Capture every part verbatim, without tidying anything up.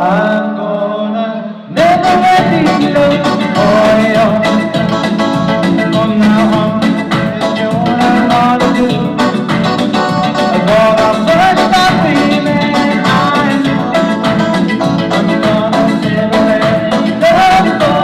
I'm gonna never let you go. Oh, yeah. From now on, it's you and I to do. For the first time we met, I know I'm gonna never let you go.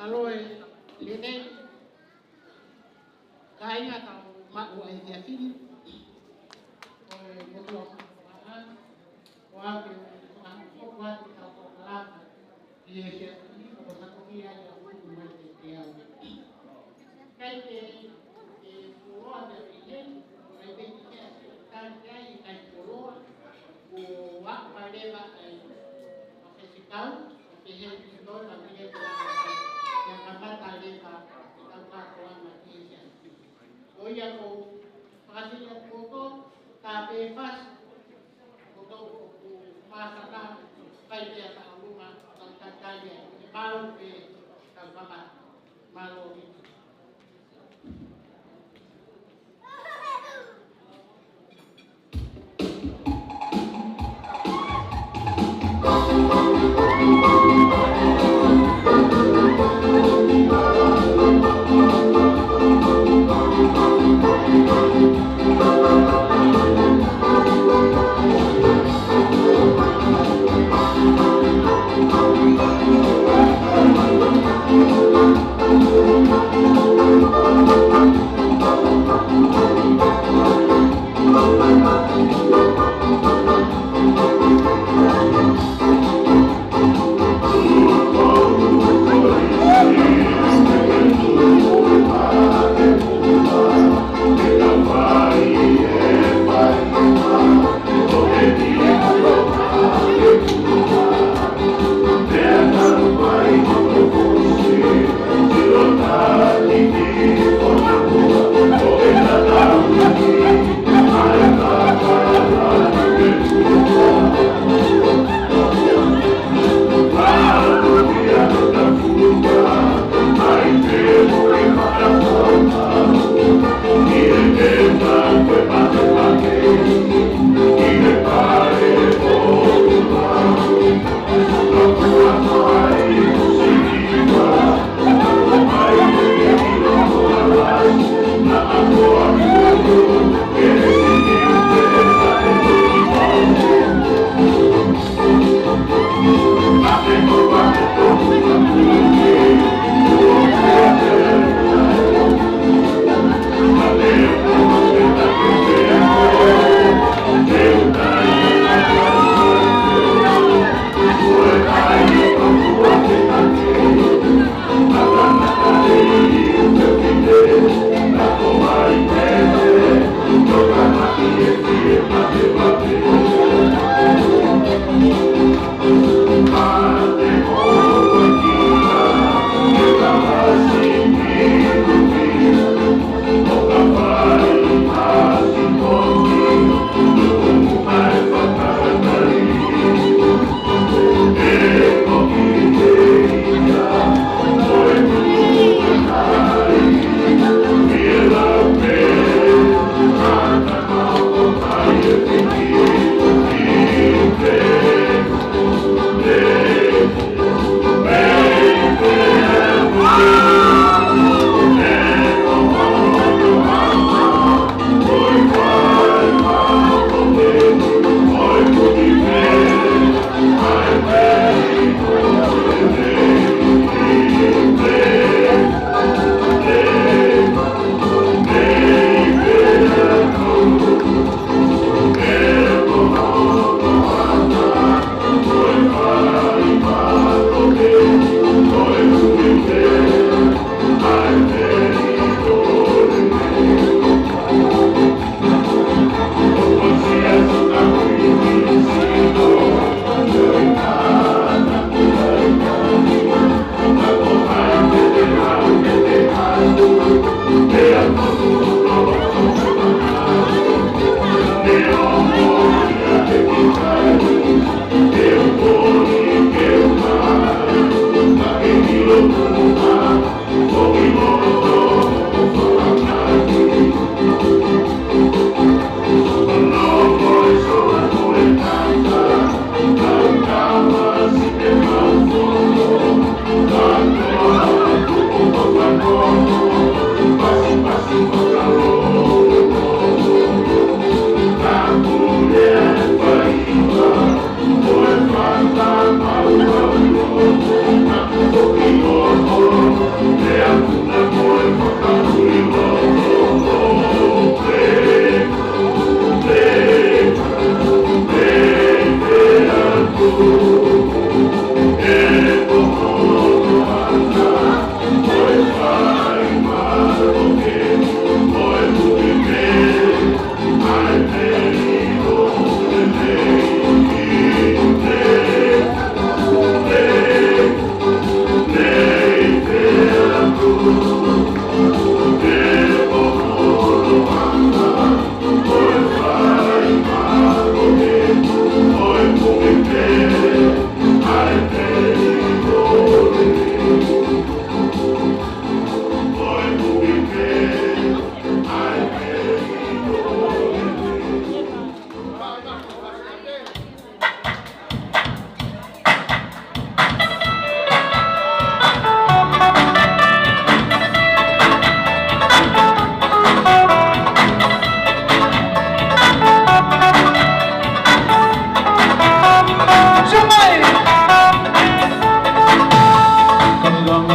ʻAloʻi, lelei, kāinga, tau maʻu ʻa e efiafi ni, ʻo e motuʻa ʻo e ʻaho, ʻo ake ʻo e ʻaho, ʻo ake tau kau kalaka, ʻi he efiafi ni, ʻo takofi ai ʻa e utu mai ke te au. Kai ke, ke fuoloa te au ʻi heni, kai ke ke a tali ai, kai fuoloa, ʻo ʻaʻa leva ai, ʻo ke sikau, ʻo ke he ki toi, ʻa ke he ki a, ke kamata leva, ke tau kātoanga ki he kia. Ko ia ko, fakasili atu koto, tā pē fasi, koto ʻoku māsana, kai pē a tā ʻolunga, tau tatali ai, ke mau pē, tau kamata. Mālō.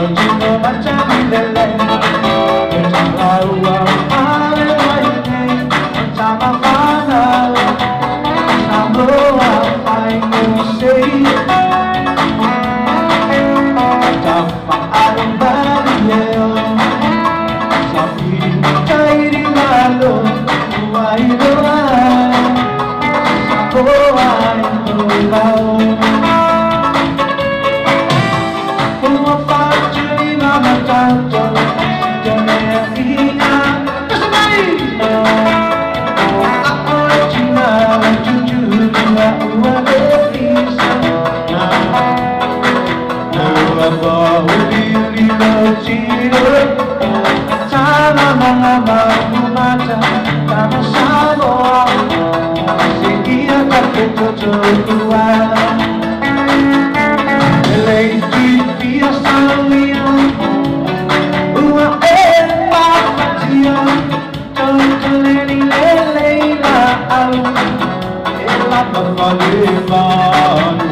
Tino Matamilele, e talaua ʻa e laine, tama fānau, Samoa fai mo sei. Tafa ʻa e mali e o, sa piri tairi lalo, ua iloa, Samoa iloa. Ua fatu ni mama tato, te mea ia. Pesa mai! A o tina, tutu, ua, ua, le, isa. Ua, ua, uli, uli, lo, tiro. Tana, mama, mamu, mata, tama, Samoa. Se ia ka ke toto, ua. Lei tui pia sauia, ua e papatia, tau toleni lelei la au, e lapa fale manu,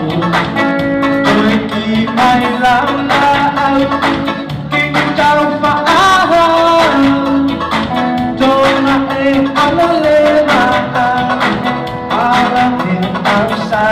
toe ki mai lau la au, ki tau faʻahau, tona e ala le mata, ala e au sa.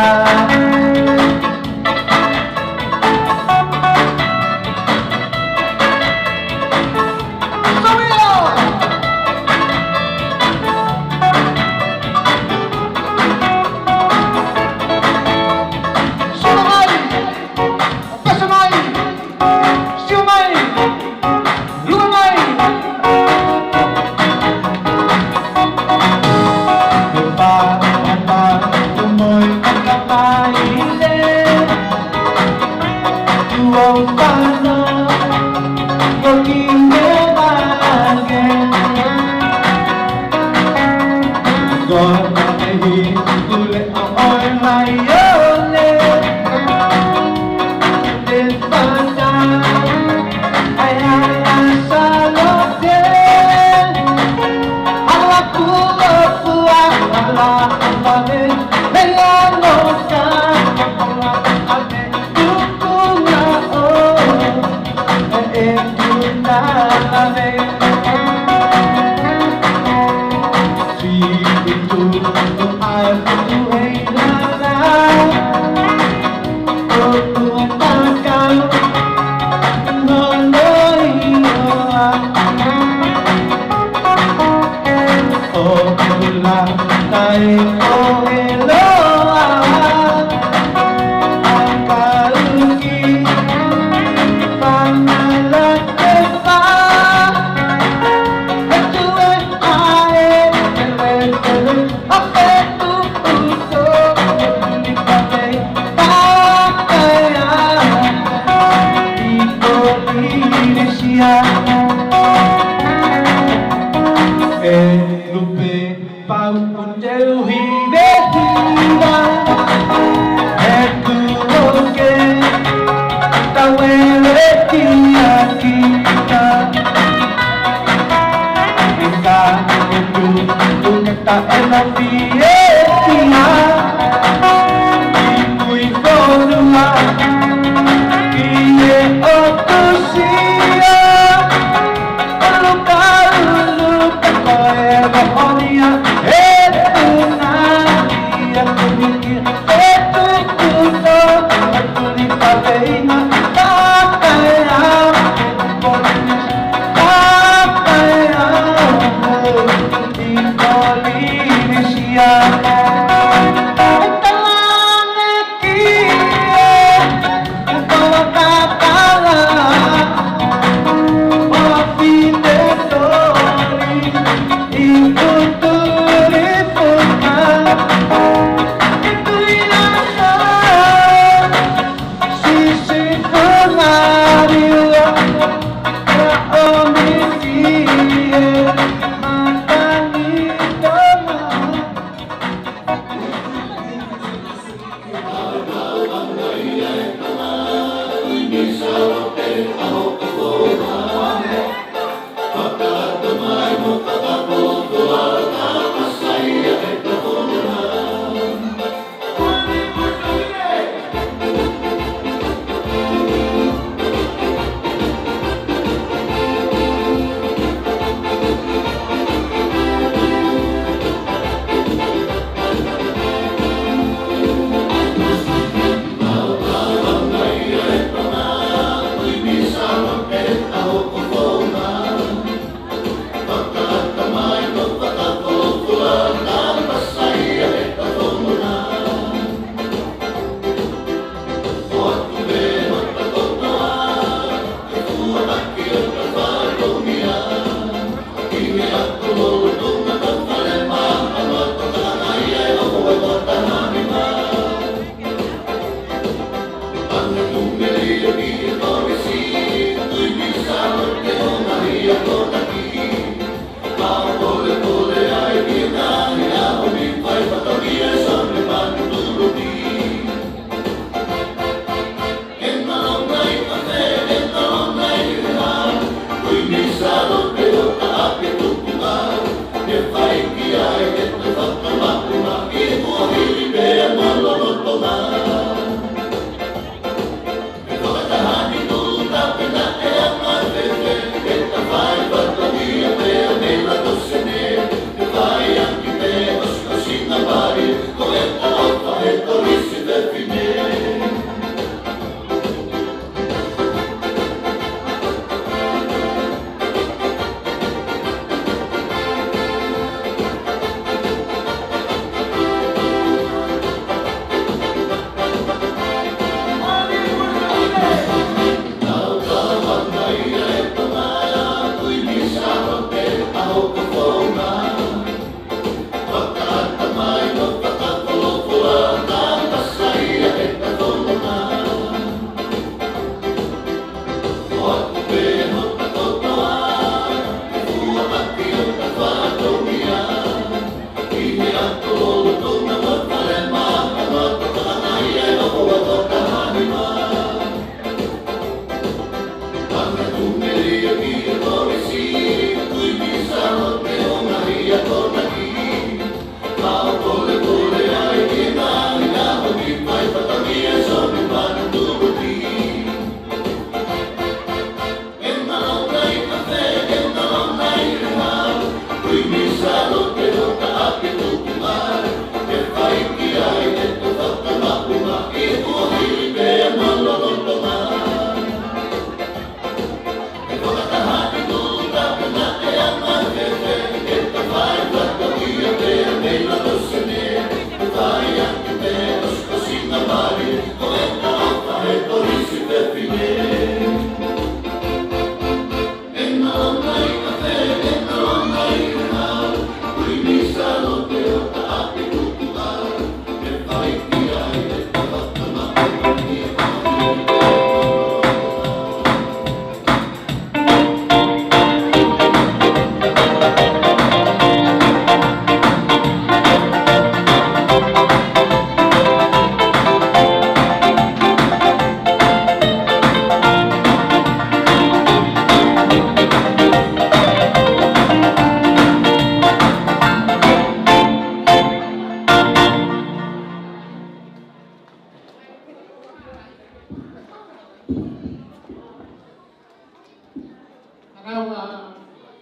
Kau a,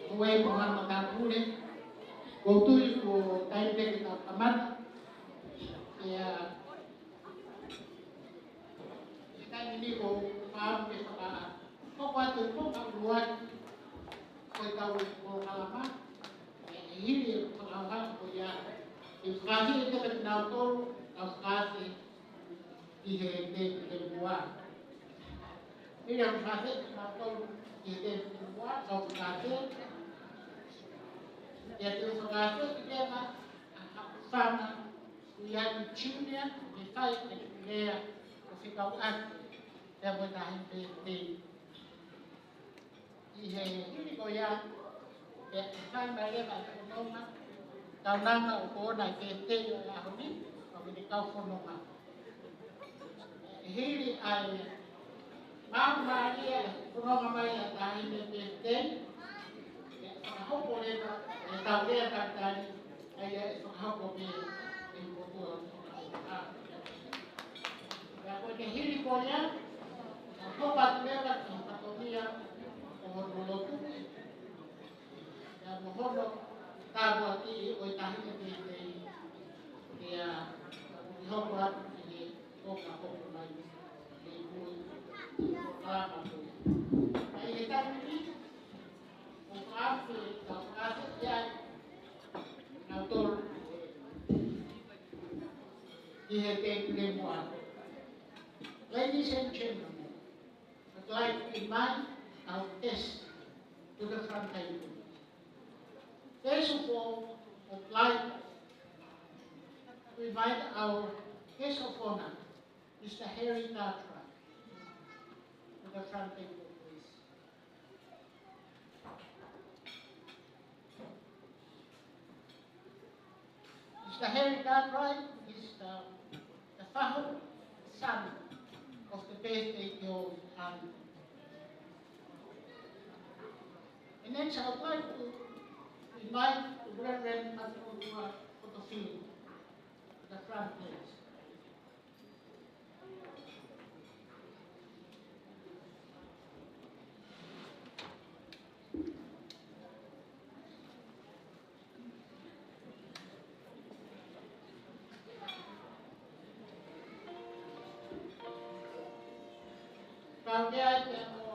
ʻoku ʻi ai ko ha matāpule, ʻoku ou tui ko e taimi pē ke tau kamata. Ia, ʻi he taimi ni ʻoku ou fakaʻamu ke fakahoko atu e konga ʻuluaki ʻo ʻetau polokalama, ʻe hili e fakahoko ko ia, ʻe fakaafeʻi ʻe kinautolu, ʻa e fakaafeʻi ʻi he tepi lemua. Hili ʻa e fakaafeʻi kinautolu ʻi he tepi lemua, ʻoku ou fakaafeʻi. ʻIa, te u fakaafeʻi leva ʻa Haʻufanga Tuiaki Junior, ke fai ʻene lea ʻo fekauʻaki pea mo e taʻahine pētitei. ʻI he hili ko ia, ʻe fai mai leva e fononga, kaunanga ʻoku ʻoʻona e pētitei ʻo e ʻaho ni, ʻoku ne kau fononga. ʻI he hili ʻa e maʻu mālie e fononga mai ʻa e taʻahine pētitei, ʻe fakahoko leva ʻetau lea talitali, ʻa ia ʻe fakahoko pē ʻe he motuʻa. Pea ko e hili ko ia, ʻe hoko atu leva ki he fatongia ʻo hono lotu, pea mo hono tāpuakiʻi ʻo e taʻahine pētitei, pea ʻe hoko atu ki he konga hoko mai, ʻi he kui, polokalama ko ia. ʻI he taimi ni, ʻoku ou fakaafeʻi, ʻoku ou fakaafeʻi ai kinautolu ʻi he tepi lemua. Ladies and gentlemen, I'd like to invite our guests to the front table. First of all, I'd like to invite our guest of honor, Mister Harry Cartwright, to the front table, please. Mister Harry Cartwright is the, the faʻu son of the birthday girl, um, and next I would like to invite the Reverend Matuʻotua Potofili to the front, please. Pea ʻoku ʻi ai pē mo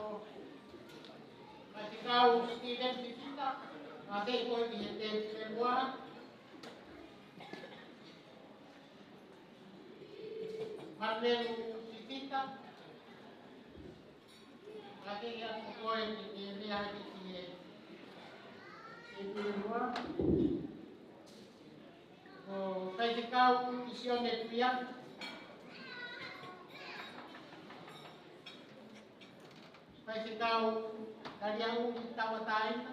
Faifekau Steven Fifita, ʻa ia ko e ʻi he tepi lemua. Manelu Fifita, ʻa ia ko koe ke ke meʻa hake ki he tepi lemua. Ko Faifekau Kisione Tuiaki. Faifekau Taliaʻuli Tauʻatāina.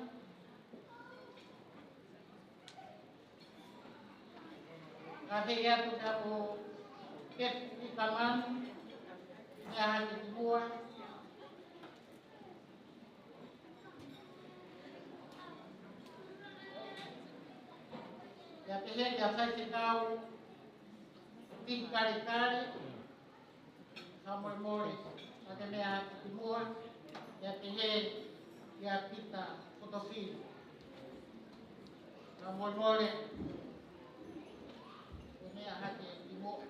Kae pehē atu kia Kefu Kamani, meʻa hake ki muʻa. Kae pehē kia Faifekau Tiki Kalekale, fakamolemole, ka ke meʻa hake ki muʻa, kae pehē kia Pita Potofili. Fakamolemole, ke meʻa hake ki muʻa.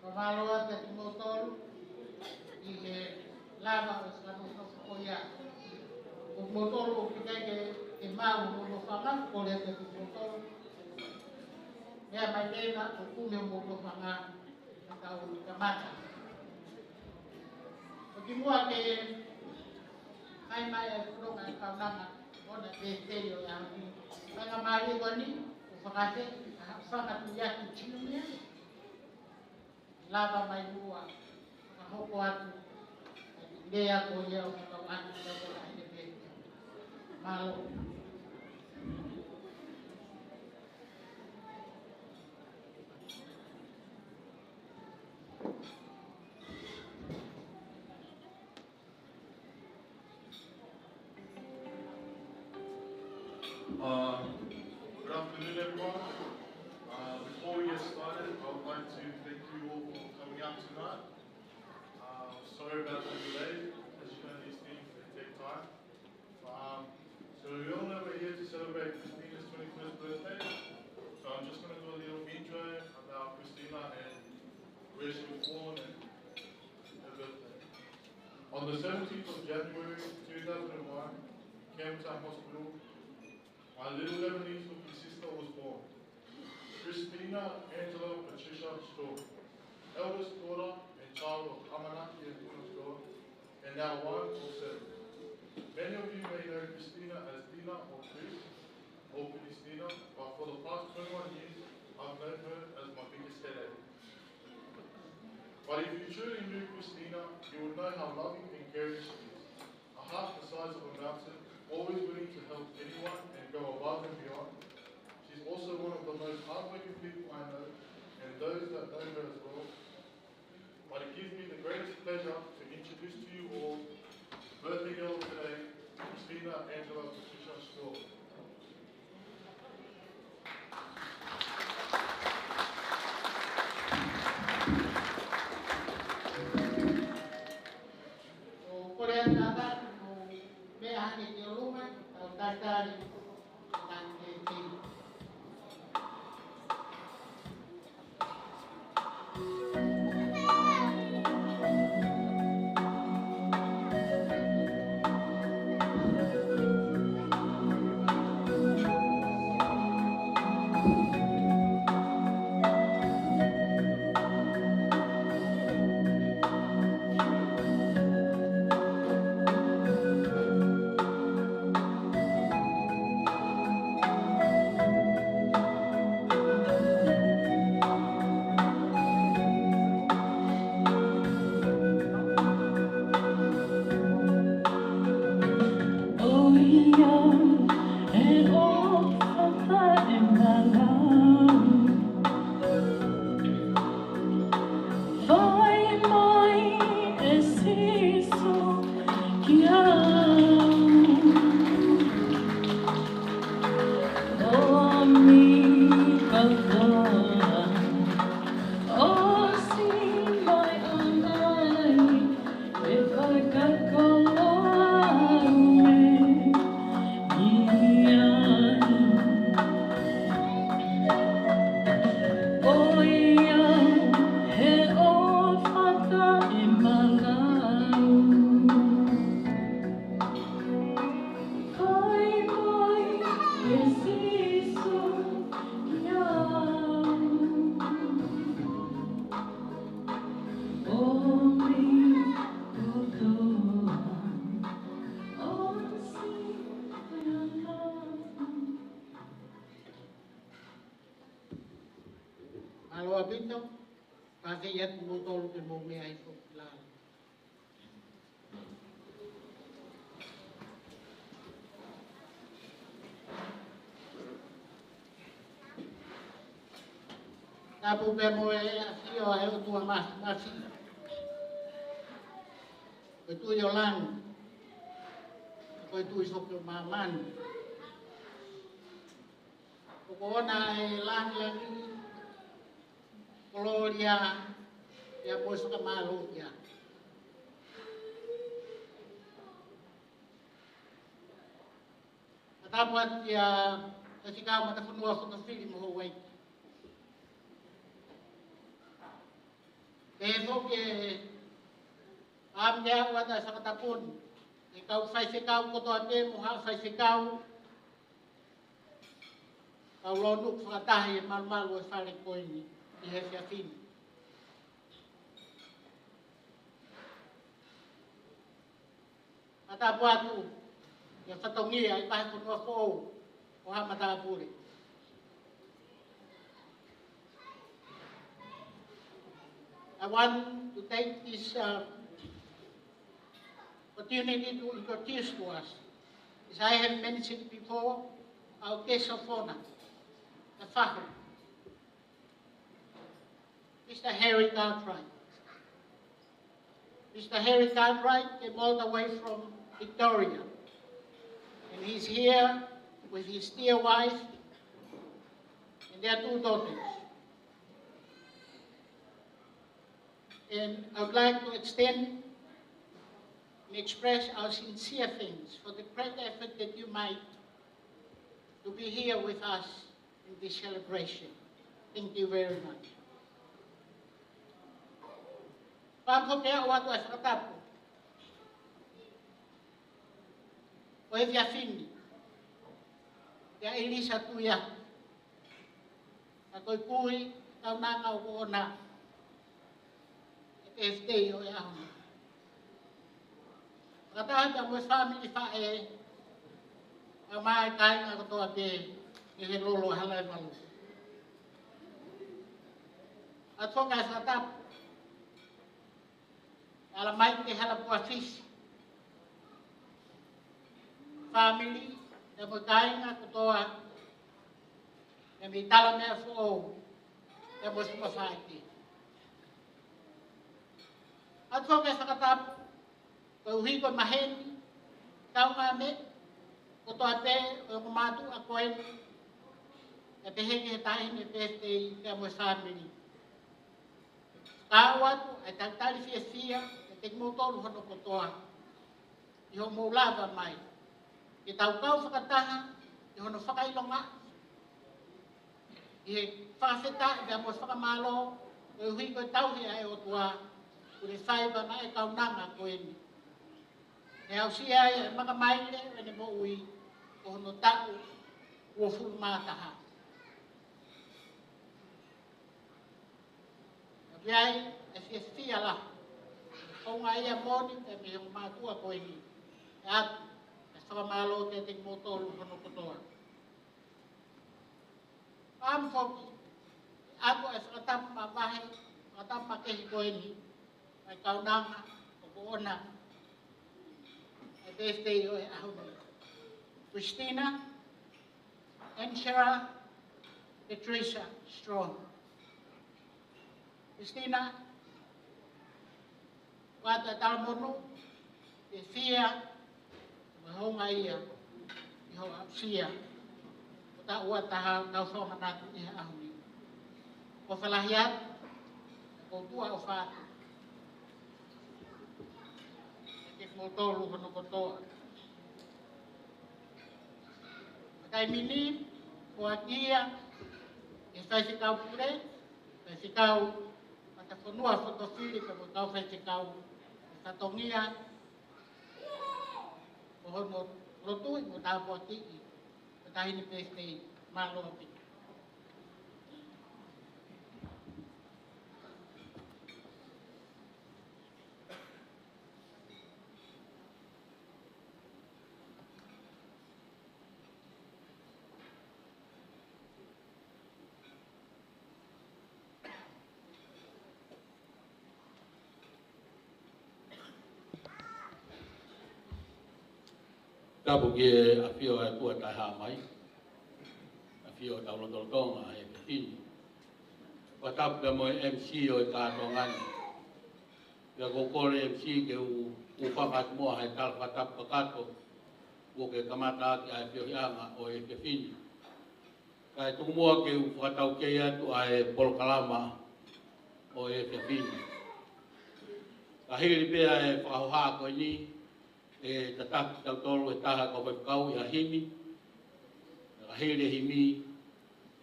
Fakamālō atu kiate kimoutolu ʻi he lava ʻo e fakaʻofoʻofa ko ia. Ko kimoutolu ʻoku ʻikai ke, ke maʻu hoʻomou nofo fanga, kole atu kiate kimoutolu. Meʻa mai leva ʻo kumi hoʻomou nofo fanga, ka tau kamata. ʻO kimuʻa ke fai mai ʻa e fononga ʻa e kaunanga ʻo ʻena pētitei ʻo e ʻaho ni. Faingamālie ko eni, ʻoku ou fakaafeʻi ʻa Haʻufanga Tuiaki Junior, lava mai muʻa, fakahoko atu e lea ko ia ʻo fakahoko atu ki he taʻahine pētitei. Mālō. Uh, good afternoon, everyone. Uh, before we get started, I would like to thank you all for coming out tonight. Uh, sorry about the delay. As you know, these things, they take time. Um, so we all know we're here to celebrate Christina's twenty-first birthday. So I'm just gonna do a little intro about Christina and where she was born and her birthday. On the seventeenth of January two thousand and one, Campbelltown Hospital, my little Lebanese-looking sister was born. Christina Angela Patricia Shaw, eldest daughter and child of ʻAmanaki and Puna Shaw, and now one of seven. Many of you may know Christina as Dina or Chris or Christina, but for the past twenty-one years, I've known her as my biggest headache. But if you truly knew Christina, you would know how loving and caring she is. A heart the size of a mountain, always willing to help anyone and go above and beyond. She's also one of the most hardworking people I know, and those that know her as well. But it gives me the greatest pleasure to introduce to you all the birthday girl of today, Christina Angela Patricia Shaw. ʻOku ou kole atu ʻa e tangata, ʻo meʻa hake ki ʻolunga, tau talitali ʻa e tangata. ʻOiauē, ʻofa ʻe malau. Fai mai ʻe Sīsū kiate au, ʻomi kotoa, ʻosi mai ʻa e lahi, ʻe fakakoloa au mei ai. ʻOiauē, ʻofa ʻe malau. Fai mai ʻe Sīsū kiate au, ʻomi kotoa, ʻosi mai ʻa e lahi. Mālō ʻaupito, pea ke ʻai atu kimoutolu ke mou meʻa hifo ki lalo. Tapu pē mo e ʻafio ʻa e ʻOtua Māfimafi, ko e Tuʻi ʻo langi, ko e Tuʻi foki ʻo māmani. ʻOku ʻoʻona ʻa e langilangi, kolōlia, pea mo e fakamālō ia. Fakatapu atu kia Faifekau Matafonua Fokafili mo Houʻeiki. Pehē foki ʻa e meʻa ʻoku ʻoatu ʻa e fakatapu ni ki he kau faifekau kotoa pē mo haʻa faifekau, kau lōnuku fakataha ʻi he malumalu ʻo e fale ko eni ʻi he efiafi ni. Fakatapu atu ki he fatongia ʻi he vahefonua foʻou ʻo haʻa matāpule. I want to take this, uh, opportunity to introduce to us, as I have mentioned before, our guest of honor, the Fahu, Mister Harry Cartwright. Mister Harry Cartwright came all the way from Victoria, and he's here with his dear wife and their two daughters. And I would like to extend and express our sincere thanks for the great effort that you made to be here with us in this celebration. Thank you very much. Pea mo e fakatapu ʻo e efiafi ni kia ʻIlisa Tuʻiaho, ʻa ia ko e kui kaunanga ʻoku ʻoʻona e birthday ʻo e ʻaho ni. Fakataha pea mo e fāmili, faʻē, kaeʻumaʻā e kāinga kotoa pē ʻi he lolo ʻa Halaevalu. ʻOatu foki e fakatapu ʻa Alamaite Halapuafisi, fāmili, pea mo e kāinga kotoa, pea mei Talameafoʻou, pea mo e funga faʻē. ʻOatu foki e fakatapu koeʻuhi ko e maheni, kaungāmeʻa kotoa pē ʻo e ongo mātuʻa ko eni, ʻa ia pehē ki he taʻahine birthday pea mo e fāmili. Ka ʻoatu ʻa e talitali fiefia kiate kimoutolu hono kotoa ʻi hoʻomou lava mai ke tau kau fakataha ʻi hono fakaʻilonga, ʻi he fakafetaʻi pea mo e fakamālō, koeʻuhi ko e tauhi ʻa e ʻOtua kuo ne fai maʻa e kaunanga ko eni. Ne aʻusia ai e makamaile ʻo ʻene moʻui ʻo hono taʻu uofulu mā taha. Ka ʻoku ʻi ai e fiefia lahi, ko e ngaahi ʻaho ni, pea mei he ongo mātuʻa ko eni, ʻoatu e fakamālō kiate kimoutolu hono kotoa. Pea mo foki, ʻoatu e fakatapu mavahe, fakatapu makehe ko eni, ʻa e kaunanga ʻoku ʻoʻona e birthday ʻo e ʻaho ni. Christina Angela Patricia Strong. Christina, ʻoatu e talamonū, fiefia, mo e houngaʻia ʻi hoʻo aʻusia ʻo taʻu ua taha ʻo e kau fakanatula ʻi he ʻaho ni. ʻOfa lahi atu, ʻoku ou tuʻa ʻofa atu kiate kimoutolu hono kotoa. Taimi ni, ko e kia, e faifekau pule, faifekau matafonua fotofili, pea mo e kau faifekau, e fatongia ʻo hono lotu ʻi mo tāpuakiʻi e taʻahine birthday, mālō ʻaupito. Tapu ki he ʻafio ʻa e ʻOtua Taʻehāmai, ʻafio ʻi hotau lotolotonga he efiafi ni. Fakatapu pea mo e M C ʻo e kātoanga ni. Pea ʻoku ou kole M C ke u, u fakahā atu muʻa ha tala fakatapu kakato, kuo ke kamata ʻaki ʻa e feohiʻanga ʻo e efiafi ni. Kae tuku muʻa ke u fakataukei atu ʻa e polokalama ʻo e efiafi ni. Ka hili pē ʻa e fakahohaʻa ko eni, ʻe tataki kitautolu ʻe he taha e kau faifekau ʻi ha himi. Ka hili e himi,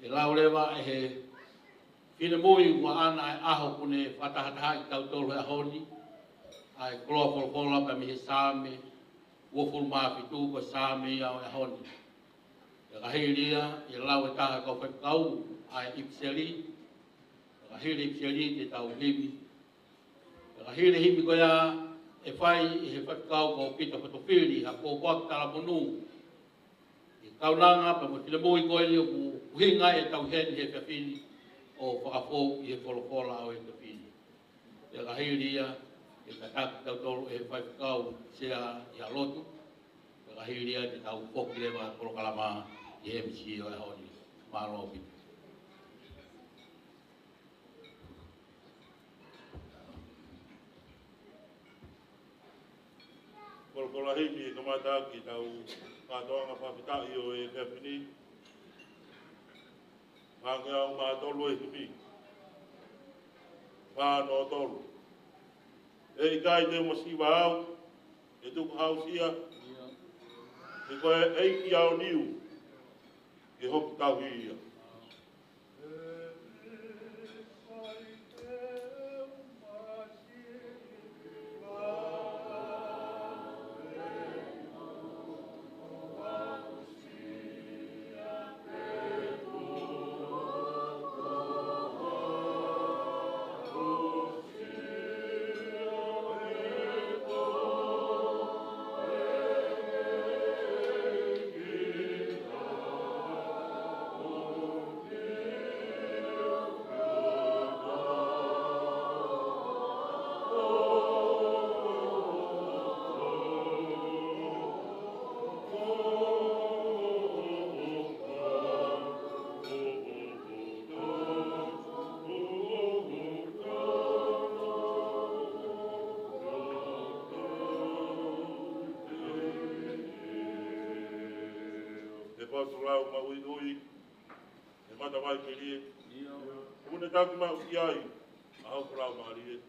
ʻe lau leva ʻe he finemui ʻoku ʻaʻana e ʻaho kuo ne fakatahatahaʻi kitautolu he ʻaho ni, ʻa e koloa folofola pea mei he Saame uofulu mā fitu, ko e Saame ia ʻo e ʻaho ni. Pea ka hili ia, ʻe lau ʻe he taha e kau faifekau ʻa e ʻipiseli. Pea ka hili e ʻipiseli, te tau himi. Pea ka hili e himi ko ia, ʻe fai ʻe he faifekau ko Pita Fotofili ha pōpoaki talamonū ʻi he kaunanga pea mo e finemui ko eni ʻoku ʻuhinga ai ʻetau ʻi heni he efiafi ni ʻo fakafou ʻi he folofola ʻo e efiafi ni. Pea ka hili ia, ʻe tataki kitautolu ʻe he faifekau Sea ʻi ha lotu. Pea ka hili ia, te tau foki leva polokalama ʻi he M C ʻo e ʻaho ni. Mālō ʻaupito. Kolokola himi ʻe kamata ʻaki ʻetau kātoanga fakafetaʻi ʻo e efiafi ni. Hangē ʻoku mā tolu e himi. Fā noa tolu. ʻE ʻikai te u masiva au, ʻe tuku ha aʻusia. He ko e ʻEiki ʻaoniu, ke hoku tauhi ia. He patu lau maʻuiʻui, he matavai kelie. ʻIo. ʻOku ne taki maʻu ki ai ʻa hoku laumālie.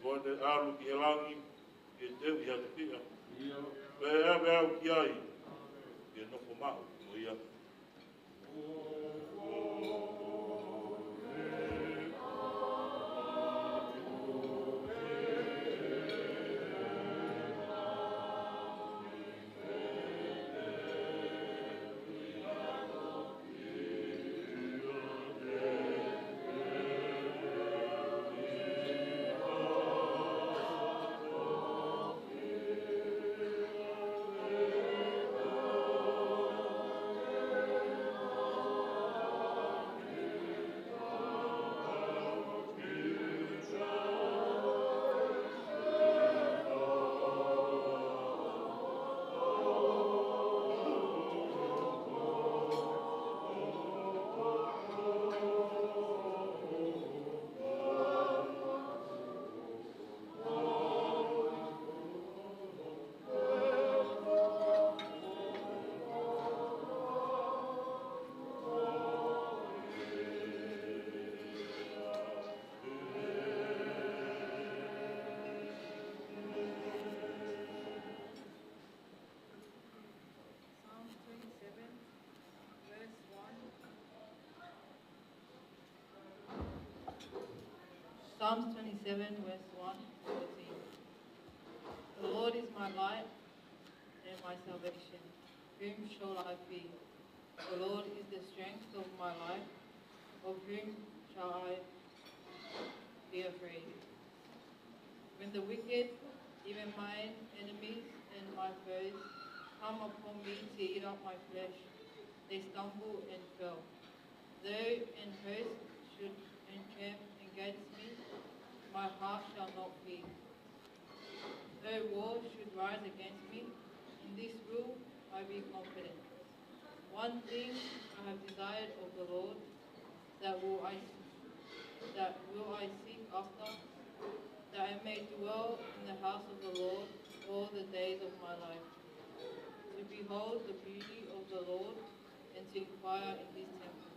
Ko ʻene ʻalu ki he langi, ke teuʻi hake fiha. Pea ʻe ʻave au ki ai, ke nofo maʻu mo ia. Psalms twenty-seven, verse one. Psalms twenty-seven, verse one to fourteen. The Lord is my light and my salvation. Whom shall I fear? The Lord is the strength of my life. Of whom shall I be afraid? When the wicked, even my enemies and my foes, come upon me to eat up my flesh, they stumble and fall. Though an host should encamp against me, my heart shall not fear. Though war should rise against me, in this will I be confident. One thing I have desired of the Lord, that will I, that will I seek after, that I may dwell in the house of the Lord all the days of my life, to behold the beauty of the Lord and to inquire in his temple.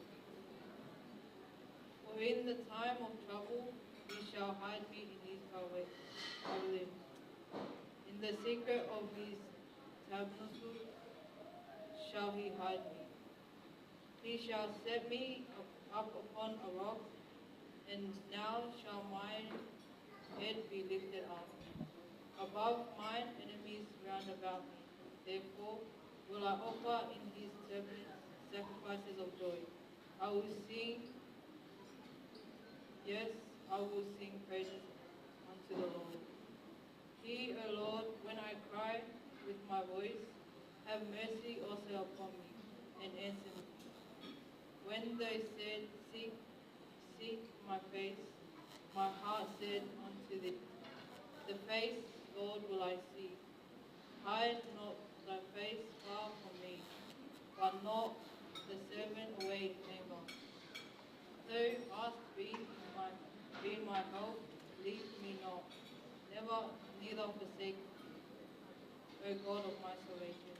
For in the time of trouble He shall hide me in his pavilion. In the secret of his tabernacle shall he hide me. He shall set me up upon a rock, and now shall my head be lifted up above mine enemies round about me. Therefore will I offer in his tabernacle sacrifices of joy. I will sing, yes, I will sing praises unto the Lord. Hear, O Lord, when I cry with my voice, have mercy also upon me, and answer me. When they said, "Seek, seek my face," my heart said unto thee, "The face, Lord, will I see." Hide not thy face far from me, but not the servant away, never. Thou art be my, be my help, leave me not, never, neither forsake me, O God of my salvation.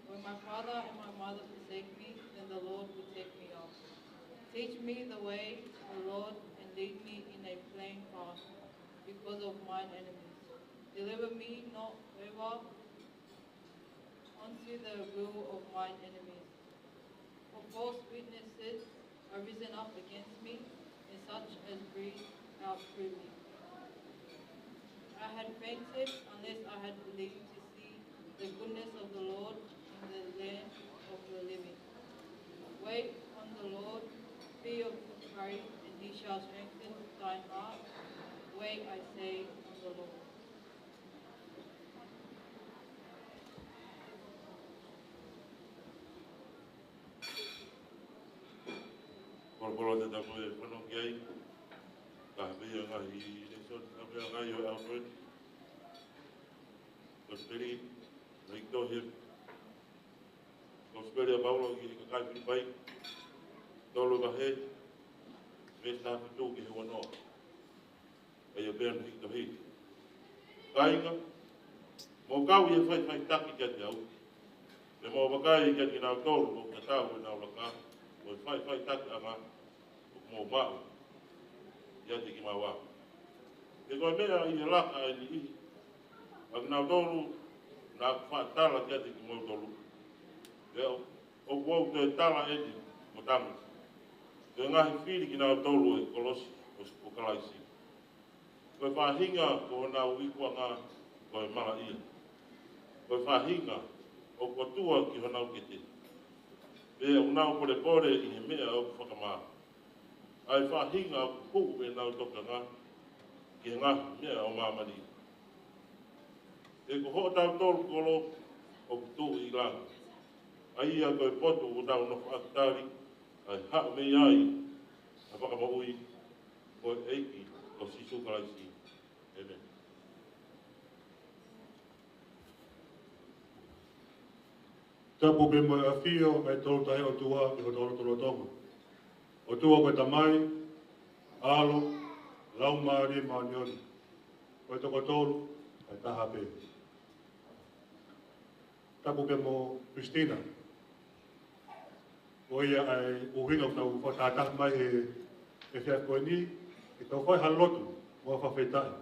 When my father and my mother forsake me, then the Lord will take me up. Teach me the way, O Lord, and lead me in a plain path because of mine enemies. Deliver me not over unto the will of mine enemies. For false witnesses are risen up against me, and such as breathe out cruelly. I had fainted unless I had believed to see the goodness of the Lord in the land of the living. Wait on the Lord, be of good courage, and he shall strengthen thine heart. Wait, I say, on the Lord. Polopolo te tau toe fanongo ki ai. Ka pea ngaahi lēsoni, ka pea ngaahi ʻo e Alfred. Kosipeli, na i tohi. Kosipeli ʻa Paula ki he kakai Filipai. Tolu vahe, veesi taha fitu ki he uanoa. ʻA ia pea na i tohi. Kāinga, mou kau ʻi he faʻifaʻitaki kiate au. Pea mou vakai kiate kinautolu ʻoku tatau ʻenau laka mo e faʻifaʻitakiʻanga ʻoku mou maʻu ʻiate kimaua. He ko e meʻa ʻi he laka ʻa e niʻihi ʻa kinautolu naʻa ku faʻa tala kiate kimoutolu, pea ʻoku ou toe tala eni mo tangutu, ko e ngaahi fili kinautolu ʻo e kolosi ʻo, ʻo Kalaisi. Ko e faʻahinga ko honau ikuʻanga ko e malaʻia. Ko e faʻahinga ʻoku ʻotua ki honau kete. Pea ʻoku nau polepole ʻi he meʻa ʻoku fakamā. ʻA e faʻahinga ʻoku huʻu ʻenau tokanga ki he ngaahi meʻa ʻo māmani. He ko hoʻotautolu kolo ʻoku tuʻu ʻi langi, ʻa ia ko e potu ʻoku tau nofo ʻaki tali ʻa e haʻu mei ai ʻa e Fakamoʻui, ko e ʻEiki ko Sīsū Kalaisi. ʻĒmeni. Tapu pē mo e ʻafio ʻa e Tolu Tahaʻi ʻOtua ʻi hotau lotolotonga. ʻOtua ko e Tamai, ʻAlo, Laumālie Māʻoniʻoni, ko e toko tolu, ʻa e taha pē. Tapu pē mo Christina. Ko ia ʻa e ʻuhinga ʻoku tau fakatahataha mai he, he efiafi ko eni, ke tau fai ha lotu mo ha fakafetaʻi.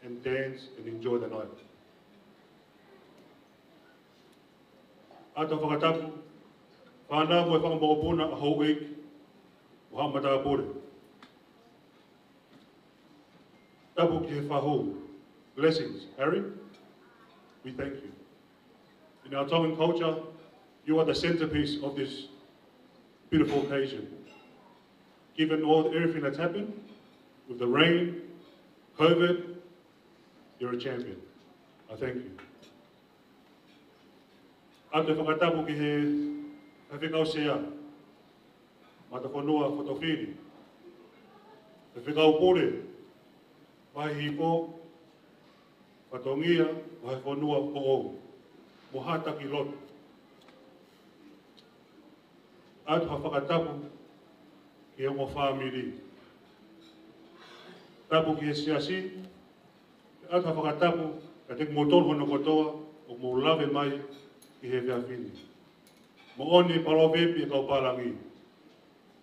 And dance and enjoy the night. ʻOatu ha fakatapu, fānau mo e fanga mokopuna ʻa houʻeiki mo haʻa matāpule. Tapu ki he fahu. Blessings, Harry. We thank you. In our Tongan culture, you are the centerpiece of this beautiful occasion. Given all, everything that's happened with the rain, COVID, you're a champion. I thank you. ʻOatu e fakatapu ki he Faifekau Sea, Matafonua Fotofili, Faifekau Pule, Vahe Hihifo, Fatongia, Vahefonua Foʻou, mo haʻa taki lotu. ʻOatu ha fakatapu ki he ongo fāmili. Tapu ki he siasi, ʻOatu ha fakatapu kiate kimoutolu hono kotoa ʻoku mou lave mai ʻi he efiafi ni. Moʻoni e palōvepi ʻa e kau pālangi.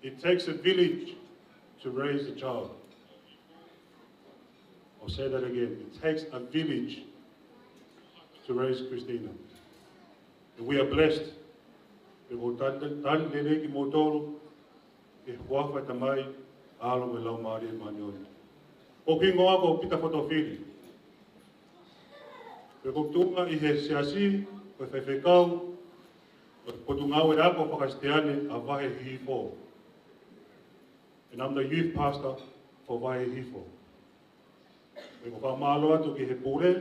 It takes a village to raise a child. I'll say that again. It takes a village to raise Christina. And we are blessed. Pea ʻoku ou talitali lelei kimoutolu ʻi he huafa ʻo e Tamai, ʻAlo mo e Laumālie Māʻoniʻoni. Ko hoku hingoa ko Pita Fotofili. Pea ʻoku ou tuʻunga ʻi he siasi ko e faifekau ʻo e Potungāue Ako Fakakalisitiane ʻa Vahe Hihifo. And I'm the youth pastor for Vahe Hihifo. Pea ʻoku ou fakamālō atu ki he pule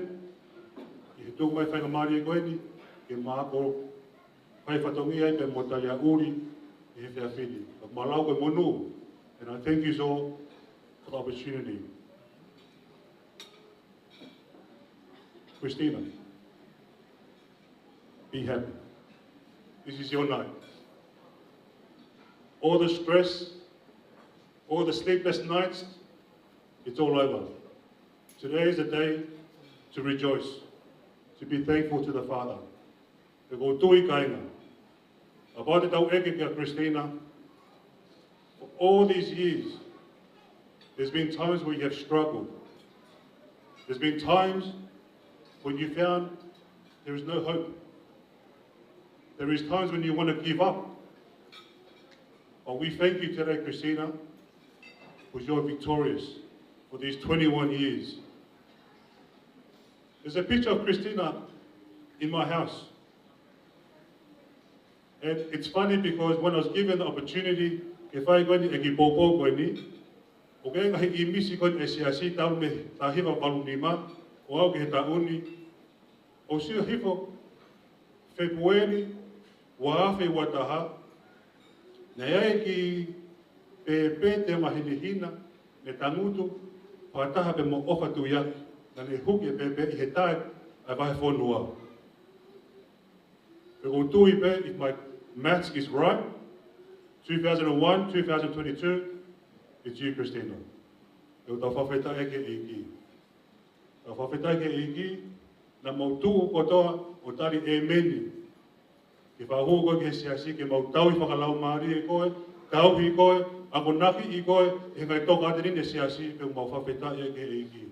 ʻi he tuku mai faingamālie ko eni ke ma ako fai fatongia ai pea mo taliaʻuli ʻi he efiafi ni. Pea mālō ko e monū, and I thank you all for the opportunity. Christina, be happy. This is your night. All the stress, all the sleepless nights, it's all over. Today is a day to rejoice, to be thankful to the Father. Pea ʻoku ou tui, kāinga, ʻa pau te tau ʻeke kia Christina, for all these years, there's been times where you have struggled. There's been times when you found there is no hope. There is times when you want to give up. But we thank you today, Christina, because you're victorious for these twenty-one years. There's a picture of Christina in my house. And it's funny because when I was given the opportunity ke fai ko eni e kiʻi poupou ko eni, ʻoku ʻi ai e ngaahi ʻīmisi ko eni ʻa e siasi talu mei he taha hiva valu nima ʻo aʻu ki he taʻu ni, ʻo sio hifo, Fēpueli ua afe ua taha, naʻe ʻi ai e kiʻi pēpē te mahinehina, ne tangutu fakataha pea mo ʻOfa Tuiaki, naʻa ne huki e pēpē ʻi he tae ʻa e vahefonua. Pea ʻoku ou tui pē, if my maths is right, two thousand and one, two thousand twenty-two, it's you, Christina. Pea ʻoku tau fakafetaʻi ki he ʻEiki. Tau fakafetaʻi ki he ʻEiki, naʻa mau tuʻu kotoa ʻo tali ʻēmeni. Ke fakahū koe ki he siasi, ke mau tauhi fakalaumālie koe, tauhi koe, akonakiʻi koe ʻi he ngaahi tokāteline ʻa e siasi, pea mau fakafetaʻi ki he ʻEiki.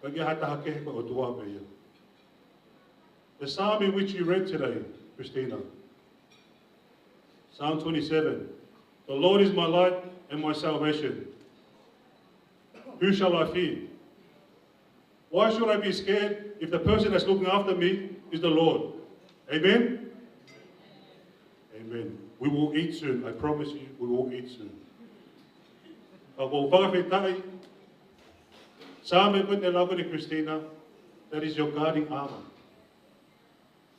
Ka ʻikai ha taha kehe, ko e ʻOtua pē ia. The psalm in which you read today, Christina, Psalm twenty-seven, "The Lord is my light and my salvation. Who shall I fear? Why should I be scared if the person that's looking after me is the Lord?" Amen? Amen. We will eat soon. I promise you, we will eat soon. Ka ʻoku ou fakafetaʻi, Saame ko eni naʻe lau ko eni ʻe Christina, that is your guarding armor.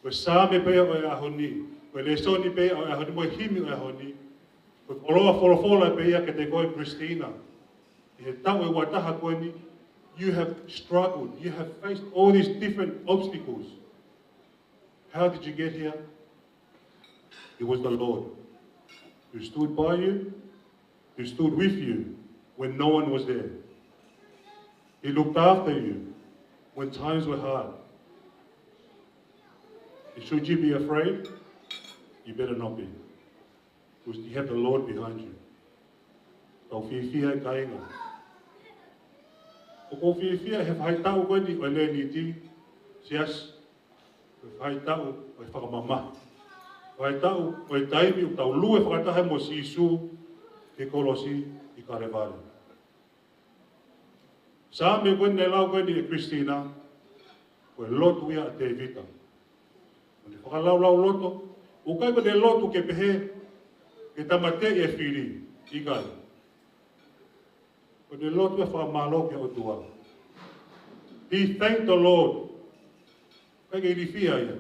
Ko e Saame pē ia ʻo e ʻaho ni, ko e lēsoni pē ia ʻo e ʻaho ni, mo e himi ʻo e ʻaho ni, ko e koloa folofola pē ia kiate koe Christina. ʻI he taʻu ʻe ua taha ko eni, you have struggled, you have faced all these different obstacles. How did you get here? It was the Lord who stood by you, who stood with you when no one was there. He looked after you when times were hard. Should you be afraid? You better not be. Because you have the Lord behind you. Tau fiefia, kāinga. ʻOku ou fiefia he faʻahitaʻu ko eni ʻo e Leniti, siasi, ko e faʻahitaʻu ʻo e fakamamahi. Faʻahitaʻu ʻo e taimi ʻoku tau lue fakataha mo Sīsū ki he kolosi ʻi Kalevale. Saame ko eni naʻe lau ko eni ʻe Christina, ko e lotu ia ʻa Tēvita. Ko ʻene fakalaulauloto, ʻoku ʻikai ko ʻene lotu ke pehē ke tāmateʻi e fili, ʻikai. Ko ʻene lotu ʻa e fakamālō ki he ʻOtua. He thanked the Lord. ʻIkai ke ilifia ia.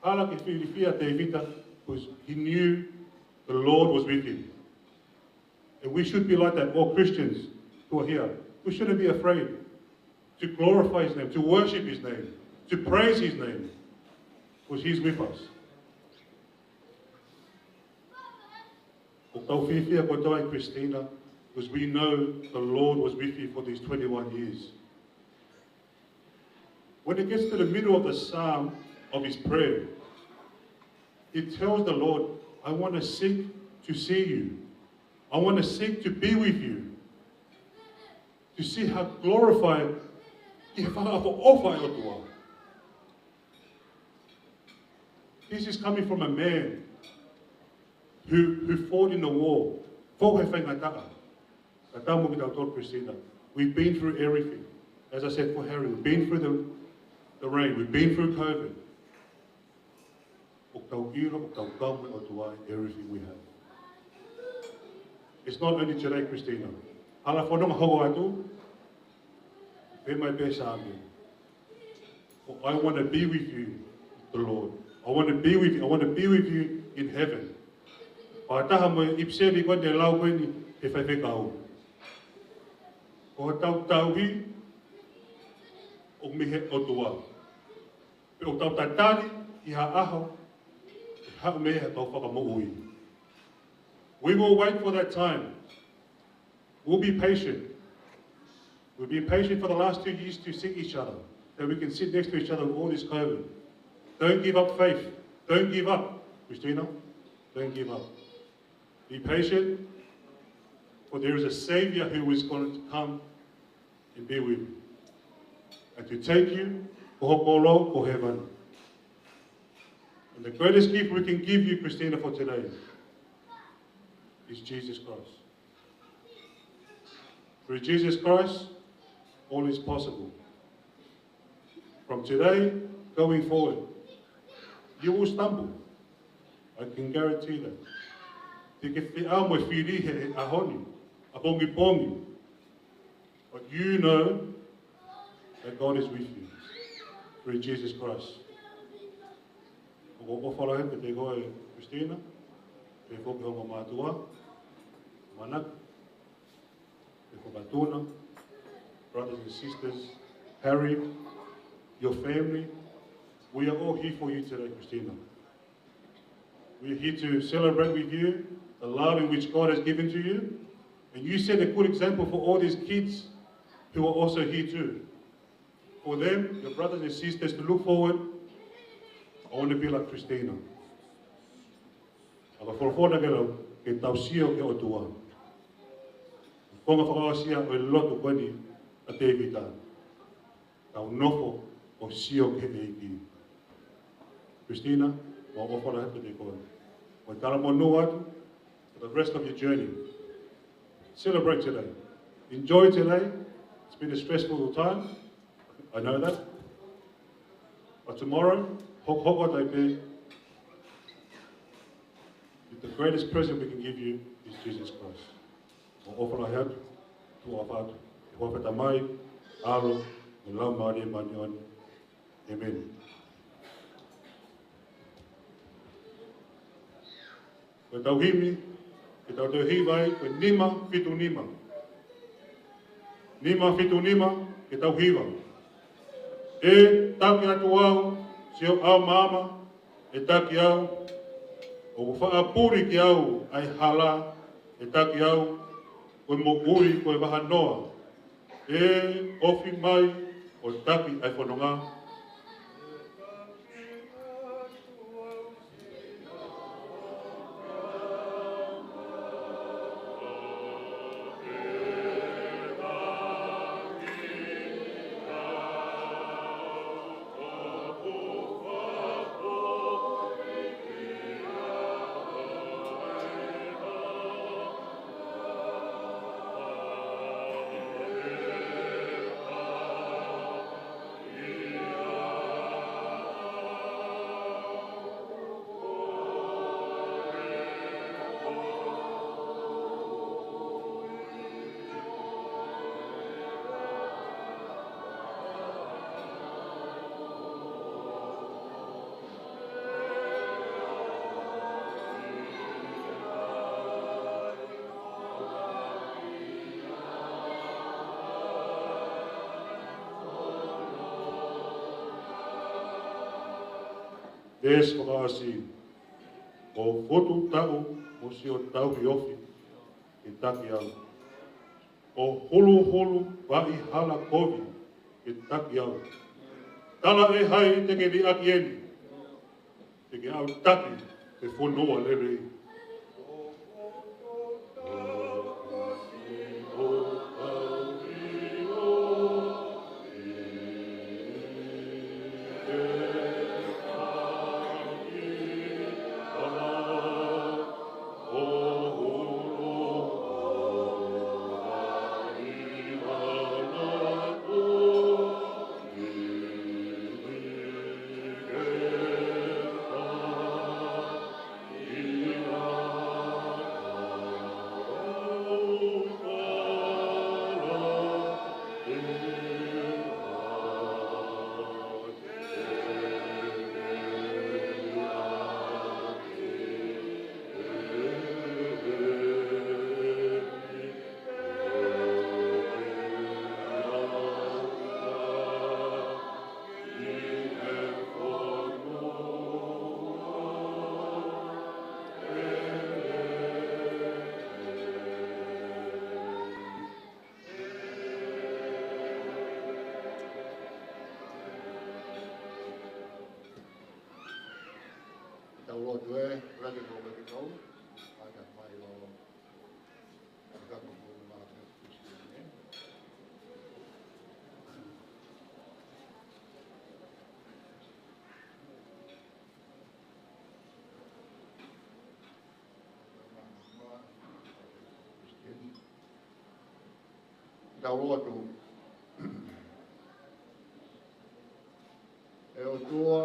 Hala ke ilifia Tēvita, because he knew the Lord was with him. And we should be like that, all Christians who are here. We shouldn't be afraid to glorify his name, to worship his name, to praise his name, because he's with us. ʻOku tau fiefia kotoa ʻia Christina, because we know the Lord was with you for these twenty-one years. When it gets to the middle of the psalm of his prayer, he tells the Lord, "I want to seek to see you. I want to seek to be with you." to see how glorified ʻi he fakaʻofoʻofa ʻa e ʻOtua. This is coming from a man who, who fought in the war, fou he faingataʻa. Ka tau mo kitautolu, Christina, we've been through everything. As I said for Harry, we've been through the, the rain, we've been through COVID. ʻOku tau ʻilo, ʻoku tau kau mo e ʻOtua in everything we have. It's not only today, Christina. Hala fononga hoko atu, pehē mai pē Saame, "For I want to be with you, the Lord. I want to be with you. I want to be with you in heaven." Fakataha mo e ʻipiseli ko eni ʻe lau ko eni ʻe he faifekau. Ko hotau tauhi ʻoku mei he ʻOtua. Pea ʻoku tau tatali ki ha ʻaho ʻe haʻu mei ai hotau Fakamoʻui. We will wait for that time. We'll be patient. We've been patient for the last two years to see each other, that we can sit next to each other with all this COVID. Don't give up faith. Don't give up, Christina. Don't give up. Be patient, for there is a Savior who is going to come and be with you, and to take you, ko hoʻo kolo, ko heaven. And the greatest gift we can give you, Christina, for today is Jesus Christ. Through Jesus Christ, all is possible. From today going forward, you will stumble. I can guarantee that. Te ke feʻao mo e fili he ʻaho ni, ʻapongipongi. But you know that God is with you through Jesus Christ. ʻOku ou ʻofa lahi atu kiate koe, Christina, pehē foki ki ho ongo mātuʻa, Manaka, pehē foki ki Tuna, brothers and sisters, Harry, your family. We are all here for you today, Christina. We are here to celebrate with you the love in which God has given to you. And you set a good example for all these kids who are also here too. For them, your brothers and sisters, to look forward, "I want to be like Christina." ʻA e folofola ke lau, ke tau sio ki he ʻOtua. Konga fakaʻosi ia ʻo e lotu ko eni ʻa Tēvita. Tau nofo ʻo sio ki he ʻEiki. Christina, ʻoku ou ʻofa lahi atu kiate koe. ʻOku ou talamonū atu for the rest of your journey. Celebrate today. Enjoy today. It's been a stressful time. I know that. But tomorrow, hokohoko atu ai pē. The greatest present we can give you is Jesus Christ. ʻOku ou ʻofa lahi atu, tuʻa atu, ʻi he huafa ʻo e Tamai, ʻAlo, mo e Laumālie Māʻoniʻoni. ʻĒmeni. Ko ʻetau himi, ke tau toe hiva ai, ko e nima fitu nima. Nima fitu nima, ke tau hiva. ʻE taki atu au, siʻoku ʻao maama, ʻe taki au. ʻOku faʻa puli kiate au ʻa e hala, ʻe taki au. Ko e moʻui, ko e vahanoa, ʻe ofi mai ʻo taki ʻa e fononga. Veesi fakaʻosi. Ko hoku taʻu mo siʻoku tauhi ofi, ke taki au. Ko e huluhulu vaʻe hala kovi, ke taki au. Tala ʻe hai te ke liʻaki eni, te ke aʻu taki ki he fonua lelei. Tau lotu. ʻE ʻOtua,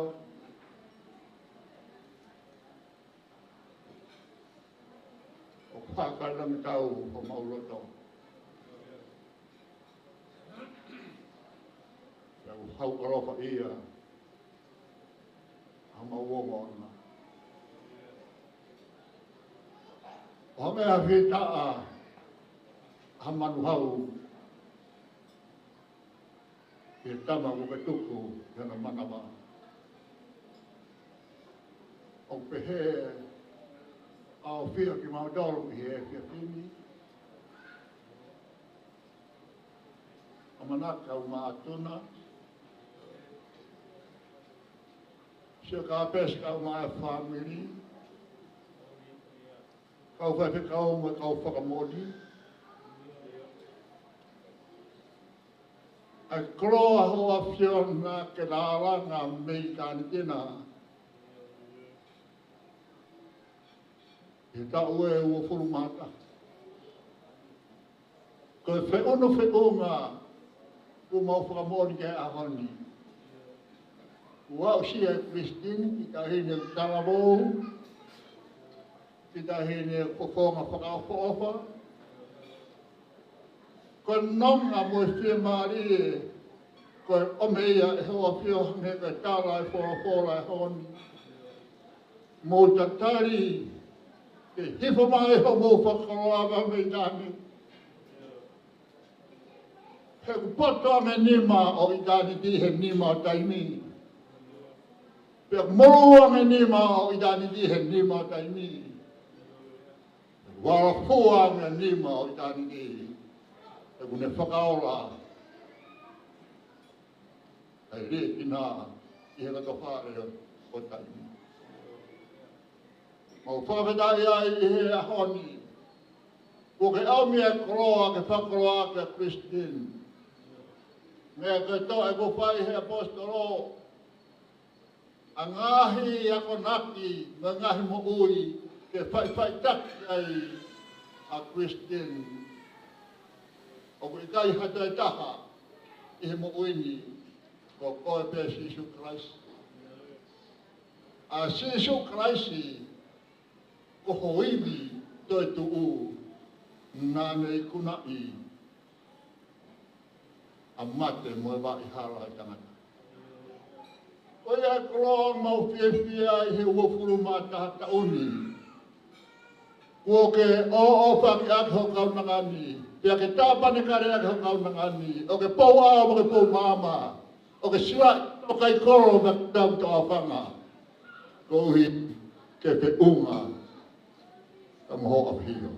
ʻoku fakalangi tau homau loto. Pea ʻoku fakaʻaloʻofa ia ʻa homau ongoongo. ʻO hangē ha fitaʻa ʻa ha manu hau ki he tama kuo ke tuku ʻi hono manava. ʻOku pehē ʻa e ʻafio kimautolu ʻi he efiafi ni. ʻAmanaki kau Mātuna, Siaosi Kāpesi kae ʻumaʻā e fāmili, kau faifekau mo e kau fakamoʻoni. ʻA e koloa hoʻo ʻAfio naʻa ke lālanga mei ʻitāniti na ʻi he taʻu ʻe uofulu mā taha. Ko e feʻunu feʻunga ʻoku mau fakamoʻoni ki ai he ʻaho ni. Kuo aʻusia ʻe Christine, kiʻi taʻahine talavou, kiʻi taʻahine fofonga fakaʻofoʻofa. Ko e nonga mo e fiemālie, ko e ʻomai ia ʻe hoʻo ʻAfio hangē ko e tala ʻa e folofola he ʻaho ni. Mou tatali ke hifo mai hoʻomou fakakoloa mei ʻitāniti. He ʻoku poto ange e nima ʻo ʻitāniti he nima ʻo taimi. Pea ʻoku molu ange e nima ʻo ʻitāniti he nima ʻo taimi. Vala fua ange e nima ʻo ʻitāniti. He ʻoku ne fakaola ʻa e liʻekina ʻi he loto fale ʻo taimi. Mau fakafetaʻi ai ʻi he ʻaho ni. Kuo ke ʻomi e koloa ke fakakoloa kia Christine. Meʻa ko e toʻo ʻe kuo fai he ʻaposetolo ʻa e ngaahi akonaki mo e ngaahi moʻui ke faʻifaʻitaki ai ʻa Christine. ʻOku ʻikai ha toe taha ʻi he moʻui ni, ko koe pē Sīsū Kalaisi. ʻA Sīsū Kalaisi ko ho ivi toetuʻu naʻa ne ikunaʻi ʻa mate mo e vaʻa hala ʻo e tangata. Ko ia e koloa ʻoku mau fiefia ai he uofulu mā taha taʻu ni. Kuo ke ʻoʻofaki ʻaki ho kaunanga ni, pea ke tāpanekale ʻaki ho kaunanga ni, ʻo ke pou ʻao mo ke pou maama, ʻo ke silaʻi ʻo kai kolo mo ke tau toʻafanga. Koeʻuhi ke feʻunga ka mo hoʻo ʻAfio.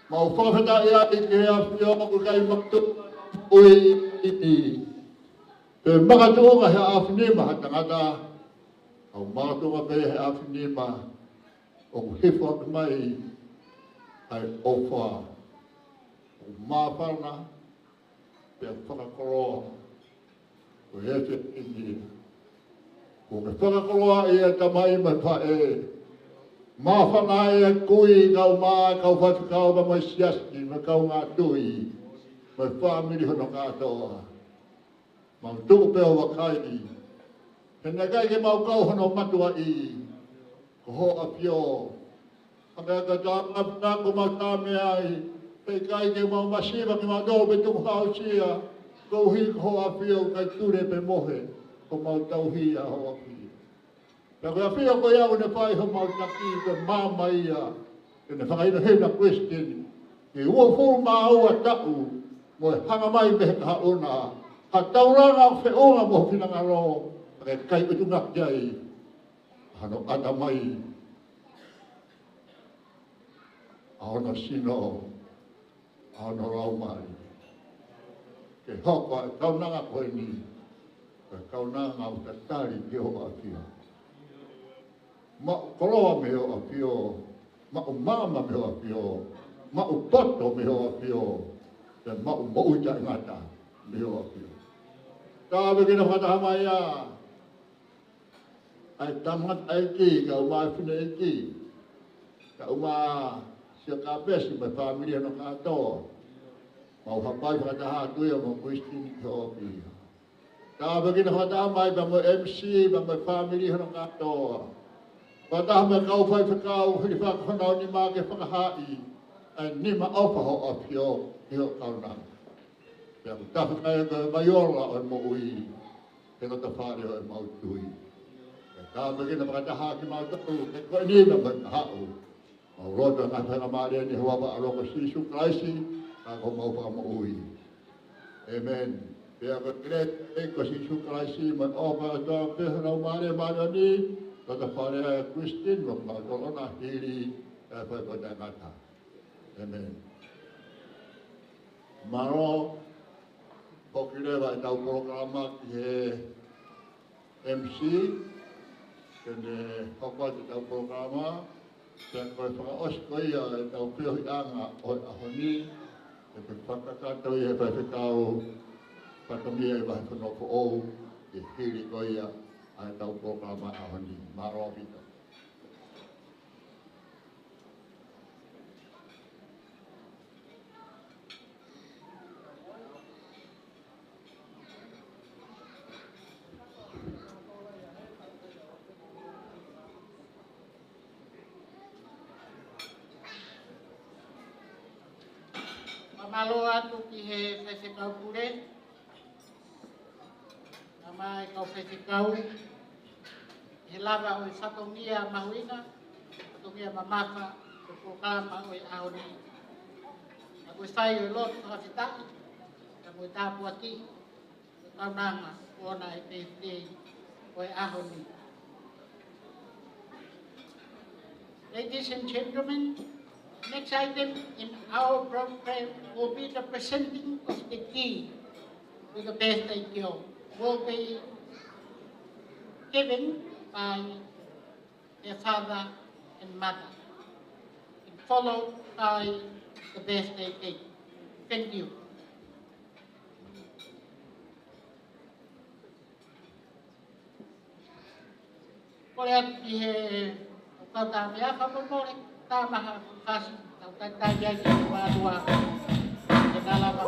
Mau fakafetaʻi ai ki he ʻAfio ʻoku ʻikai makatuʻunga ʻi he moʻui ni. Pe makatuʻunga he ʻaofinima ha tangata, ʻoku makatuʻunga pē he ʻaofinima ʻoku hifo atu mai ʻa e ʻofa, ʻoku māfana, pea fakakoloa. Ko e efiafi ni, kuo ke fakakoloaʻi e tamai mo e faʻē. Māfana ai e kui, kau mā, kau faifekau, mo e siasi, mo e kaungā tui, mo e fāmili hono kātoa. Mau tuʻu pē ʻo vakai, he naʻe ʻikai ke mau kau hono mātuʻaki, ko hoʻo ʻAfio. Pea ka tau ngāue ʻoku mau taʻe meʻa ai, he ʻikai ke mau masiva kimautolu pe tukuhāusia, koeʻuhi ko hoʻo ʻAfio ʻikai tule pe mohe, ko mau tauhi ʻa hoʻo ʻAfio. Pea ko e ʻAfio ko ia ʻoku ne fai homau taki, ko e maama ia, ke ne fakahinohino ʻa Christine, ʻi he uofulu mā ua taʻu, mo e hanga mai mei he kahaʻu na, ha taulanga ʻoku feʻunga mo ho finangalo, pea ke kai ʻutunga ki ai ʻa hono ʻatamai, ʻa hono sino, ʻa hono laumālie. Ke hoko ʻa e kaunanga ko eni, ko e kaunanga ʻoku tatali ki hoʻo ʻAfio. Maʻu koloa mei hoʻo ʻAfio, maʻu maama mei hoʻo ʻAfio, maʻu poto mei hoʻo ʻAfio, pea maʻu moʻui taʻengata mei hoʻo ʻAfio. Tāpuekina fakataha mai ā ʻa e tangataʻeiki, kae ʻumaʻā e fineʻeiki, kae ʻumaʻā Siaosi Kāpesi mo e fāmili hono kātoa. Mau hapai fakataha atu ia mo Christine ki hoʻo ʻapi. Tāpuekina fakataha mai pea mo e M C, pea mo e fāmili hono kātoa. Fakataha mo e kau faifekau, hili fakahoko honau nima ke fakahaaʻi ʻa e nima ʻofa ʻa hoʻo ʻAfio ki hoʻo kaunanga. Pea ʻoku tafeʻaki koe mai ola ʻo e moʻui, he loto fale ʻo ʻemau tui. Pea tāpuekina fakataha kimautolu, he ko e nima mo e kahaʻu. Mau lotu ʻa e ngaahi faingamālie ni he huafa ʻo ho ʻAlo ko Sīsū Kalaisi, ka ko homau Fakamoʻui. ʻĒmeni. Pea ko e kelesi ʻa e ʻEiki ko Sīsū Kalaisi, mo e ʻofa ʻa e ʻOtua, pea mo e Laumālie Māʻoniʻoni, loto fale ʻa Christine mo kimautolu ʻoʻona hili ʻa e faʻahinga taʻengata. ʻĒmeni. Mālō, foki leva ʻetau polokalama ki he M C, ke ne hoko atu ʻetau polokalama, pea ko e fakaʻosi ko ia ʻetau feohiʻanga ʻo e ʻaho ni, ʻe pē fakakakato ia ʻe he faifekau fatongia ʻi he vahefonua foʻou, ʻi he hili ko ia ʻa ʻetau polokalama ʻaho ni. Mālō ʻaupito. Fakamālō atu ki he faifekau pule, kae ʻumaʻā e kau faifekau, he lava ʻo e fatongia mahuʻinga, fatongia mamafa, ʻo e polokalama ʻo e ʻaho ni. Ka ko e fai ʻo e lotu fakafetaʻi, ka mo e tāpuaki, ʻo e kaunanga, ʻoʻona e birthday ʻo e ʻaho ni. Ladies and gentlemen, next item in our program will be the presenting of the key to the birthday girl, will be given by their father and mother, and followed by the birthday cake. Thank you. Kole atu ki he kau tā meʻa, fakamolemole, tā maha, fasi, tau taitai ai ki he mātuʻa. Ke nā lava.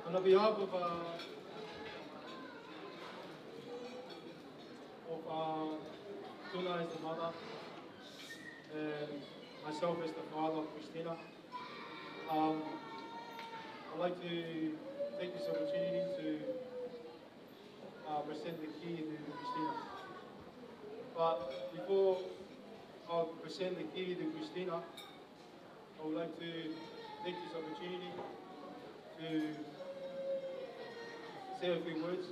On behalf of, uh, of, uh, Tuna as the mother, and myself as the father of Christina, um, I'd like to take this opportunity to, uh, present the key to Christina. But before I present the key to Christina, I would like to take this opportunity to say a few words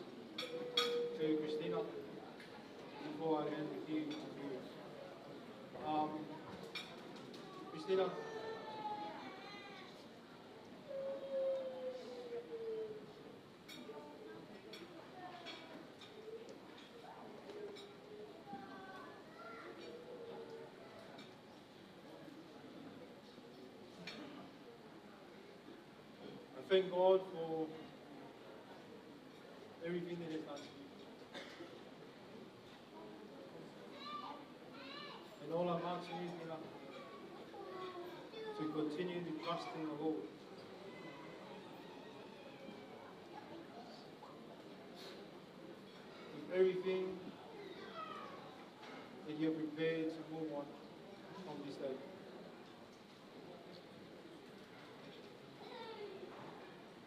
to Christina before I hand the key to you. Um, Christina, I thank God for everything that He's done. And all I'm asking is, you know, to continue to trust in the Lord with everything that you have prepared to move on from this day.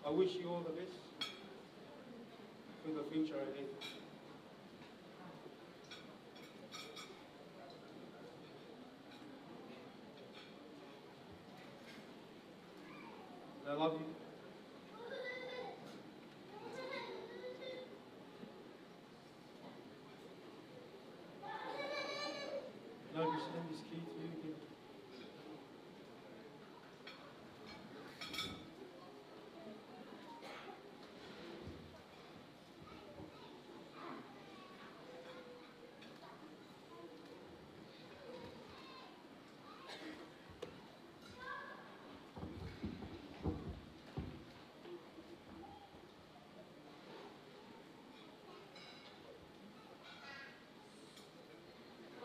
I wish you all the best for the future ahead. And I love you. Now just hand this key to you again.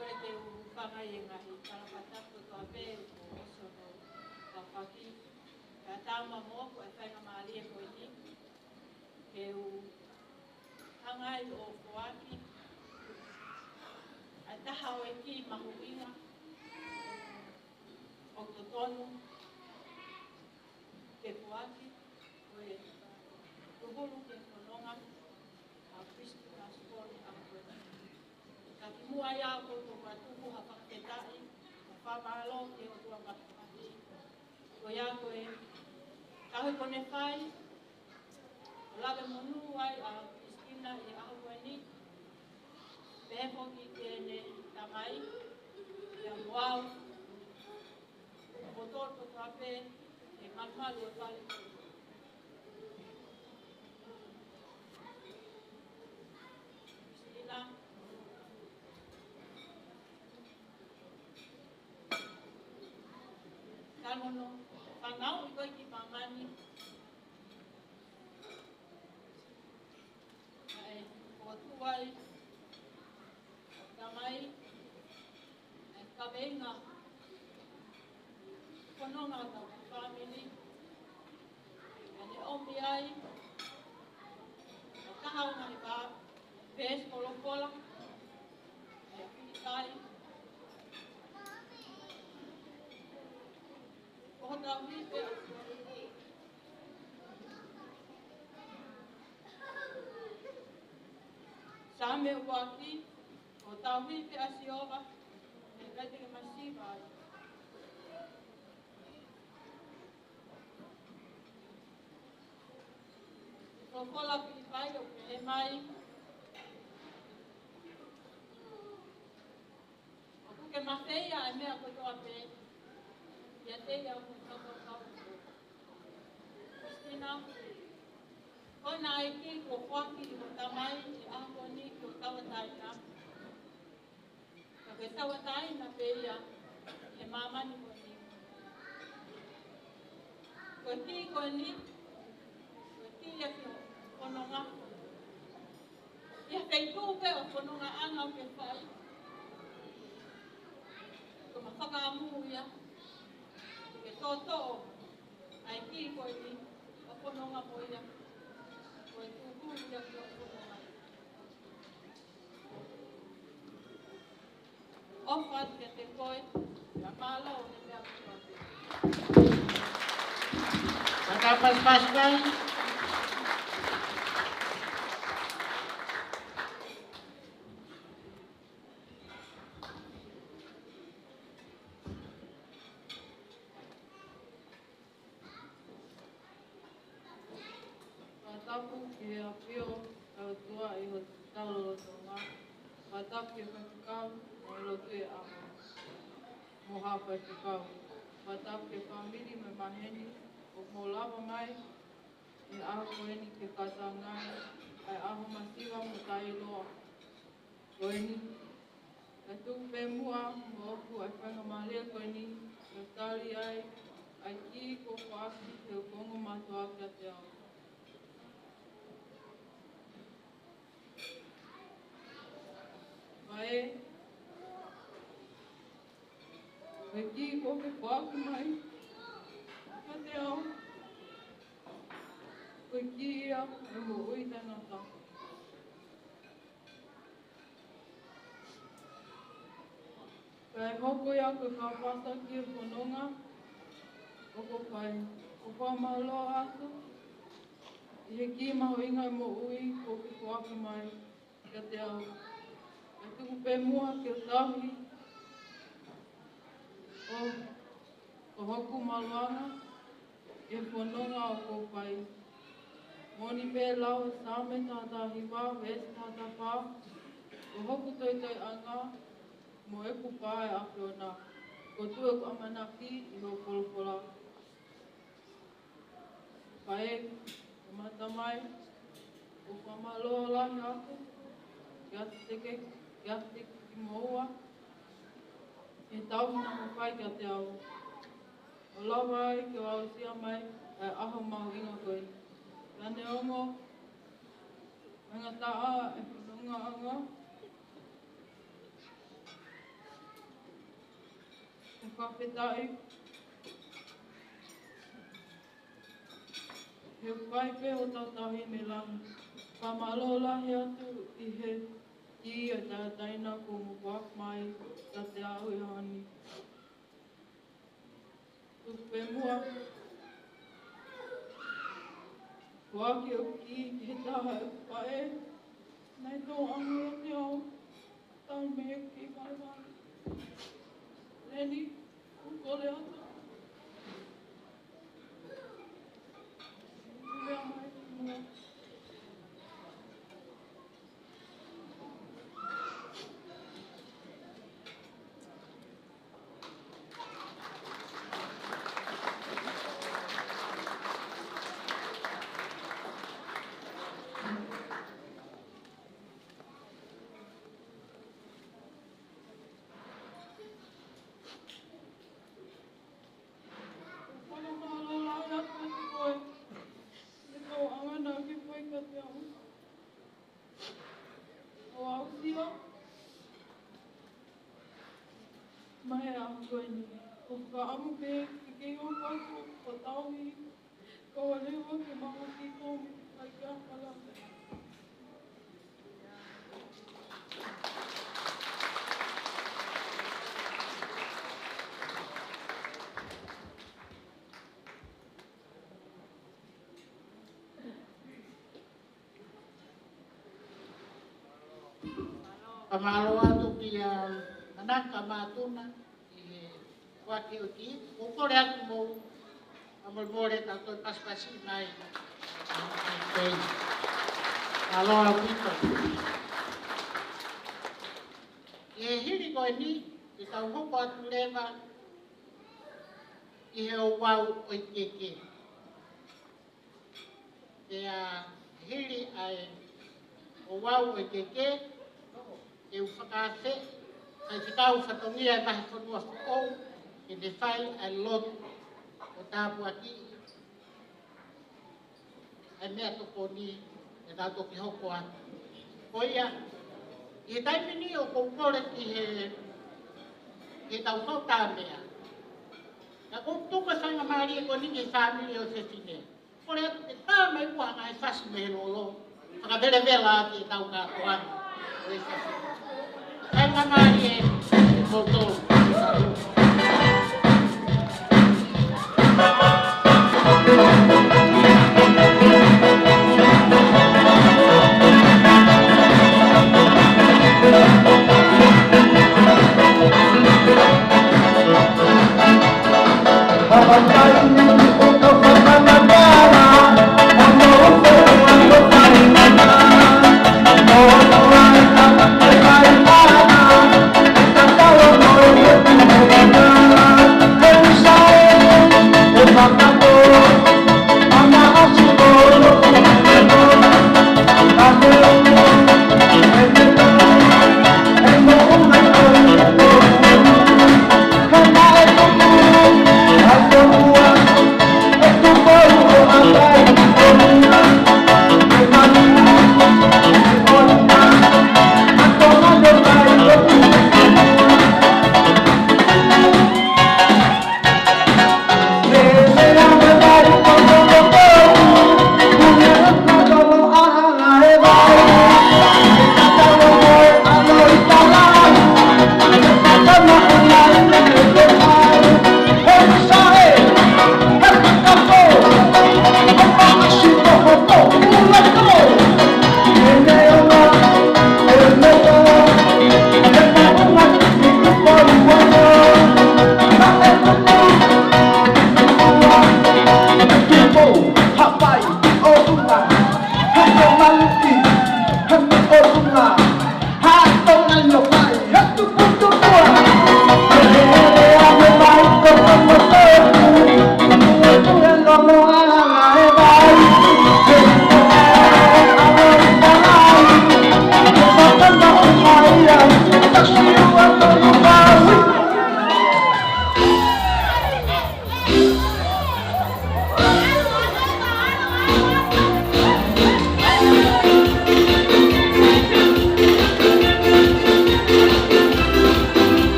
Kole ke u hūfanga he ngaahi talapata kotoa pē kuo ʻosi hono fafaki. Kae ʻatā muʻa moʻoku ʻa e faingamālie ko eni ke u hanga ai ʻo foaki ʻa e taha ʻo e kī mahuʻinga ʻoku totonu ke foaki, ko e tūhulu ki he fononga ʻa Christina Sipoli ʻa ko ē. Ka kimuʻa ia ʻoku ou tuku ha fakafetaʻi, ha fakamālō ki he ʻOtua Mafimafi. Ko ia ko e tauhi kuo ne fai, ʻo lave monū ai ʻa Christina ʻi he ʻaho ko eni, pehē foki ki heʻene tamai, pea mo au, mo kitautolu kotoa pē, ʻi he malumalu ʻo e fale ko eni. Christina, ka nono, ka ngau i koe ki māmani, ʻa e fokotuʻu ai, tamai, ʻa e kaveinga, fononga ʻo hotau fāmili, ʻa ʻene ʻomi ai ʻa e taha ʻo e ngaahi veesi folofola, ʻa e Filipai, ko hotau hipe ʻa Sihova. Saame ʻuluaki, ko hotau hipe ʻa Sihova, ʻe ʻikai te ke masiva ai. Folofola Filipai ʻoku pehē mai, ʻoku ke mafeia ʻa e meʻa kotoa pē, ʻiate ia ʻoku ke fakakaukau. Christina, ko ena ʻa e kī kuo foaki ʻe ho tamai ʻi he ʻaho ko eni ki ho tauʻatāina. Ka ko e tauʻatāina pē ia ʻi he māmani ko eni. Ko e kī ko eni, ko e kī ia ki ho fononga. ʻI he feituʻu pē ʻoku fonongaʻanga ʻoku ke fai, ko ʻema fakaʻamu ia ke toʻotoʻo ʻa e kī ko eni ʻo fononga mo ia. ʻOfa atu kiate koe, pea mālō e meʻa kotoa pē. Fakapasipasi mai. Fakatapu ki he ʻafio ʻa e ʻOtua ʻi hotau lotolotonga. Fakatapu ki he faifekau mo e lotu ʻi he ʻaho, mo haʻa faifekau. Fakatapu ki he fāmili mo e maheni ʻoku mou lava mai he ʻaho ko eni ke kātaki ʻa e ʻaho masiva mo taʻeʻiloa ko eni. Kae tuku pē muʻa moʻoku ʻa e faingamālie ko eni ke tali ai ʻa e kī kuo foaki ʻe he ongo mātuʻa kiate au. Faʻē, ko e kī kuo ke foaki mai kiate au, ko e kī ia ʻo e moʻui taʻengata. Kae hoko ia ko e fakafasa ki he fononga ʻoku ou fai. ʻOku ou fakamālō atu ʻi he kī mahuʻinga ʻo e moʻui kuo ke foaki mai kiate au. Kae tuku pē muʻa ke u tauhi ʻo, ʻo hoku maluʻanga ʻi he fononga ʻoku ou fai. Moʻoni pē lau ʻa e Saame taha taha hiva, veesi taha taha fā: Ko hoku toitoiʻanga mo ʻeku pā ʻa e ʻAfiona, ʻoku ou tuʻu ʻeku ʻamanaki ʻi hoʻo folofola. Faʻē, ʻe mata mai, ʻoku ou fakamālō lahi atu kiate ke, kiate kimoua he tauhi naʻa mou fai kiate au, ʻo lava ai ke u aʻusia mai ʻa e ʻaho mahuʻinga ko eni. Pea neongo ʻa e ngataʻanga ʻo e fonongaʻanga, ʻoku ou fakafetaʻi he ʻoku fai pē hotau tauhi mei langi. Fakamālō lahi atu ʻi he kī ʻo e tauʻatāina kuo mou foaki mai kiate au he ʻaho ni. Tuku pē muʻa, foaki ʻeku kī ki he taha ʻeku faʻē naʻe tōʻanga kiate au talu mei heʻeku kiʻi valevale. Leni, ʻoku ou kole atu ke u lea mai ki muʻa. Fakamālō lahi atu kiate koe he tōʻanga naʻa ke fai kiate au. ʻO aʻusia mai ʻa e ʻaho ko eni. ʻOku ou fakaʻamu pē ke kei hoko atu ʻo tauhi, kae ʻoua leva ke mamahi ʻa e tō mo e fai ki he ʻaho palani. Fakamālō atu kia Manaka Matuna ʻi he foaki ʻo e kī. ʻOku ou kole atu mou fakamolemole, tau toe pasipasi mai. Mālō ʻaupito. ʻI he hili ko eni, te tau hoko atu leva ʻi he ouau ʻo e keke. Pea hili ʻa e ouau ʻo e keke, te u fakaafe, faifekau fatongia ʻa e vahefonua foʻou, ke ne fai ʻa e lotu ʻo tāpuakiʻi ʻa e meʻatokoni ʻe tau toki hoko atu. Ko ia, ʻi he taimi ni ʻoku ou kole ki he, ki he tau kau tā meʻa. Ka ʻoku ou tuku e faingamālie ko eni ki he fāmili ʻo e fefine. Kole atu ke tā mai ʻa e ngaahi fasi mei he lolo. Fakavelavela ʻaki ʻetau kātoanga. ʻOi fasi. Kae mālie ʻa kimoutolu.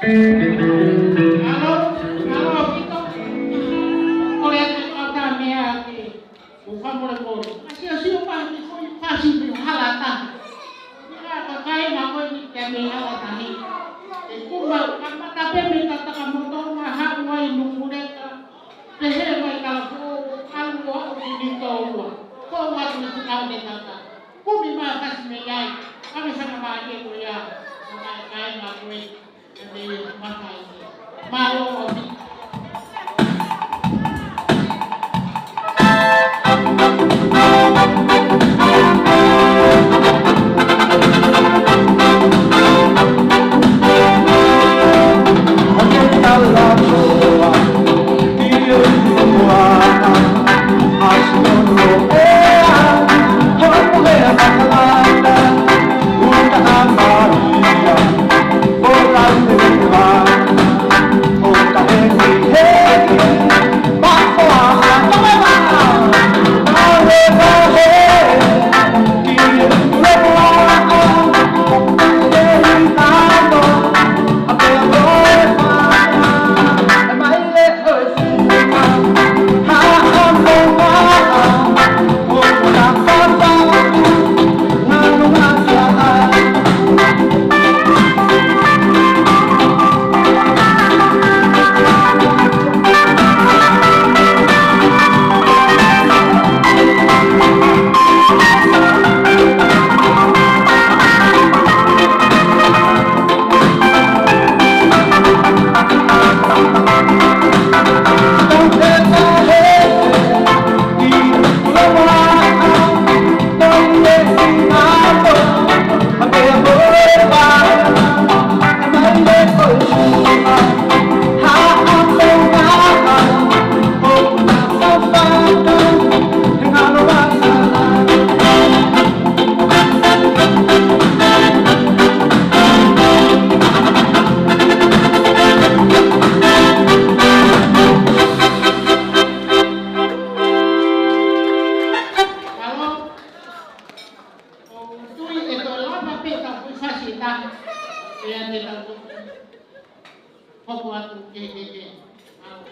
Alo, alo, Vito. Kole atu e kau tā meʻa ke u fakamolemole. Ka sio sio pē ki he foʻi fasi mei hala tahi. Ka ka kai ma koe ni ke mei hala tahi. E kuma, kamata pē mei tataka moto ma haʻu ai Nukuleka. Pehē mai ka ko alu o au ki ni tō ua. Ko ua tu ni tukau ne tata. Kumi ma fasi mei ai. Ka me sanga ma ke ko ia. Ka kai ma koe. Alo? ʻOku ou tui ʻe toe lava pē ʻetau foʻi fasi ʻe taha. Pea te tau hoko atu ke, ke, ke. Alo.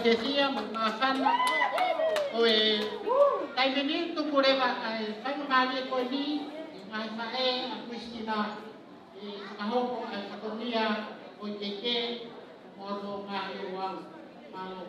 Esia mo e māfana ʻo e taimi ni. Tuku leva ʻa e faingamālie ko eni ʻi he ngaahi faʻē ʻa Kulisitiana ʻi he fakahoko ʻa e fatongia ʻo e keke mo hono ngaahi ouau. Mālō.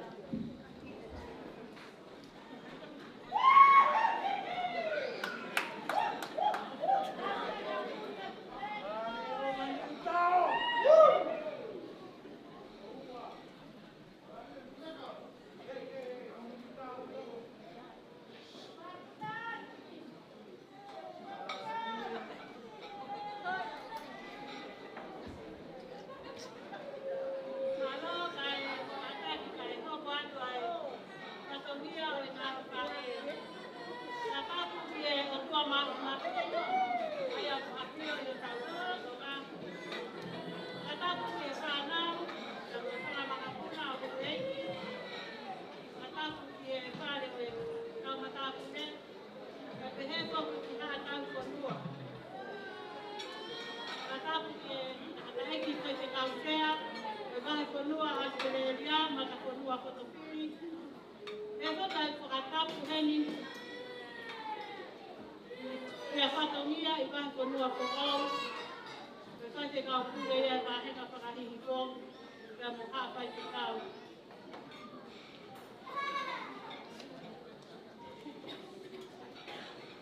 Mālō, kae, kae, kae hoko atu ai. Fatongia ʻo e ngaahi faʻē. Fakatapu ki he ʻOtua Māfimafi, ʻa ia ʻoku ʻafio ʻi hotau lotolotonga. Fakatapu ki he fānau, ki he fanga makapuna ʻoku ʻi heni. Fakatapu ki he fale ʻo e kau matāpule. Kae pehē foki ki haʻa tauhi fonua. Fakatapu ki he tangataʻeiki faifekau sea ʻo e vahefonua ʻAositelēlia, matāfonua kotoa pē. Pea ʻoku ou fakatapu heni ki he fatongia ʻi vahefonua foʻou, ʻo e faifekau pule ia ʻa e vāhenga fakahihifo, pea mo haʻa faifekau.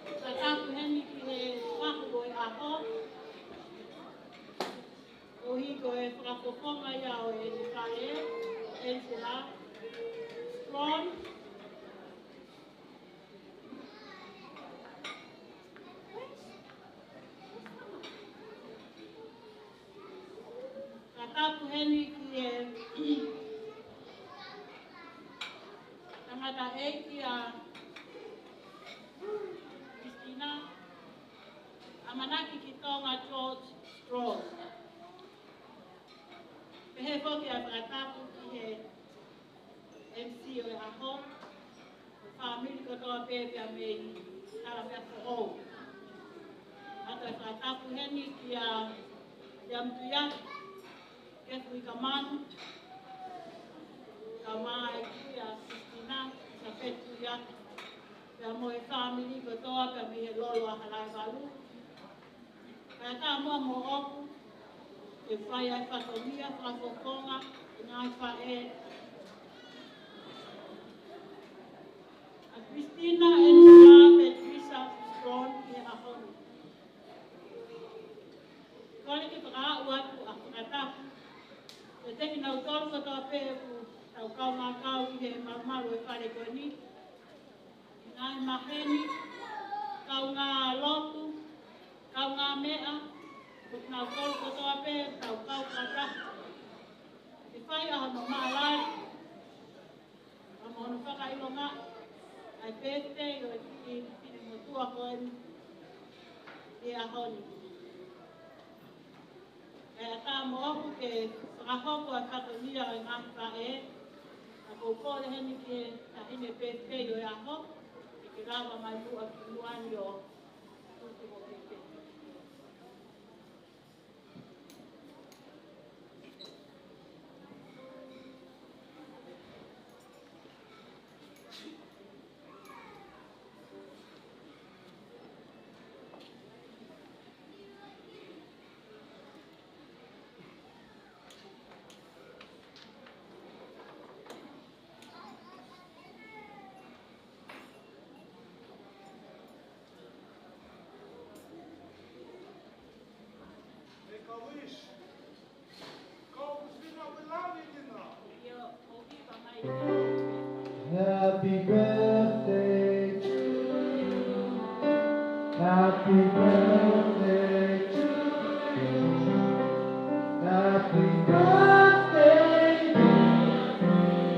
Fakatapu heni ki he fahu ʻo e ʻaho, ʻo hoko ko e fakafofonga ia ʻo e faʻē, Angela Strong. Fakatapu heni ki he tangataʻeiki ʻa Kulisitiana, ʻAmanaki ki Tonga George Strong. Pehē foki ʻa e fakatapu ki he M C ʻo e ʻaho, fāmili kotoa pē pea mei Talavea foʻou. ʻOatu e fakatapu heni kia Liam Tuiaki, Kefu Ikamanu, kaeʻumaʻā ʻa e kui ʻa Kulisitiana, Safeti Tuiaki, pea mo e fāmili kotoa pea mei he lolo ʻa Halaevalu. Kae ʻatā muʻa moʻoku ke fai ʻa e fatongia fakafofonga ʻo e ngaahi faʻē ʻa Kulisitiana Angela Patricia Strong ʻi he ʻaho ni. Kole ke fakaaʻu atu ʻa e fakatapu kiate kinautolu kotoa pē ʻoku tau kaungā kau ʻi he malumalu ʻo e fale ko eni. Ngaahi maheni, kaungā lotu, kaungā meʻa, ʻoku nau kau kotoa pē, tau kau fakataha. Ke fai ʻa hono maʻalali, ʻa mo hono fakaʻilonga ʻa e birthday ʻo e kiʻi finemotuʻa ko eni ʻi he ʻaho ni. Kae ʻatā moʻoku ke fakahoko ʻa e fatongia ʻo e ngaahi faʻē, ka ʻoku ou kole heni ki he taʻahine birthday ʻo e ʻaho, ke ke lava mai muʻa ki muʻa ni ʻo tuku ho pepe. Make a wish. Happy birthday to you. Happy birthday to you. Happy birthday, dear Christina.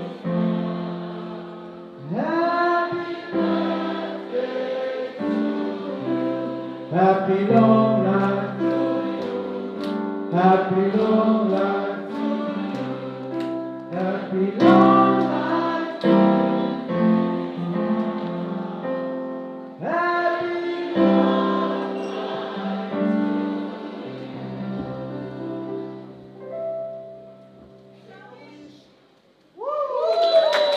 Happy birthday to you. Happy long life to you. Happy long life to you. Happy long life to you. Happy long life to you. Woo!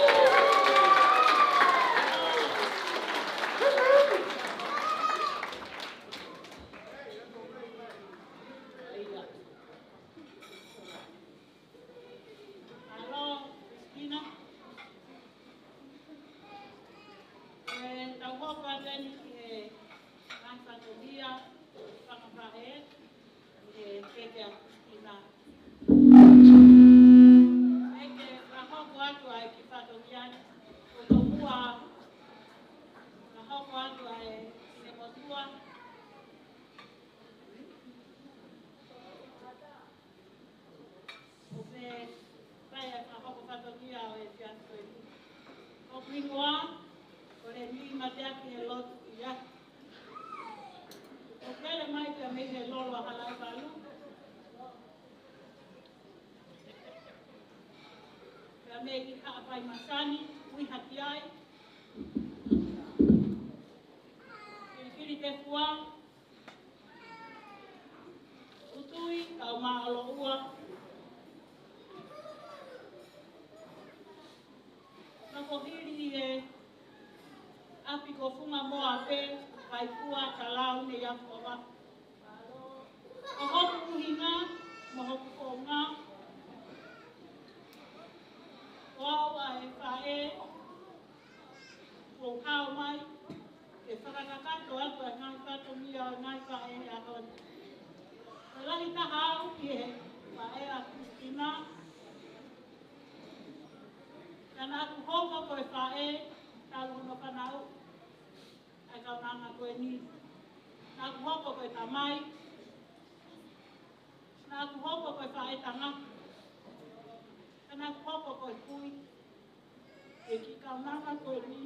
Ua, ko e lī mateaki he lotu ia. Ko Kele mai pea mei he lolo ʻa Halaevalu. Pea mei ki Haʻapai Masani, ui hake ai. Kilikili Tefua, Utui, kau mā ʻOloʻua. Nako hili ʻi he ʻapi ko Funga Moa pē, Vaikua, Talau, Neiafu, Vavaku. Ko hoku ʻuhinga, mo hoku konga. Ko au ʻa e faʻē, kuo u hao mai, ke fakakakato atu ʻa e ngaahi fatongia ʻo e ngaahi faʻē he ʻaho ni. Ko e lahi taha au ki he faʻē ʻa Christina. Ka naʻa ku hoko ko e faʻē, talu hono fanauʻi ʻa e kaunanga ko eni. Naʻa ku hoko ko e tamai. Naʻa ku hoko ko e faʻē tangata. Ka naʻa ku hoko ko e kui. He kiʻi kaunanga ko eni.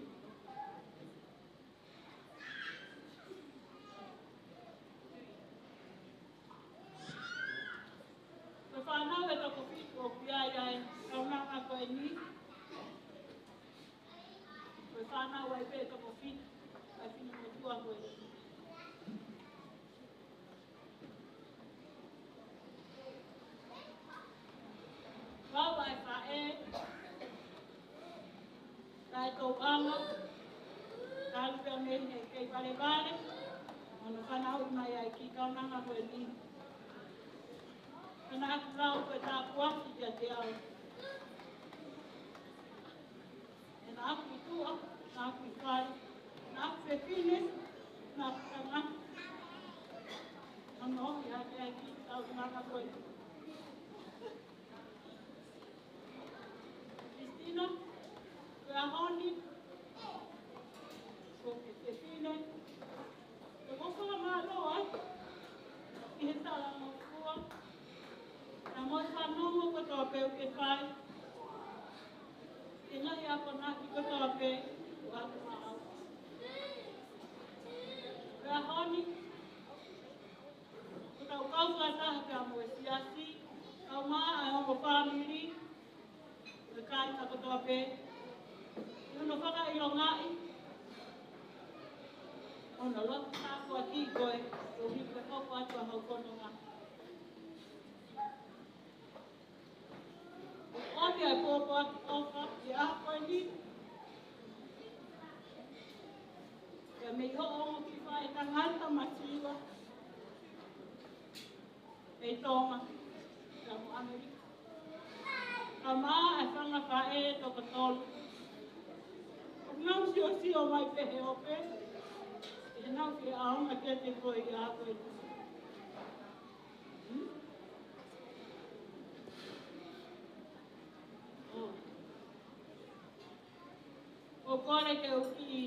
Ko e fānau ʻe toko fitu ʻoku ʻi ai ʻa e kaunanga ko eni. Ko e fānau ai pē ʻe toko fitu ʻa e finemotuʻa ko eni. Ko au ʻa e faʻē, taʻetouʻanga, talu pē mei he kei valevale, hono fanauʻi mai ʻa e kiʻi kaunanga ko eni. Ka naʻa ku lau ko e tāpuaki kiate au. He naʻa ku ʻi tuʻa, naʻa ku ʻi fale, naʻa ku fefine, naʻa ku tangata. Hono ʻomi hake ʻa e kiʻi kaunanga ko eni. Christina, ko e ʻaho ni, ko e fefine, ʻoku ou fakamālō ai ʻi he talangofua, pea mo e fanongo kotoa pē ʻoku ke fai, ʻi he ngaahi akonaki kotoa pē kuo ʻoatu maʻau. Ko e ʻaho ni, ʻoku tau kau fakataha pea mo e siasi, kau mā ʻa e ongo fāmili, mo e kāinga kotoa pē, ʻi hono fakaʻilongaʻi hono lotu tāpuaki ko ē, koeʻuhi ko e hoko atu ʻa hoʻo fononga. ʻOmi ʻa e pōpoaki ʻofa ʻi he ʻaho ko eni, pea mei hoʻo ongo kiʻi faʻē tangata masiva, mei Tonga, pea mo ʻAmelika. Kau mā ʻa e fanga faʻē toko tolu. ʻOku nau siosio mai pē he ope, ʻi heʻenau fie ʻaonga kiate koe ʻi he ʻaho ko eni. Hmm? ʻŌ. ʻOku ou kole ke u kiʻi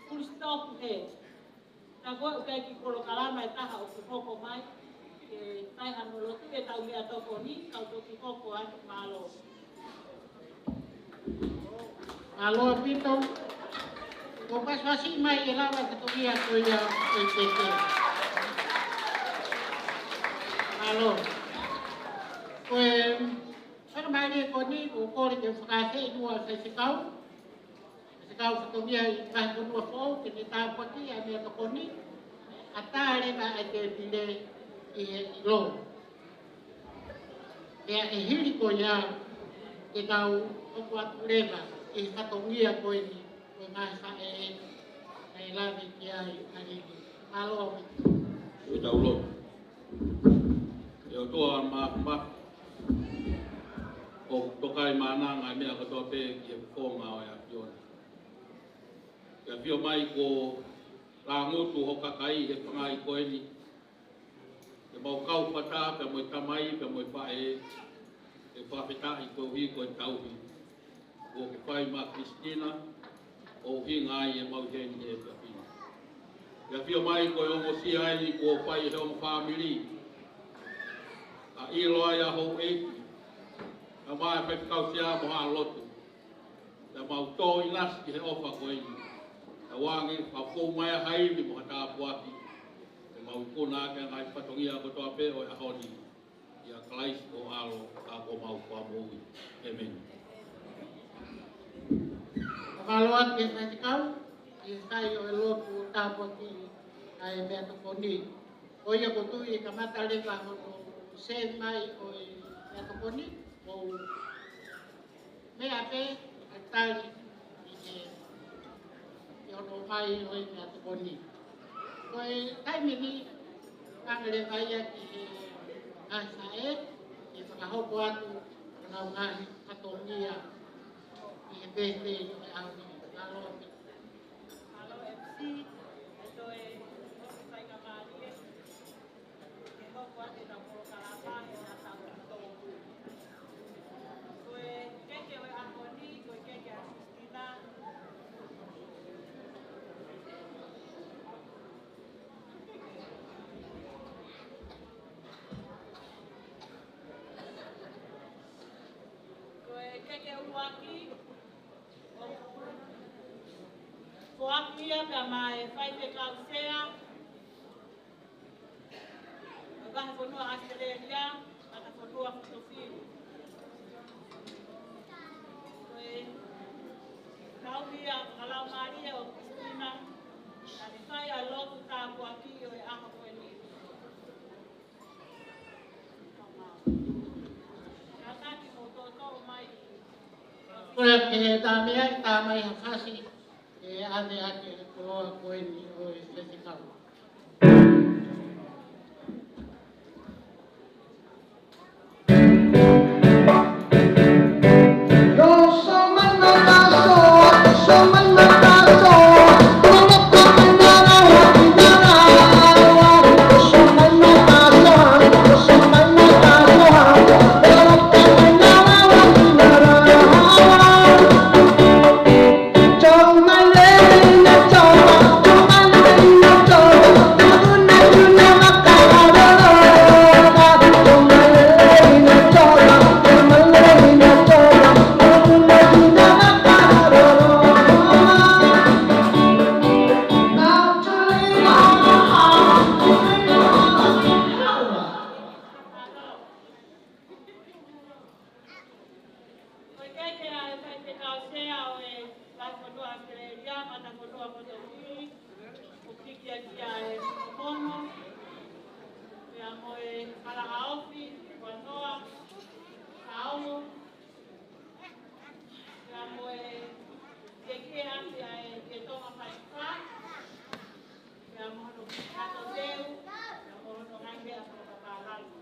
full stop he. Tā ko ē ʻoku ʻi ai e kiʻi polokalama ʻe taha ʻoku hoko mai. Ke fai hano lotu ʻetau meʻatokoni, kau toki hoko atu, mālō. Mālō ʻaupito. Ko pasipasi mai ʻe lava ke toki atu ia ʻe tete. Mālō. Ko e, fakamālie ko eni, ʻoku ou kole ke u fakaafeʻi muʻa e faifekau. Faifekau fatongia ʻi he vahefonua foʻou, ke ne tāpuakiʻi ʻa e meʻatokoni, ʻatā leva ʻa e tēpile ʻi he ʻilo. Pea ʻe hili ko ia, te tau hoko atu leva ʻi he fatongia ko eni, ko e ngaahi faʻē ʻe lave ki ai ʻa Lili. Mālō. ʻOku tau lotu. ʻE ʻOtua Māfimafi, ʻoku toka ai mānanga ʻa e meʻa kotoa pē ki he fofonga ʻo e ʻAfiona. ʻOku ke ʻafio mai ko e langutu ʻo e kakai he fangai ko eni. Ke mau kau fakataha pea mo e tamai pea mo e faʻē, ke fakafetaʻi koeʻuhi ko e tauhi kuo ke fai maʻa Christina, ʻo ʻuhinga ai ʻemau ʻi heni he efiafi ni. ʻOku ke ʻafio mai ko e ongosia eni kuo fai ʻe he ongo fāmili, ʻa e ʻilo ai ʻa houʻeiki, ʻa e faifekau sea mo haʻa lotu. Pea mau tō ʻinasi ki he ʻofa ko eni. Tauange, fakafou mai ha ivi mo ha tāpuaki. Ke mau ikuna ʻaki ʻa e ngaahi fatongia kotoa pē ʻo e ʻaho ni. ʻIa Kalaisi ko ho ʻAlo, ʻa ko homau Fakamoʻui. ʻĒmeni. Fakamālō atu ki he faifekau, ʻi he fai ʻo e lotu tāpuaki ʻa e meʻatokoni. Ko ia ʻoku ou tui ʻe kamata leva hono save mai ʻo e meʻatokoni, ʻo meʻa pē ʻa e tali ʻi he, ʻi hono ʻomai ʻo e meʻatokoni. Ko e taimi ni, hanga leva ia ki he ngaahi faʻē ke fakahoko atu honau ngaahi fatongia ʻi he pētē ʻo e ʻaho ni. Mālō ʻaupito. Mālō M C, ʻe toe ʻosi fai ka mālie. Ke hoko atu ʻetau polokalama he ʻaho ni. Ko e keke ʻo e ʻaho ni, ko e keke ʻa Christina. Ko e keke ʻuluaki, ʻoku foaki ia pea maʻa e faifekau sea, ʻa e vahefonua ʻAositelēlia, Matafonua Fotofili. Ko e tauhi fakalaumālie ʻo Christina, ʻa e fai ʻa e lotu tāpuaki ʻo e ʻaho ko eni. Kātaki mou toʻotoʻo mai. Ko e ke tā meʻa, tā mai ha fasi, ʻe ʻave ʻaki e koloa ko eni ʻo e faifekau. Ko e keke ʻa e faifekau sea ʻo e Vahefonua ʻAositelēlia, Matafonua Fotofili, ʻoku kikiakia e mono, pea mo e kalaʻaofi, ua noa, kaolo, pea mo e keke ʻa e, ʻa e, ʻa e Tonga Faifa, pea mo hono kato teu, pea mo hono ngaahi meʻa fakapapālangi.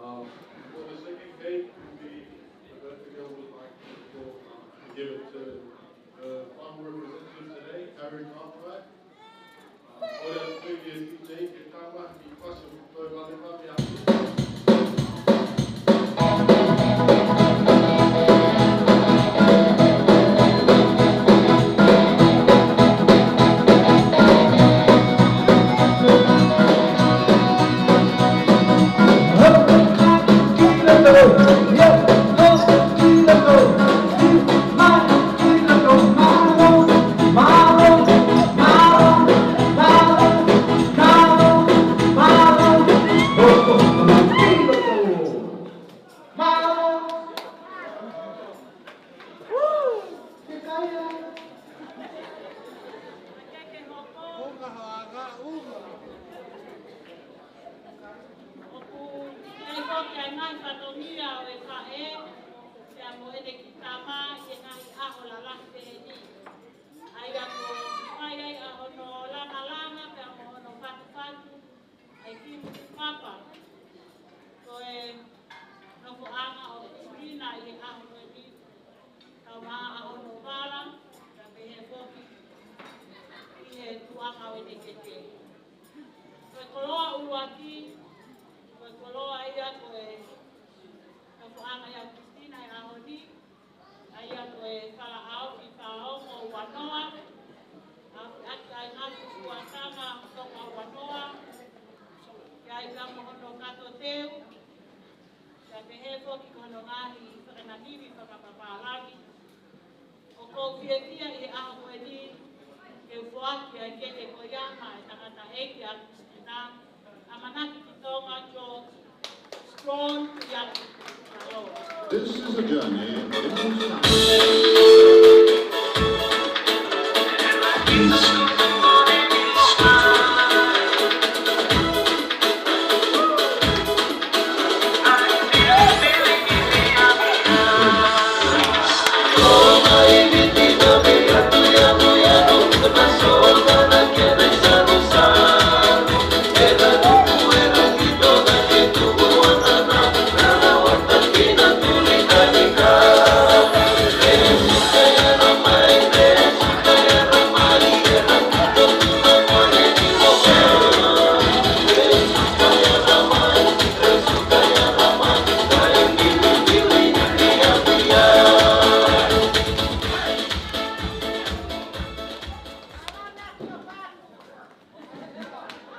Um, for the second day, ʻa e ngaahi fatongia ʻo e faʻē, pea mo ʻene kiʻi tama ʻi he ngaahi ʻaho lalahi pehē ni. ʻA ia ko e fai ai ʻa hono langalanga pea mo hono fatufatu ʻa e kiʻi muku papa. Ko e nofoʻanga ʻo Kusilina ʻi he ʻaho ko eni, kaeʻumaʻā hono vala, pea pehē foki ʻi he tuʻunga ʻo ʻene kete. Ko e koloa ʻuluaki, ko e koloa ia ko e nofoʻanga ia ʻo Kusilina he ʻaho ni, ʻa ia ko e fala ʻaofi fā ongo ua noa, ʻa ia ʻoku ʻi ai e ngaahi fuatanga Tonga ua noa, ʻi ai pea mo hono kato teu, pea pehē foki ko hono ngaahi fakananimi fakapapālangi. ʻOku ou fiefia ʻi he ʻaho ko eni ke u foaki ʻa e kete ko ia maʻa e tangataʻeiki ʻa Kusilina, ʻamanaki ki Tonga, George Strong, Kuiapu. Mālō. This is a journey into sound.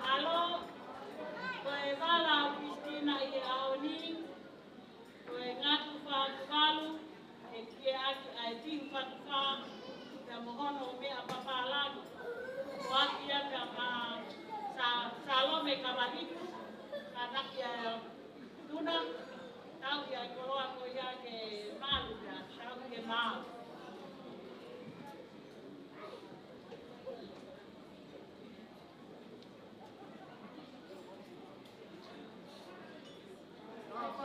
Mālō, ko e vala ʻo Kusilina ʻi he ʻaho ni, ko e ngatu fā tuvalu, ʻe ʻiate ia ʻa e tihu fā tuvalu, pea mo hono meʻa papālangi. Ko ia pea mo Sa-, Salome Kavaliku, ka taki a Tuna, tau ia e koloa ko ia ke malu ia, tau ke malu. Ko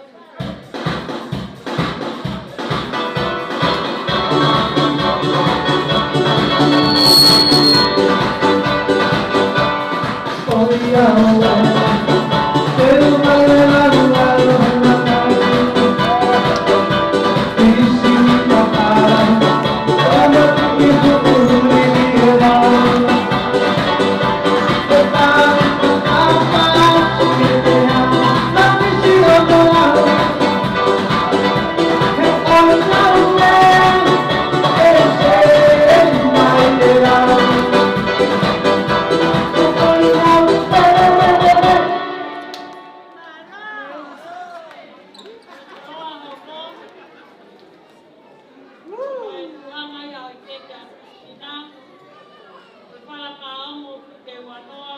e fala fā ongo fuʻu teu ua noa,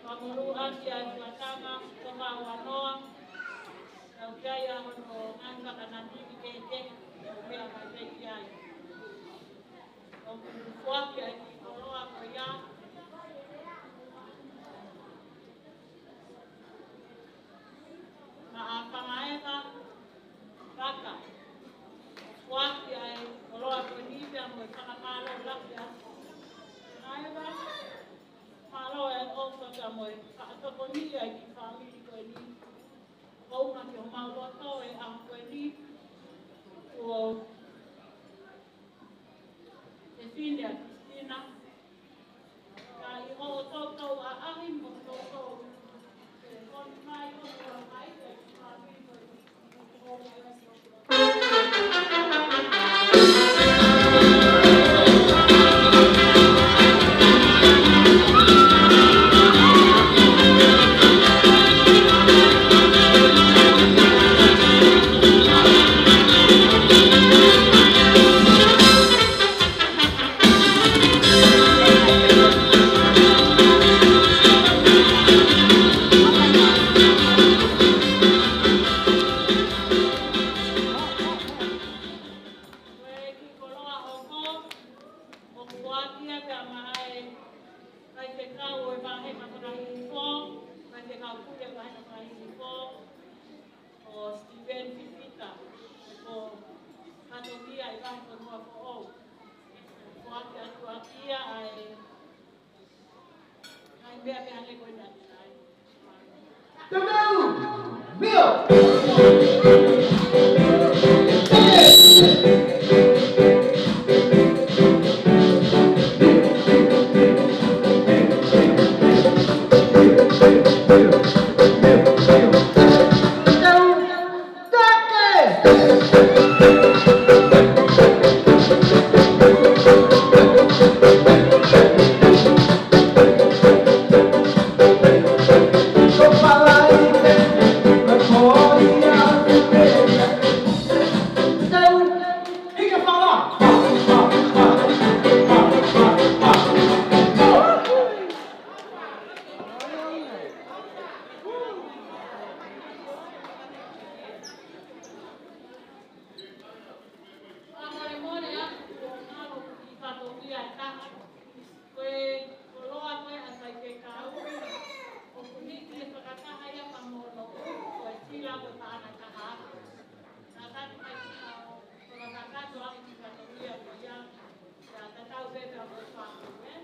ʻa ia ʻoku ʻi ai e fuatanga Tonga ua noa, ʻoku ʻi ai ʻa hono ngaahi fakananimi kehekehe, ʻo meʻa mai pē ki ai. ʻOku foaki ʻa e kiʻi koloa ko ia maʻa Fangaeva Vaka. Foaki ʻa e koloa ko eni pea mo e fakamālō lahi atu. Fangaeva, mālō e ʻofa pea mo e faʻa tokoni ʻa e kiʻi fāmili ko eni. Ko e ʻuhinga ki homau loto he ʻaho ko eni, ko e fefine ʻa Kusilina. Ka ʻi hoʻo toutou ʻaʻahi mo toutou, ʻe koni mai hoʻo ʻaʻahi ʻa e fāmili ko eni. Ko e kiʻi koloa hoko, ʻoku foaki ia pea maʻa e faifekau ʻo e Vāhenga Fakahihifo, faifekau pule Vāhenga Fakahihifo, Ko Steven Fifita, ko Katongia ʻi Vahefonua Foʻou. Ko ake atu ʻaki ia ʻa e, ʻa e meʻa meʻa leko ina atu ai. Tau, tau, mio. Fakamolemole atu kuo ngalo ki fatongia e taha. Ko e koloa ko ē ʻa e faifekau, ʻoku hiki e fakataha ia pea mo hono ʻuunga, ko e sila ko e paʻanga ʻe taha afe. Naʻa tau fai sila ʻo fakakakato ʻaki ki fatongia ko ia. Pea tatau pē pea mo e fānau, ē?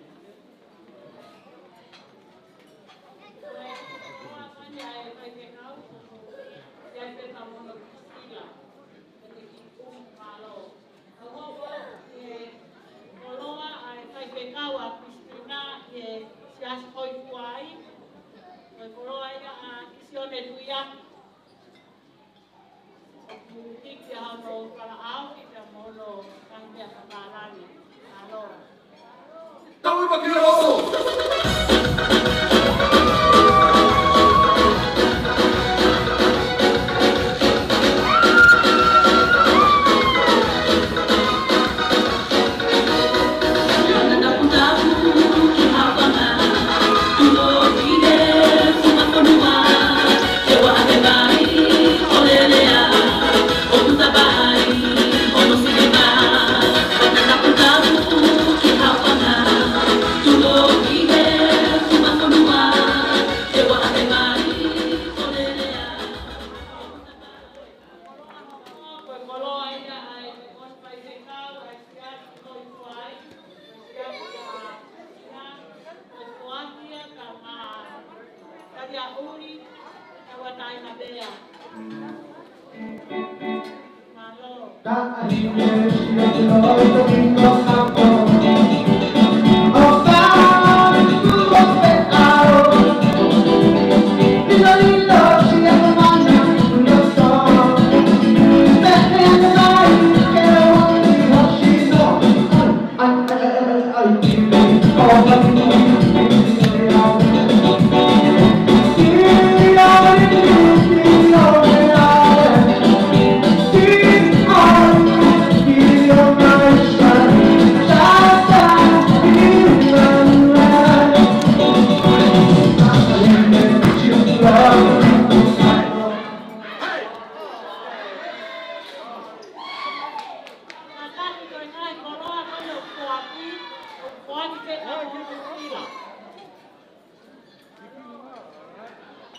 Ko e koloa ko eni ʻa e faifekau, ʻoku ʻi ai pē pea mo hono sila. Ko e kiʻi ʻuunga, mālō. Ka ʻoku ʻi ai e koloa ʻa e faifekau ʻa Christina ʻi he Siasi Hoifua ai. Ko e koloa ia ʻa Kisione Tuiaki. ʻOku hiki ʻa hono falaʻaofi pea mo hono ngaahi meʻa fakapālangi. Mālō. Tau iva ki he loto. Ko e koloa ia ʻa e faifekau ʻa e Siasi Hoifua ai, ko e siasi ʻa Sina, ko e foaki ia ka ma Talia Uli, ka ua taina pea. Mālō.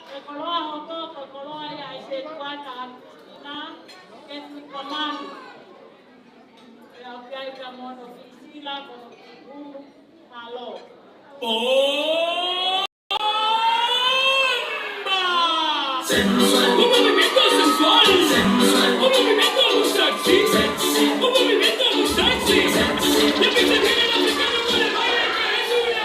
Ko e koloa hoko, ko e koloa ia ʻa e setuata ʻa Christina, Catherine Kamani. Pea ʻoku ʻi ai pea mo hono kiʻi sila, ko hono kiʻi ʻuunga, mālō. Bomba! Sensual. Un movimiento sensual. Sensual. Un movimiento muy sexy. Sexy. Un movimiento muy sexy. Sexy. Y aquí se viene el africano con el baile que es una.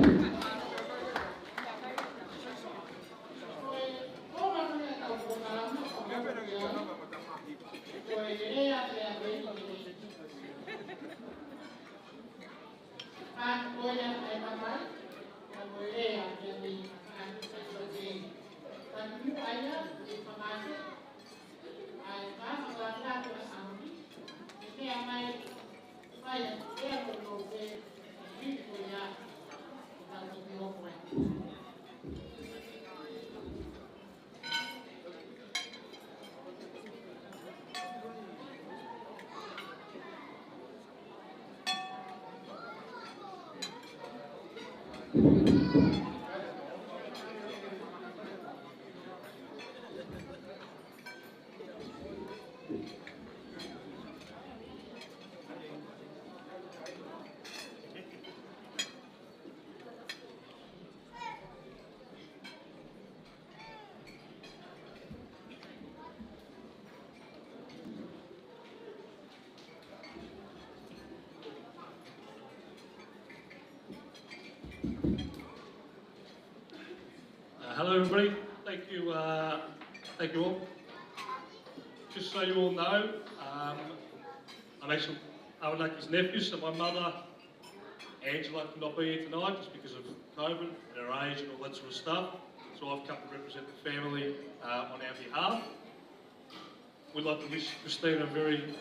Uh, hello, everybody. Thank you. Uh, thank you all. Just so you all know, um, I'm actually Awanaki's nephew, so my mother, Angela, could not be here tonight just because of COVID and her age and all that sort of stuff. So I've come to represent the family, uh, on our behalf. We'd like to wish Christina a very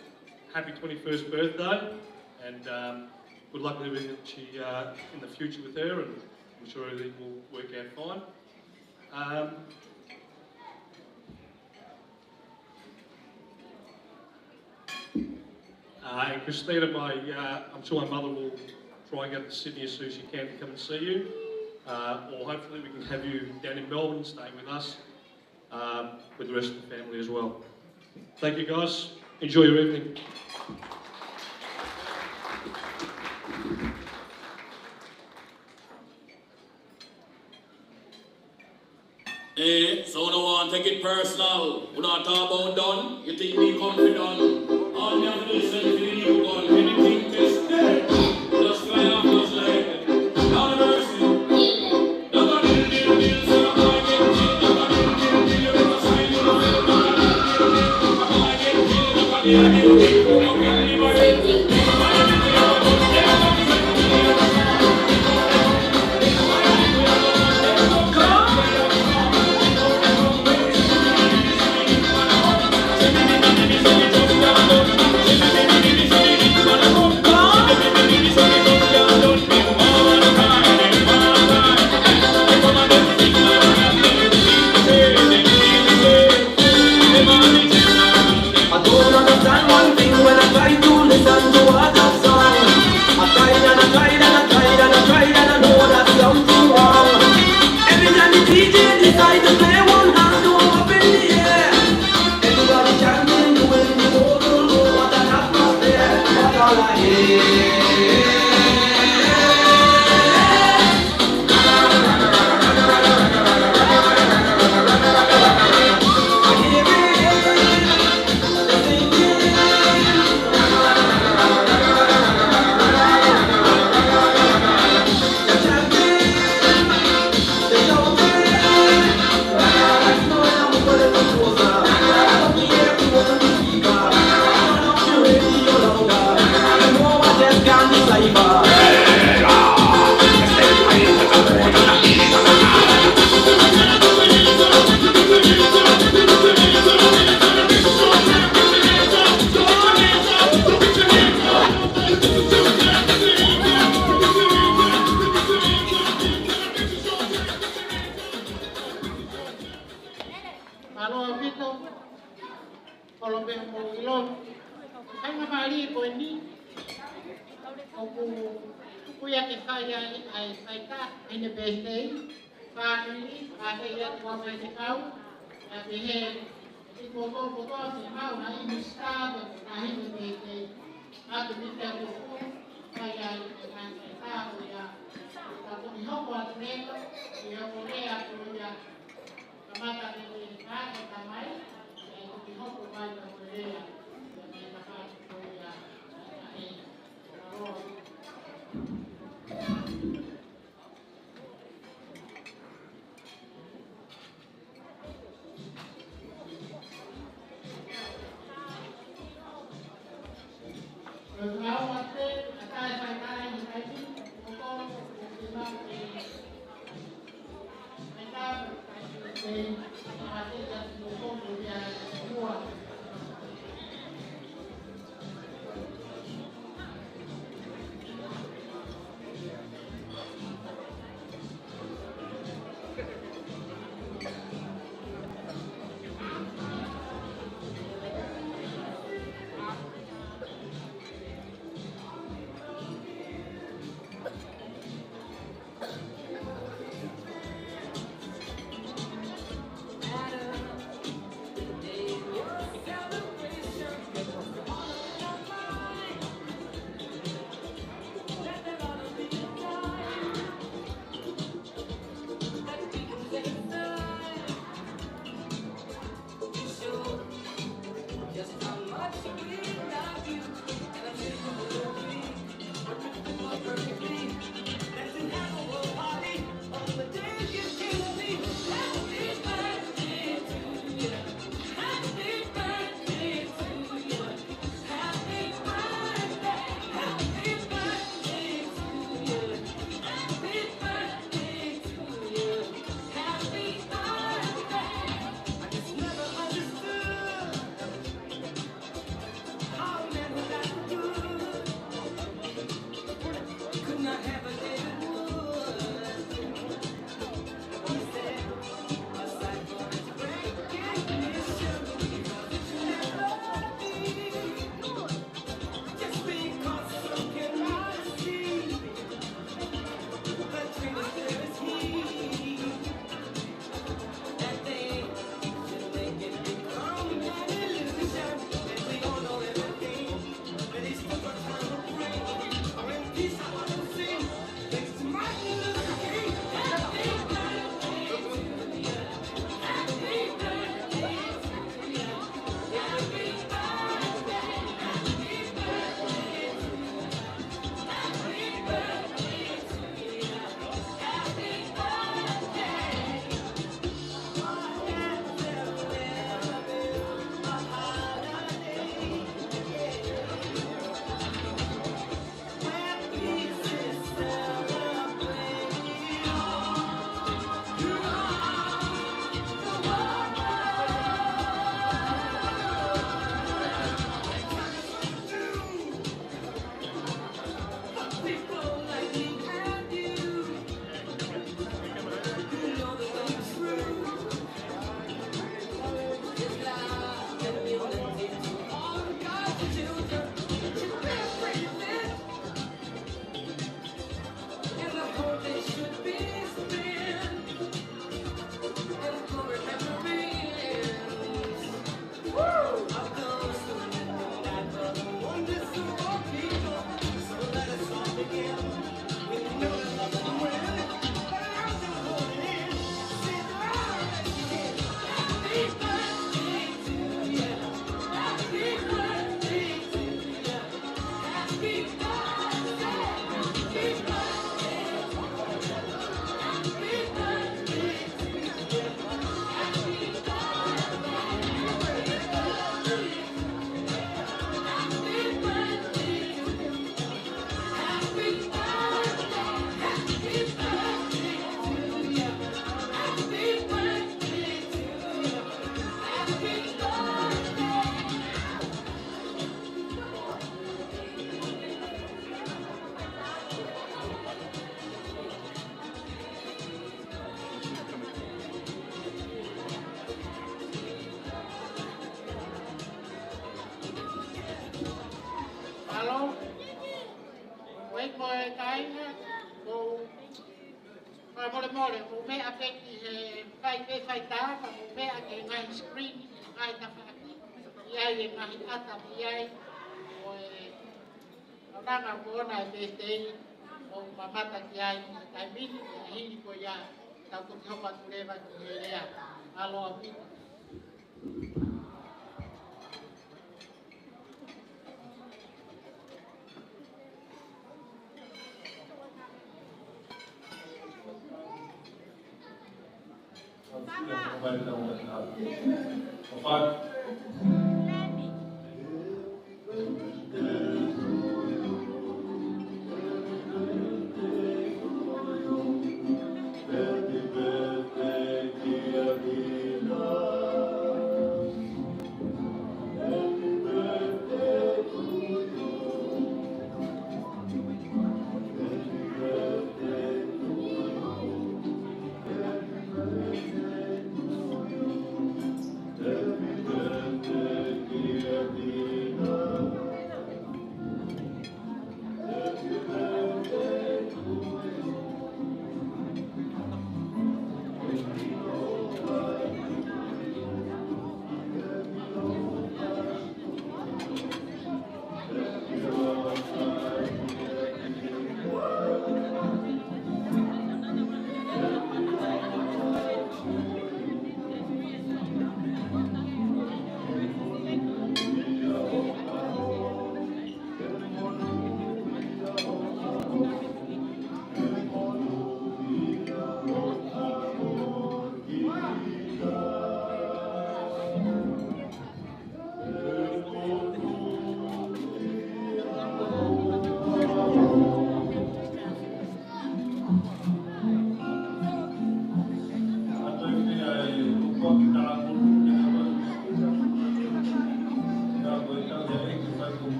happy twenty-first birthday, and, um, good luck with everything that she, uh, in the future with her, and I'm sure everything will work out fine. Um, uh, and Christina, my, uh, I'm sure my mother will try and get to Sydney as soon as she can to come and see you, uh, or hopefully we can have you down in Melbourne staying with us, um, with the rest of the family as well. Thank you, guys. Enjoy your evening. Don't take it personal. When I talk about done, you think me confident. All me have to do is send for the new gun. Anything test dead. Just fly off, just like it. Lord have mercy. Nobody will deal, deal, so I get killed. Nobody will deal, deal, you better sign your bill. Nobody will deal, deal, I get killed. Nobody will deal, deal, I get killed. I don't understand one thing when I try to listen to other song. I tried and I tried and I tried and I tried and I know that something wrong. Every time the D J decide to play one hand up in the air, everybody chanting, doing the whole, what an atmosphere, what all I hear. Mālō ʻaupito, kolope mo ʻilo. Kāinga mālie ko eni, ʻoku, ʻoku ʻi ai ke fai ai ʻa e faitā ʻene birthday. Fāmili, ʻa e ia tua mai te kau, ʻa pehē, ʻi koto koto te mau na i mista, ʻa pehē birthday. ʻA pehē te ako, fai ai, ʻa e faitā ko ia. Ka ko e hoko atu nei, ʻi hoko lea ko ia. Kamata ke te kāke tamai, ʻe kuki hoko mai ka ko lea, ʻe me kapatu ko ia, ʻe, ʻe, Mole, mou meʻa pē ki he fai pē fai tā, ka mou meʻa ki he ngaahi screen, ki he ngaahi tafaʻaki, ʻi ai e ngaahi ʻata, ʻi ai ʻo e ʻaonga kuo ʻosi e birthday, ʻo mamata ki ai ʻi he taimi ni, ʻi he hili ko ia, tau toki hoko atu leva ki he lea. Mālō ʻaupito.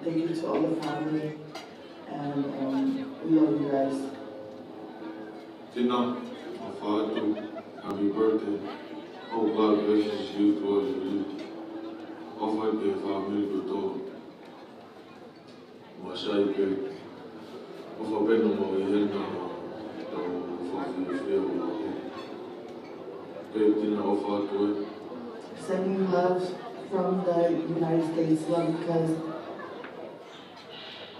Thank you to all the family, and, um, we love you guys. Tina, ʻofa atu, happy birthday. Hope God blesses you throughout your youth. ʻOfa ki he family kotoa. Masai pē. ʻOfa pē no mo i hena, tau ʻofa fiefia ʻo. Pē Tina, ʻofa atu ē. Sending love from the United States. Love you guys.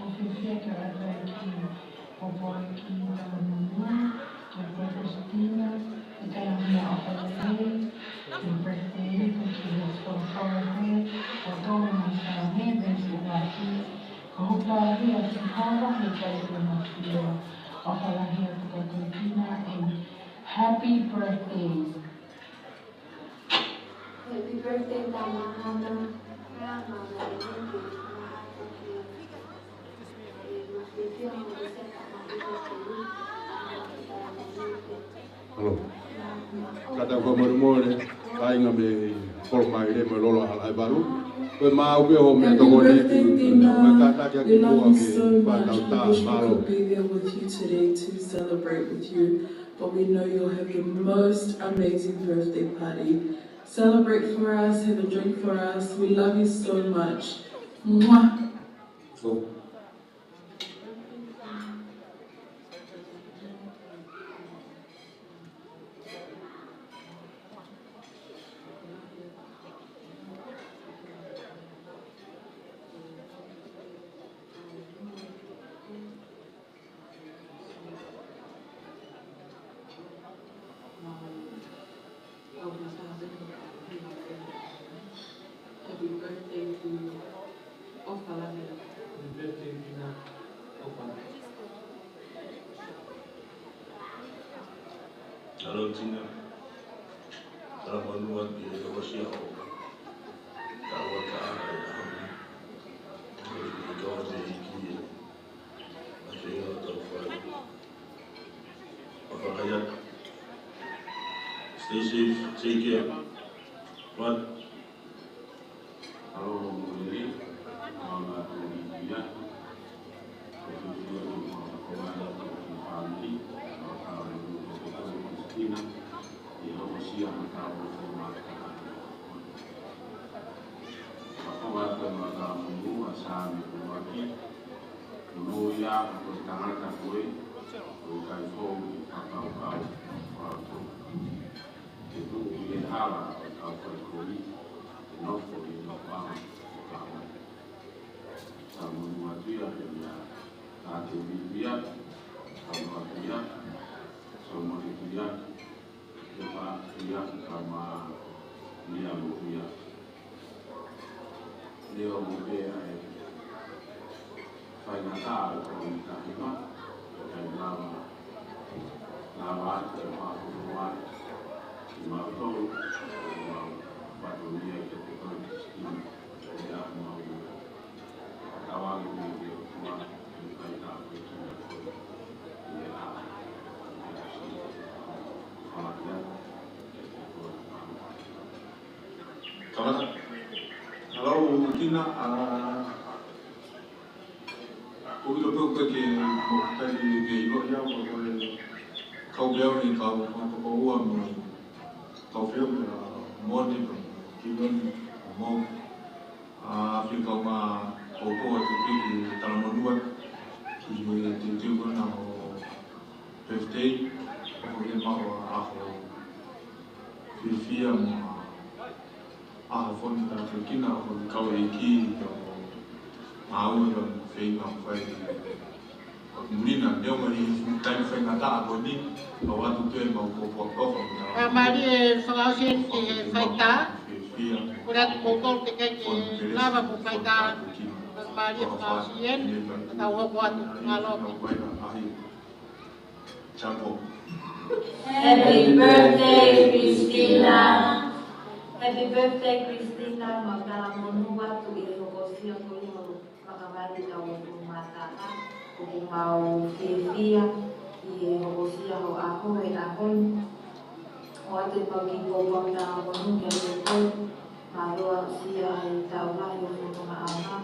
ʻOku ou fiefia ke ʻoatu e kiʻi pōpoaki talamonū kia Palestina, ʻi he taimi ʻoku ʻofa lelei, happy birthday, thank you for the birthday, ʻo tō mai Saame, veesi ʻuluaki, ko hoku lāuhi ʻa Sihova, he ʻikai te u mafua, ʻofa lahi atu kia koe Tina, and happy birthday. Happy birthday, Tamahana. Hello. Kātaki fakamolemole, kāinga mei Kolomaile mo Lolo ʻAhalaʻevalu. Ko e maʻu pē hoʻo meʻatokoni. Happy birthday, Tina. Ko e kātaki ʻa ki muʻa ke fānau tā, mālō. We love you so much. We couldn't be there with you today to celebrate with you. But we know you'll have the most amazing birthday party. Celebrate for us, have a drink for us. We love you so much. Mwah. Mālō Tina, talamonū atu ki he hokosia hoʻo tauʻatāina ʻi he ʻaho ni. Ko e kau te iki e ʻa e feinga ʻoku tau fai. Fakahā atu. Stay safe, take care. But Aloha mo e lelei, ʻoatu e fiefia, ko e fiefia ʻoku ou fakaʻamu atu ki he fāmili, ʻo ka ʻoku ou tui ko e Kuini Kristina, ʻi he hokosia ha tau o te mata. Fakaʻamu atu ʻa e mata mo ua Saame ʻUluaki, ʻo nau ia ko e tangata ko ē, ʻoku ʻikai fou ʻi he fakakaukau ʻo e kau. Ke tuʻu ʻi he hala ʻo e kau faikovi, ke nofo ʻi he nofoʻanga ʻo e kau. Talamonū atu ia, ʻe ia, Tātevivia, talamonū atu ia, Solomone Kuiaki, Kepa Kuiaki, kae ʻumaʻā Lia Luvia. Leo mo pē ʻa e faingataʻa ʻo e Kōmiti Taʻahine, ʻikai lava, lava atu e fakafonu atu kimautolu, ʻo mau fatongia ki he Kōmiti Taʻahine, ʻi he ʻaho mau. Tauange pē ki he ʻOtua, ʻikai tāpuekina koe ʻi he ʻaho. Fakahā atu. Tangata. Hello, Tina, ʻa, ko ʻilo pē ʻoku ke mo kai ke ʻilo ia, ko e kau pē au ni kau, kau toko ua mo e kau feo pē ʻa Moni, pē ʻa Kiloni, mo, ʻa, fika uma ʻoku ou tui ke talamonū atu ki he teuteu ko ena ʻo birthday, ʻoku ke maʻu ʻa e ʻaho fiefia mo e ʻaho fonu tāpuekina ʻoku ke kau ʻEiki ʻo maʻu ʻa e feinga ʻoku fai ʻi he muli na, neongo ʻi he taimi faingataʻa ko eni, ʻoatu pē ʻemau pōpoaki ʻofa. Fakamālie fakaʻosi eni ki he faitā. Fiefia. Kole atu kimoutolu teʻeki ke lava mo faitā. Fakamālie fakaʻosi eni, tau hoko atu, mālō. Chapo. Happy birthday, Christina. Happy birthday, Christina. Mau talamonū atu ʻi he hokosia ko ia ʻo e fakavaʻe ʻi he tau ʻoku mata ʻa, ʻoku mau fiefia ʻi he hokosia hoʻo ʻaho he ʻaho ni. ʻOatu ʻemau kiʻi pōpoaki talamonū kiate koe. Mālō aʻusia ʻa e tau lahi ʻo e fononga ʻa e ʻaho.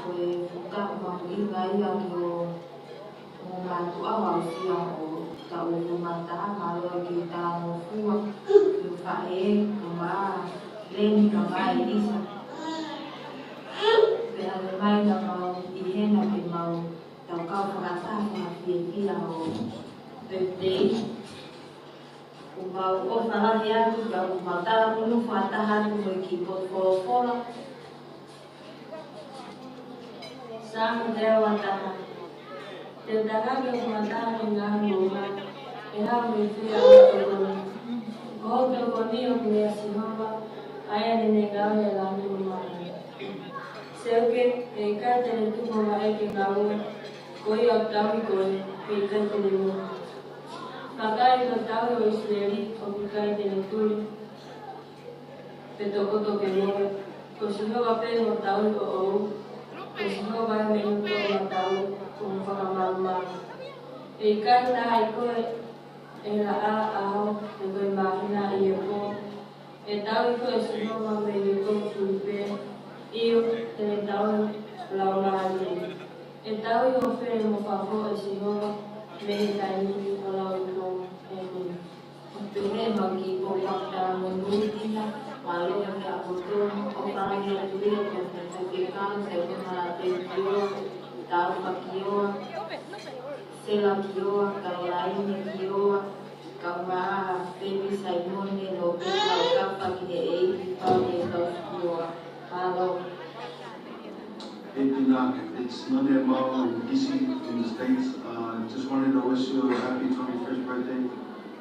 Ko e fuka mahuʻinga ia ki hoʻo, hoʻo mātuʻa aʻusia hoʻo tau ʻoku mata ʻa, mālō e kiʻi talangofua ki ho faʻē, kae ʻumaʻā Leni kae ʻumaʻā ʻElisa. Pea hangē mai naʻa mau ʻi hena ke mau tau kau fakataha fakafiefia hoʻo birthday. ʻOku mau ʻofa lahi atu, pea ʻoku mau talamonū fakataha atu mo e kiʻi potu folofola. Saame teau uataha. Te u tangaki hoku mata ki he ngaahi moʻunga, ʻe haʻu mei fē ʻa hoku tokoni? Ko hoku tokoni ʻoku ʻia Sihova, ʻa ia te ne ngāue ʻi he langi mo e māmani. Seuke, ʻe ʻikai te ne tuku ho vaʻe ke ngaue, ko ia ʻoku tauhi koe, ʻe ʻikai te ne mohe. Vakai, ko e tauhi ʻo ʻIsileli, ʻoku ʻikai te ne tuli, pe tokoto ke mohe. Ko Sihova pē hoʻo tauhi ʻoʻou, ko Sihova ia mei hoʻo toʻomataʻu, ko ho fakamalumalu. ʻE ʻikai taha ʻi koe ʻe laʻā ʻaho, pe ko e māhina ʻi he pō. ʻE tauhi koe ʻe Sihova mei he kofu pē, ʻio, te ne tauhi ho laumālie. ʻE tauhi ho fele mo fafo ʻe Sihova, mei he taimi ʻo lauikuonga. ʻĒmeni. Pehē ʻemau kiʻi pōpoaki talamonū, Tina, mālō e meʻa kotoa, ʻofa lahi atu ia ki he Toketā, Sekonala Tei Kioa, Taufa Kioa, Sela Kioa, Kalolaine Kioa, kae ʻumaʻā Pepi Saimone, Lopeta, ʻo kafa ki he ʻEiki, Pau Kei Taufa Kioa. Mālō. Hey, Tina, it's Nane Mao and Isi in the States. Uh, just wanted to wish you a happy twenty-first birthday,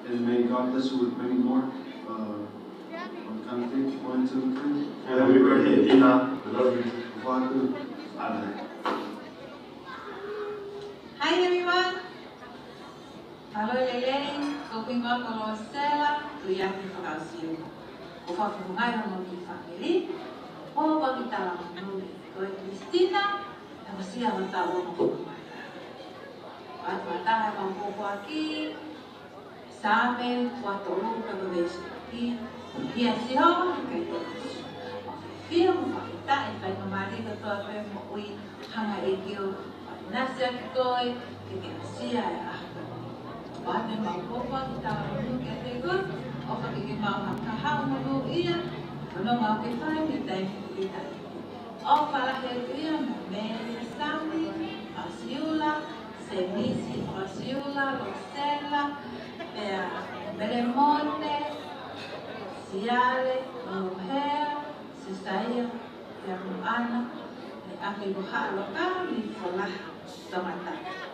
and may God bless you with many more. Uh, one, two, three. Happy birthday, Tina. We love you. Fatu. Hi, everyone. Mālō e lelei, ko Ngako Losela, Tuiaki Fakaʻosi. ʻOku ou fakafofongaʻi hoʻomou kiʻi fāmili, ʻo ʻoku ou kiʻi talamonū ki he Kuini Sitisini, ʻa e sia ʻo tau o mo. Atu ʻa taha ʻemau pōpoaki, Saame ua tolu ka ko veesi. He, he has Jehovah, he can do this. Mo fefia mo fakita e fai mamari ka toa pe moʻui hanga ʻe he ʻEiki ʻo ʻinasi ʻaki koe, ke ke asia e ʻaho. ʻOatu ʻemau pōpoaki talamonū kiate koe, ʻofa ke ke maʻu ha kahaʻu monūʻia, ʻo nonga ʻo ke fai mei taimi ki taimi. ʻOfa lahi atu ia mo Mele Sami, ʻa Siula, Semisi, ʻa Siula, Losela, pea Melemone, Siale, Lohea, Sisaia, pea mo ʻAna, ʻe ake ko Haʻaloka, mei Folaha, Tongatapu.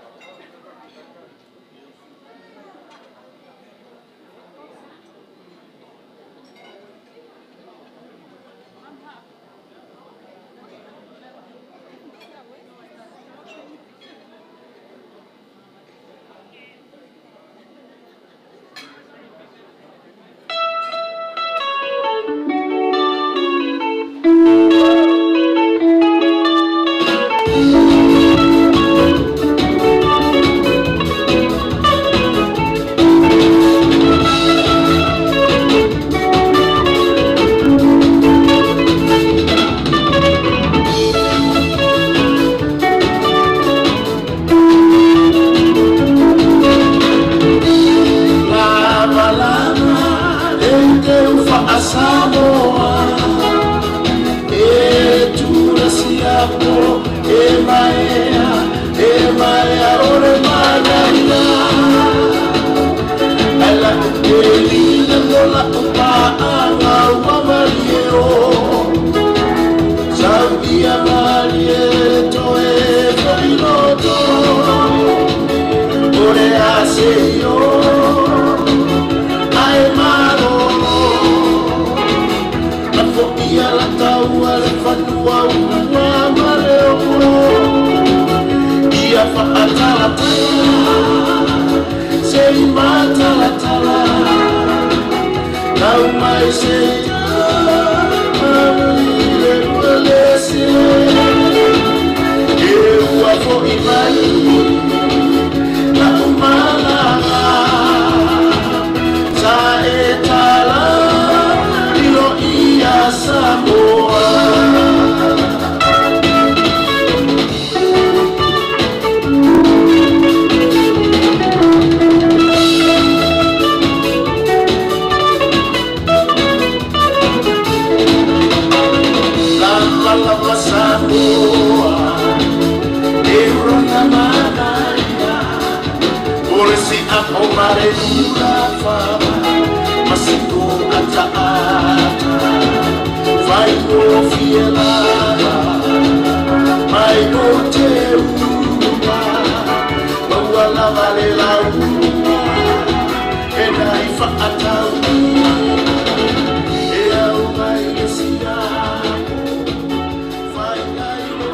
Lava lava e te u faʻa Samoa, e tu la siapo, e maea, e maea ʻo le manaia. Ala e lina no la o paʻanga ua malie o. Sau ia malie toe foʻi loto. ʻO le ʻasi ʻo ʻai mālōlō. Na foʻi ia la tau a le fanua ua ma le o. Ia faʻatalatala, sei matalatala. Kau mai se ia, malu i le ua le sile. Ke ua foʻi mai, na u malanga. Sa e tala, ʻilo ia Samoa. Lava lava Samoa, e ura na manaia. Ore si a o mare ura fava, masi o ata ata. Fai o fiela, mai o te ua, maua lava le laua, e nai faʻatau, e au mai e sia, fai ai o.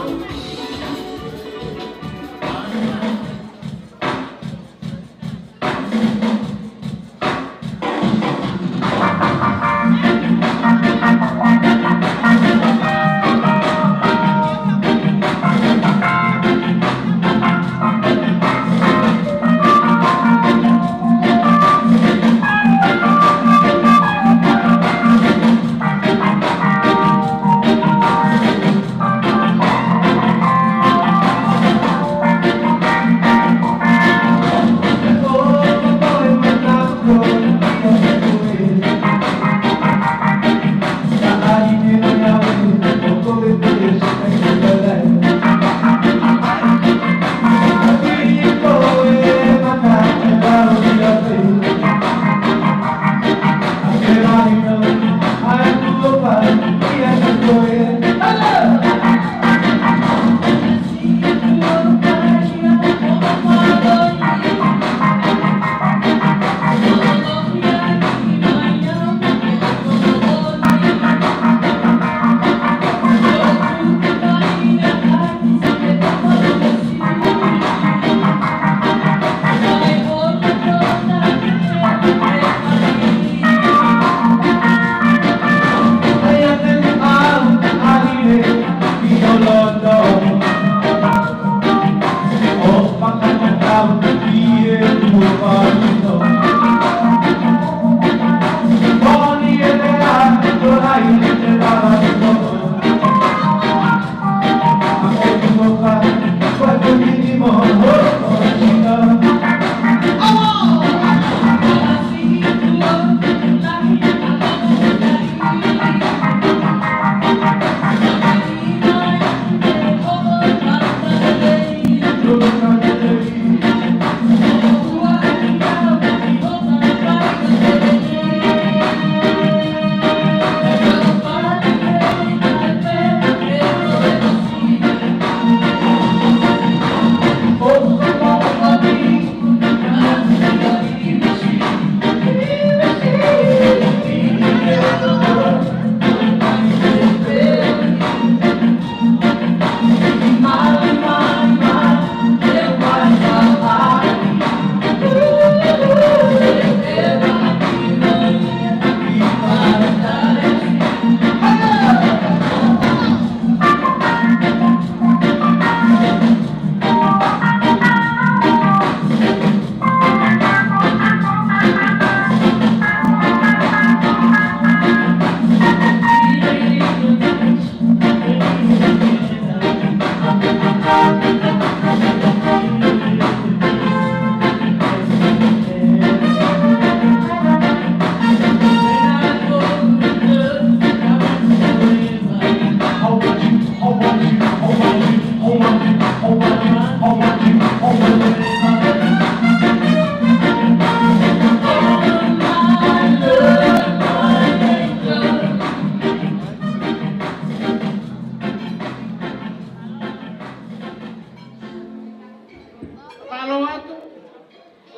Mālō atu,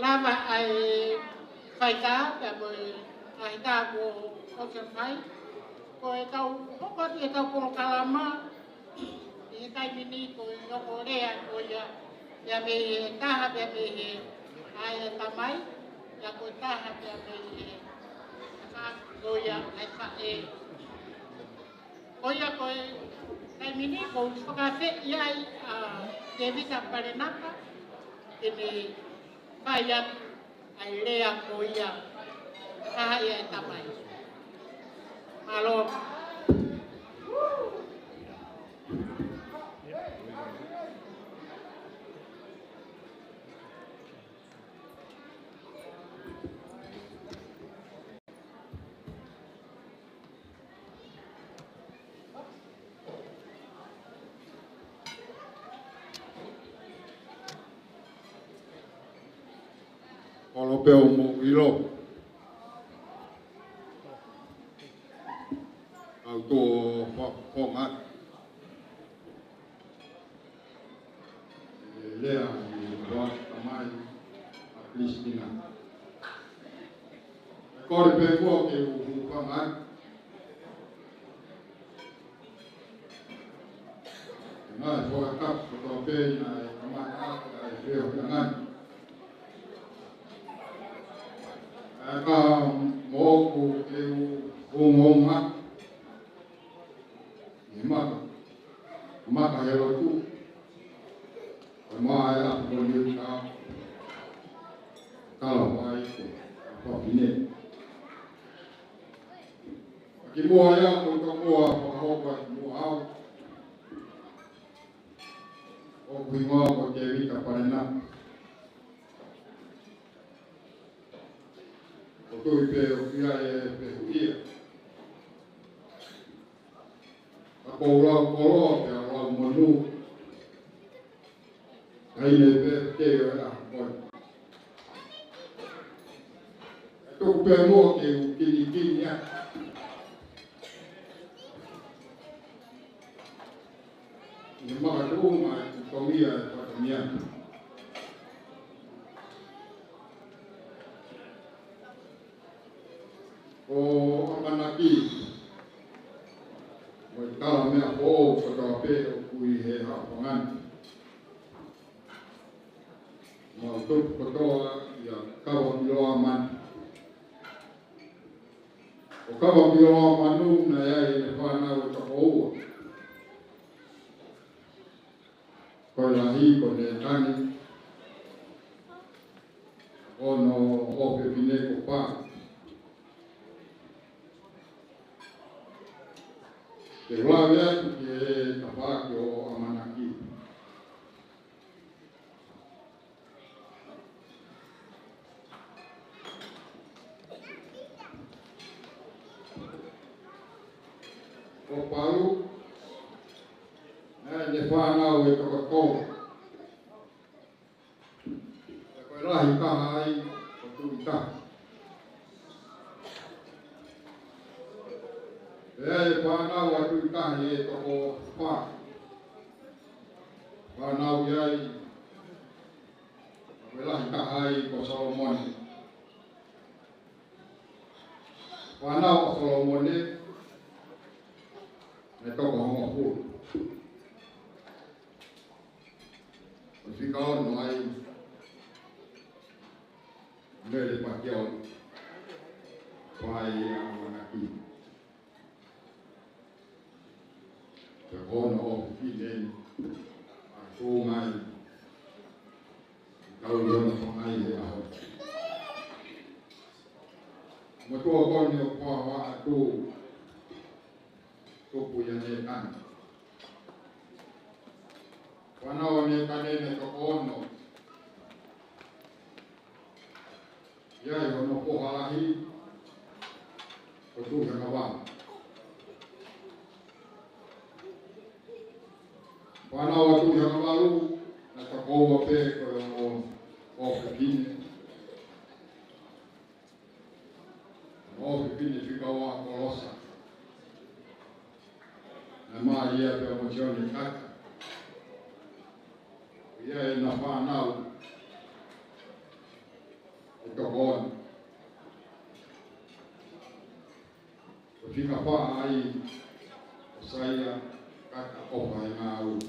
lava ʻa e faitā, pea mo e ngaahi tā kuo ʻosi fai. Ko e tau, hoko atu e tau polokalama, ʻi he taimi ni ko e hoko lea ko ia, pea mei he taha, pea mei he ʻa e tamai, pea ko e taha, pea mei he ʻa ko ia ʻa e faʻē. Ko ia ko e taimi ni ʻoku ou fakaafeʻi ai ʻa Tēvita Palenapa ke ne fai atu ʻa e lea ko ia ʻa e tamai. Mālō. Kolo pē ʻo mo ilo. Au tō fa-, fonga. E lea ʻi he tamai ʻa Christina. Kole pē kuo ke u hūfanga atu. Naʻe fakatapu kotoa pē naʻe kamata ʻaki ʻa e feohiʻanga ni. ʻA ka moʻoku ke u ongoongo atu. ʻI he maka, maka he lotu. ʻE maʻa e ʻapi ko Niutao. Tala mai ko Papine. Ki muʻa ia ko e tokoua fakahoko ʻi muʻa au. ʻOku hingoa ko Tēvita Palenapa. ʻOku ou tui pē ʻoku ʻi ai e fehuʻia. Ka ko e lau koloa pea lau monū. Ka ʻi ai pē ke ʻi ai ʻa ko e. ʻE tuku pē muʻa ke u kinikini ʻa. ʻI he makatuʻunga ʻe tongia e fatongia. ʻO ʻamanaki. Mo e tala meʻa foʻou kotoa pē ʻoku ʻi he haʻapangan. Mau tupu kotoa ia kava ki loa manu. ʻO kava ki loa manu naʻe ʻi ai e fānau ʻe toko ua. Ko e lahi ko Nētane, ʻo hono ʻofefine ko Pā. Ke u lave atu ki he tafaʻaki ʻo ʻamanaki. Ko Palu, naʻe ne fānau ʻe toko tolu. Ko e lahi taha ai ko Tuʻitahi. Pea ʻi ai e fānau ʻa Tuʻitahi ʻe toko fā. Fānau ʻi ai, ko e lahi taha ai ko Solomone. Fānau ʻa Solomone, naʻe toko hongofulu. Ko e fika ono ai, Mele Pakiao, fai ʻamanaki. Pea ko hono ʻofefine, ʻa ko ngai, kau lona fangai he ʻaho. Motuʻa ko eni ʻoku ou ʻoatu, tupu ia Nētane. Fānau ʻa Nētane naʻe toko ono. ʻI ai hono foha lahi, ko Tuʻihangavalu. Fānau ʻa Tuʻihangavalu, naʻe toko ua pē ko e ʻofefine. ʻOfefine fika ua ko Losa. Naʻe mali ia pea mo Sione Kata. ʻI ai ʻena fānau. Tokoni. Ko e fika fā ai, ʻOsaia Kaka ʻOfaingāue.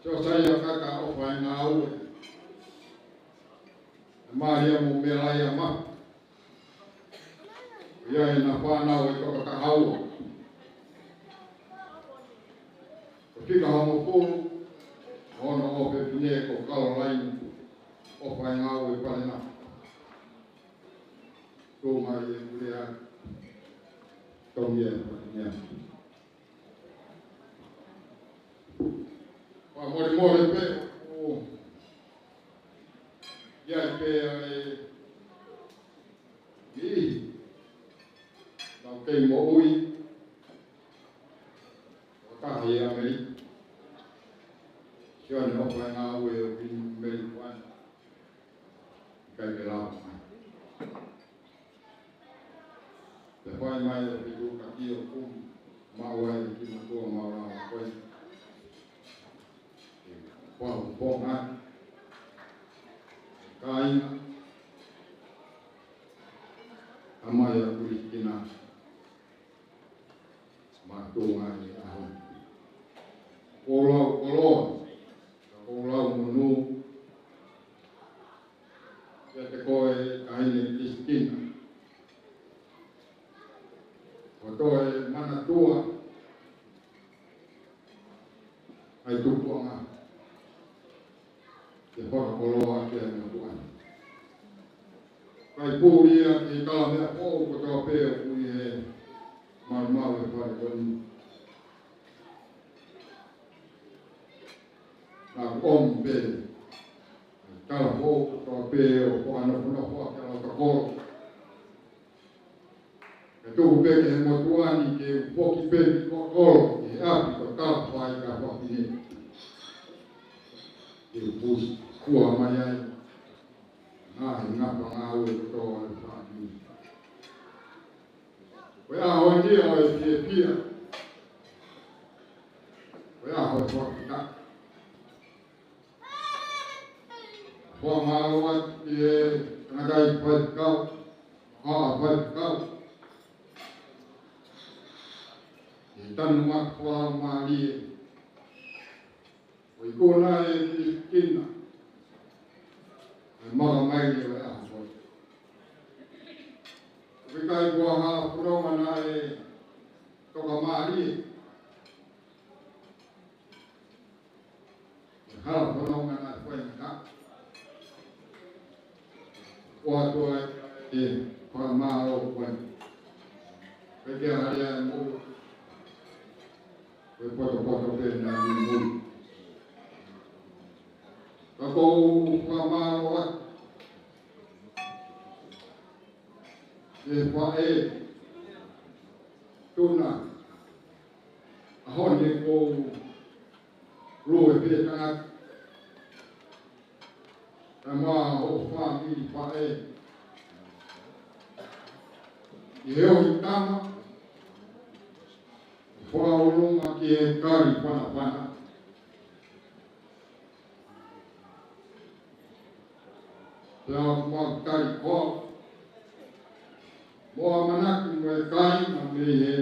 Siʻi ʻOsaia Kaka ʻOfaingāue. ʻE Malia mo Melaia Mafi. ʻOku ʻi ai ʻena fānau ʻe toko taha ua. Ko e fika hongofulu, hono ʻofefine ko Kalolaine ʻOfaingāue Palena. Tuʻu mai ʻeku lea, tomi e fakinea. Fakamolemole pē, ʻoku ʻi ai pē ʻa e niʻihi naʻa nau kei moʻui, ʻo taha ʻi ʻAmelika. Sione ʻOfaingāue ʻo Kini Meli Kuana. ʻIkai ke lava mai. Pea fai mai ʻa e fetuʻutaki ʻoku maʻu ai ʻa e kiʻi mātuʻa maʻulalo ko ē. Pau ponga. Kāinga. Tamai ʻa Kulisikina. Mātuʻa ʻi he ʻaho ni. Ko e lau koloa, ko e lau monū, kiate koe Kaine Kulisikina. Ko e toe manatua ʻa e tupuʻanga ke fakakoloa ʻaki ʻa e motuʻa ni. Kae puli ia ki he kalameʻa foʻou kotoa pē ʻoku ʻi he malumalu ʻo e fale ko eni. Naʻa ku ʻomi pē kala foʻou kotoa pē ʻo fakanofonofo ʻaki ʻa e tokolo. Ke tuku pē ki he motuʻa ni ke u foki pē ki Kolo, ki he ʻapi ko Talafaʻahikafafine. Ke u pusi kua mai ai. Ngaahi ngapa ngāue kotoa ʻo e fāmili. Ko e ʻaho eni ʻo e fiefia. Ko e ʻaho ʻo e fakafetaʻi. Fakamālō atu ki he tangataʻeiki faifekau, ʻa e faifekau. Ki he tanumaki fakalaumālie. Ko e ikuna ʻe Kulisikina. ʻA e makamaile ʻo e ʻaho ko eni. ʻOku ʻikai ko ha fononga naʻe toka mālie. Hala fononga naʻe faingataʻa. ʻOatu ai e fakamālō ko eni. Pea ke hale ai mo e potopoto pē naʻa ne mui. Ka ʻoku ou fakamālō atu ki he faʻē, tuna, ʻaho ni ʻoku ou lue pē tangata. Kae ʻumaʻā hoʻo fāmili faʻē. ʻI he ohi tama, fakaʻolunga ki he kali fanafana. Pea ʻoku mau tali koa mo ʻamanaki mo e kāinga mei he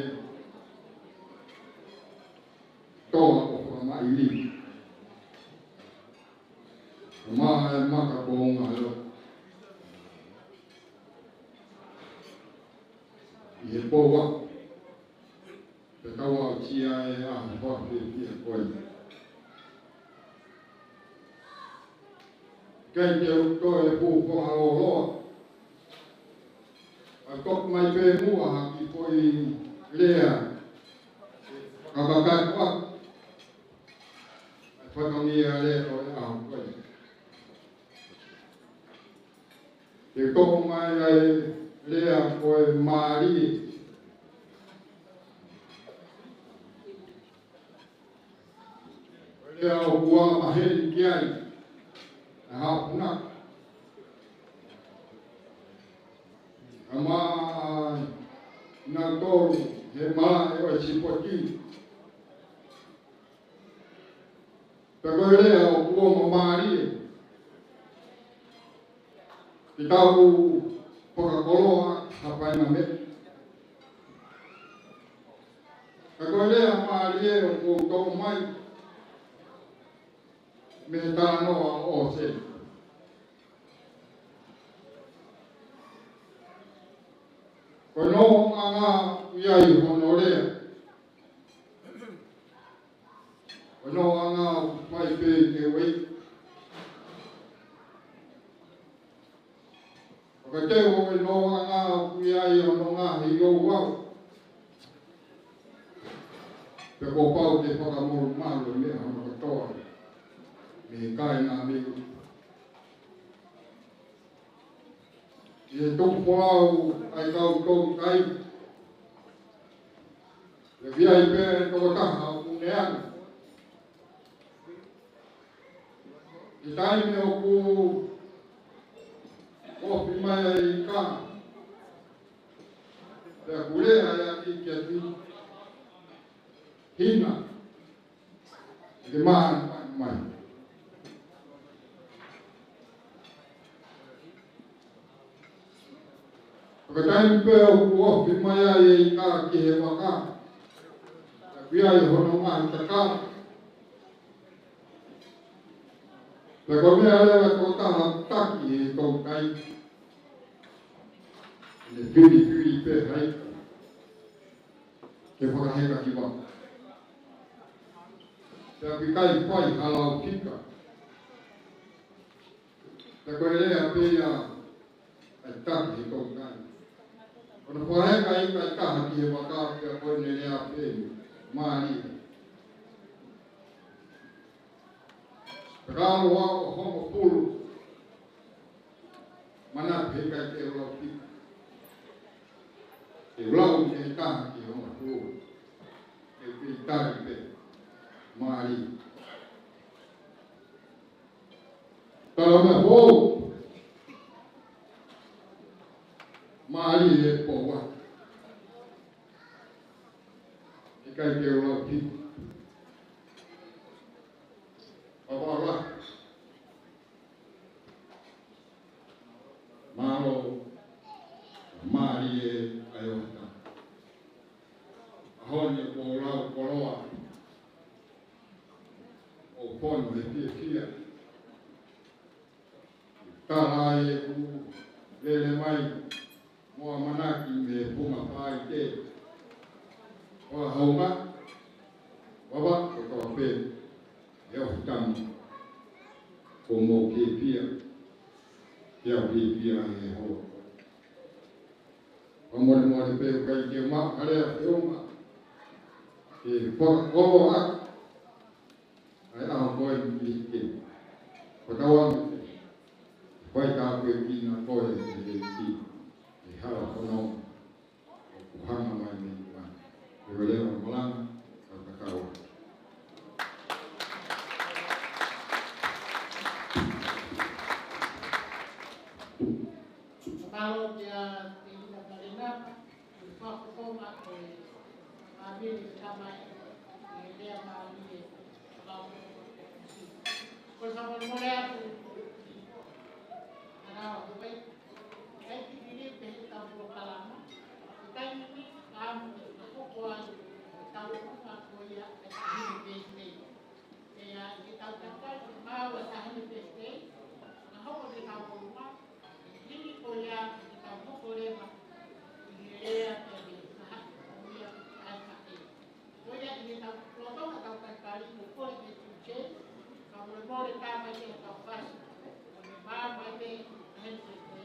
toa ʻo Fakamaʻilī. Ko e maka ko e ngalo ʻi he pō ua. Pea tau aʻusia e ʻaho fakafiefia ko eni. Kei te u toe fuʻu fakalōloa. ʻA e toki mai pē muʻa ha kiʻi foʻi lea. Ka ka ka ka. ʻA e fatongia lea ko e ʻaho ko eni. Ke toko mai ai lea ko e mālie. Lea ʻoku anga maheni ki ai ʻa e haʻapunaka. Ka maʻa nautolu he malaʻe ʻo e sipoti. Pea ko e lea ʻoku anga mālie. Ke tau fakakoloa ha faʻahinga meʻa. Ka ko e lea mālie ʻoku ou toʻo mai mei he talanoa ʻo ʻOsea. Ko e nofoʻanga ʻoku ʻi ai hono lea. Ko e nofoʻanga ʻoku fai pē ke ueʻi. Fakatau ko e nofoʻanga ʻoku ʻi ai hono ngaahi ouau. Pea kuo pau ke fakamolomolo e meʻa hono kotoa mei he kāinga mei ʻi he tuku folau ʻa e kau toutai. Pea ʻi ai pē tokotaha ʻoku ne ʻalu. ʻI he taimi ʻoku ofi mai ai e ika, pea ʻoku lea ai ʻa e ika kiate ia, Hina, ke māʻoniʻoni mai. Ko e taimi pē ʻoku ofi mai ai e ika ki he vaka, pea ʻoku ʻi ai hono ngaahi kakala. Pea ko e meʻa leva ʻa e tokotaha taki ʻi he toutai, ne filifili pē ha ika ke fakaheka ki vaka. Pea ʻoku ʻikai fai ha lau fika. Pea ko e lea pē ia ʻa e taki he toutai. Ko hono fakaheka ʻa e ika ʻe taha ki he vaka, pea ko ʻene lea pē, mālie. Pea ka ʻalu ʻo hongofulu, manatu heʻikai te u lau fika. Te u lau mei he taha ki he hongofulu. Te u pītali pē, mālie. Tala mai foʻou, mālie e poua. ʻIkai te u lau fika. Papa la. Mālō, mālie ʻa e ʻofa. ʻAho ni ʻoku ou lau koloa, ʻo fonu he fiefia. Tala ʻeku lele mai mo ʻamanaki mei he funga faite. ʻO hounga, vava, kotoa pē, ʻe ʻofa tama. Ko mo fiefia, ke au fiefia he hoa. Fakamolemole pē ʻoku ʻikai ke u maʻu ha lea feʻunga ke fakakoloa ʻaki ʻa e ʻaho ko eni ʻi he ʻEiki. Ko tau ame te fai tāpuekina koe ʻe he ʻEiki he hala fononga ʻoku hanga mai mei tuʻa. Leveleva malanga, ka ka kau. Mālō kia Tēvita Palenapa, ʻi he fakafofonga ʻo e fāmili ʻo e tamai, ʻi he lea mālie, ʻo e fakafofonga. Ko e fakamolemole atu, ʻa e ʻaho ko ē, ʻikai ke liliu pē heʻetau polokalama, ʻikai ke ʻamu ke fakahoko ai ʻetau ʻuhinga ko ia ʻa e Taʻahine Birthday. Pea ʻi heʻetau takai, maʻu ʻa e Taʻahine Birthday, naʻa hoko ʻetau ʻuhinga, ʻi he ko ia ke tau hoko leva ʻi he lea pea mo e faʻahinga ko ia ʻa e faʻē. Ko ia ʻi heʻetau lolotonga ʻetau takai, ko e ko e tūkē, ka molemole tā mai ke tau fasi, ko e mā mai pē, he ko e,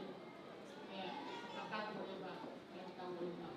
ʻe, kakato leva, ʻetau ʻuhinga.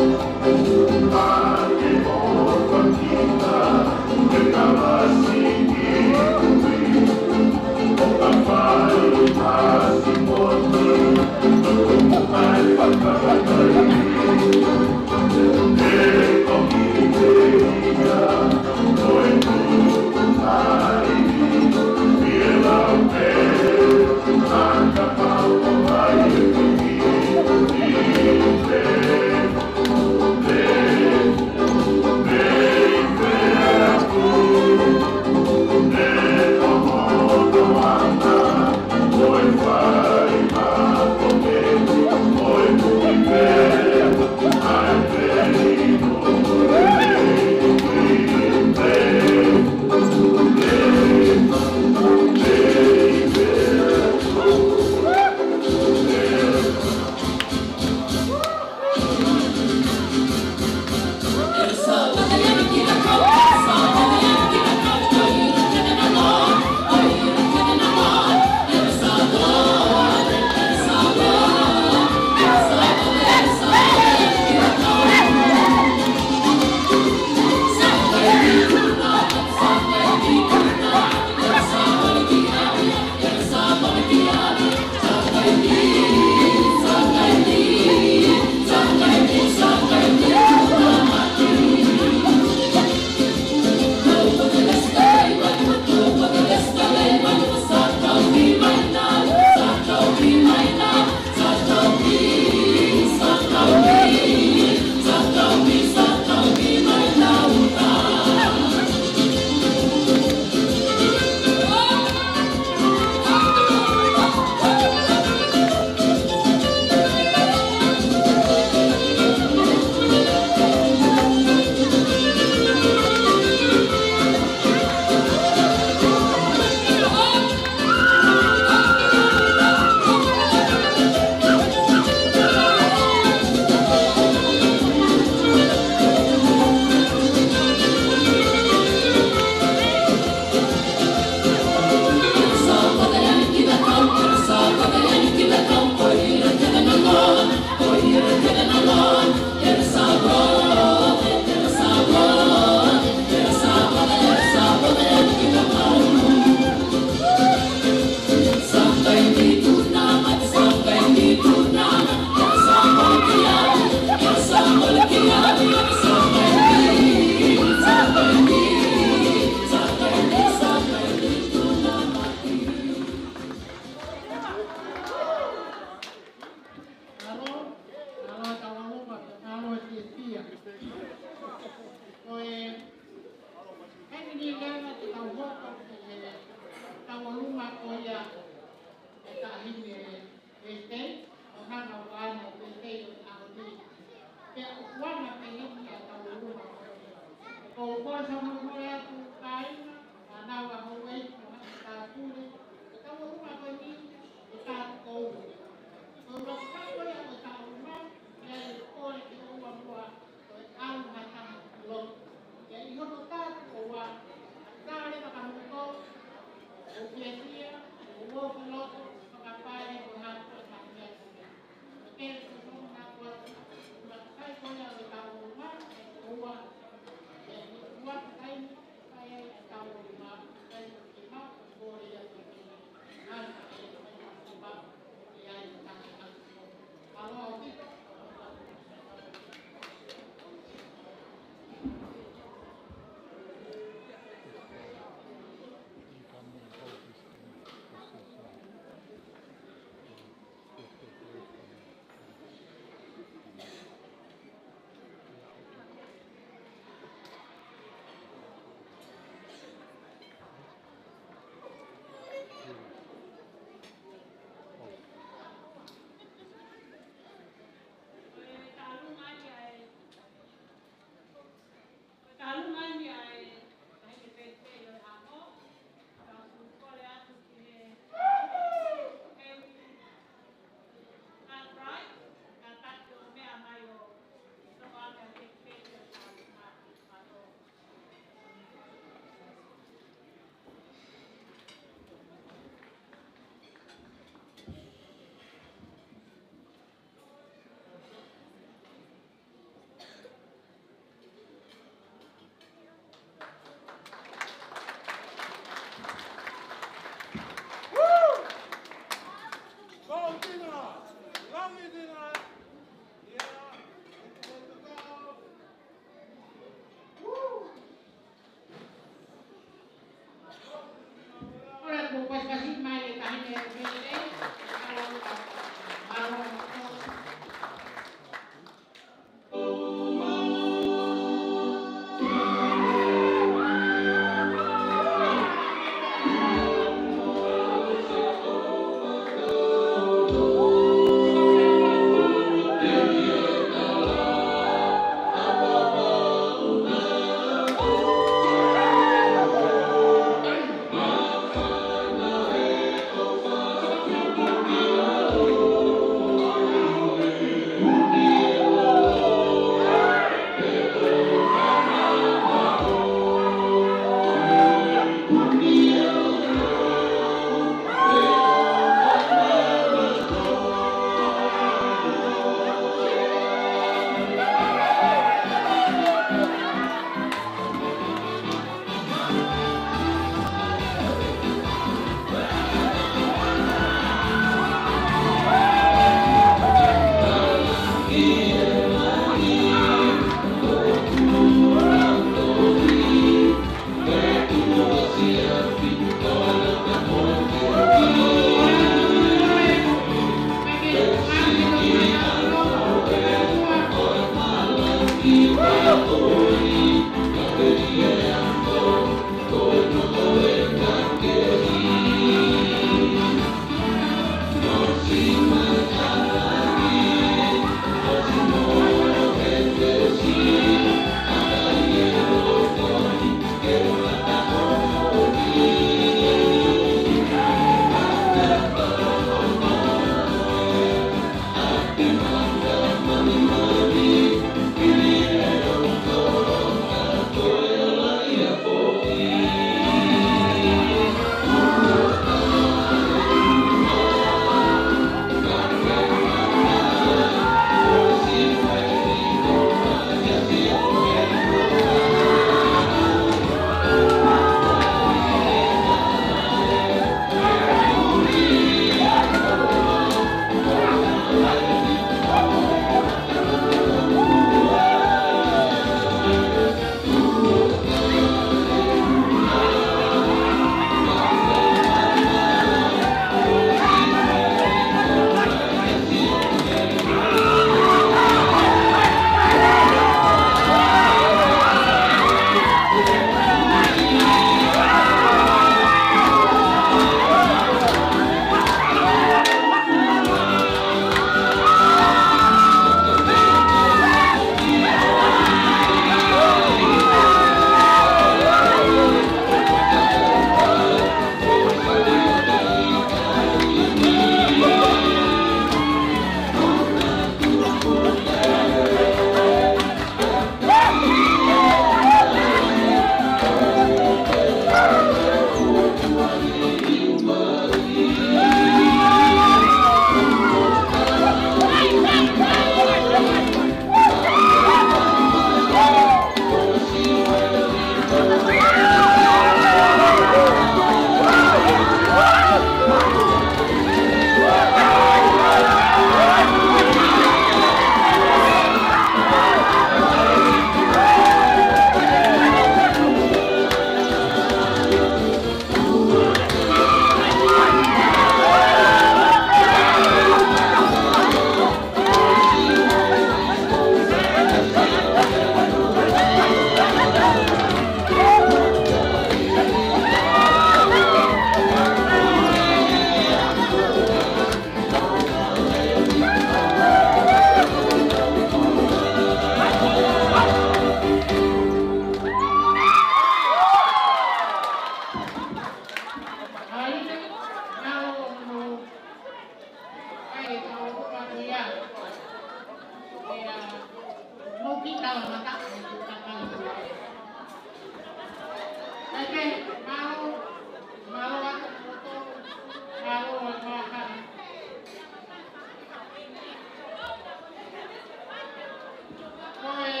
Ko e,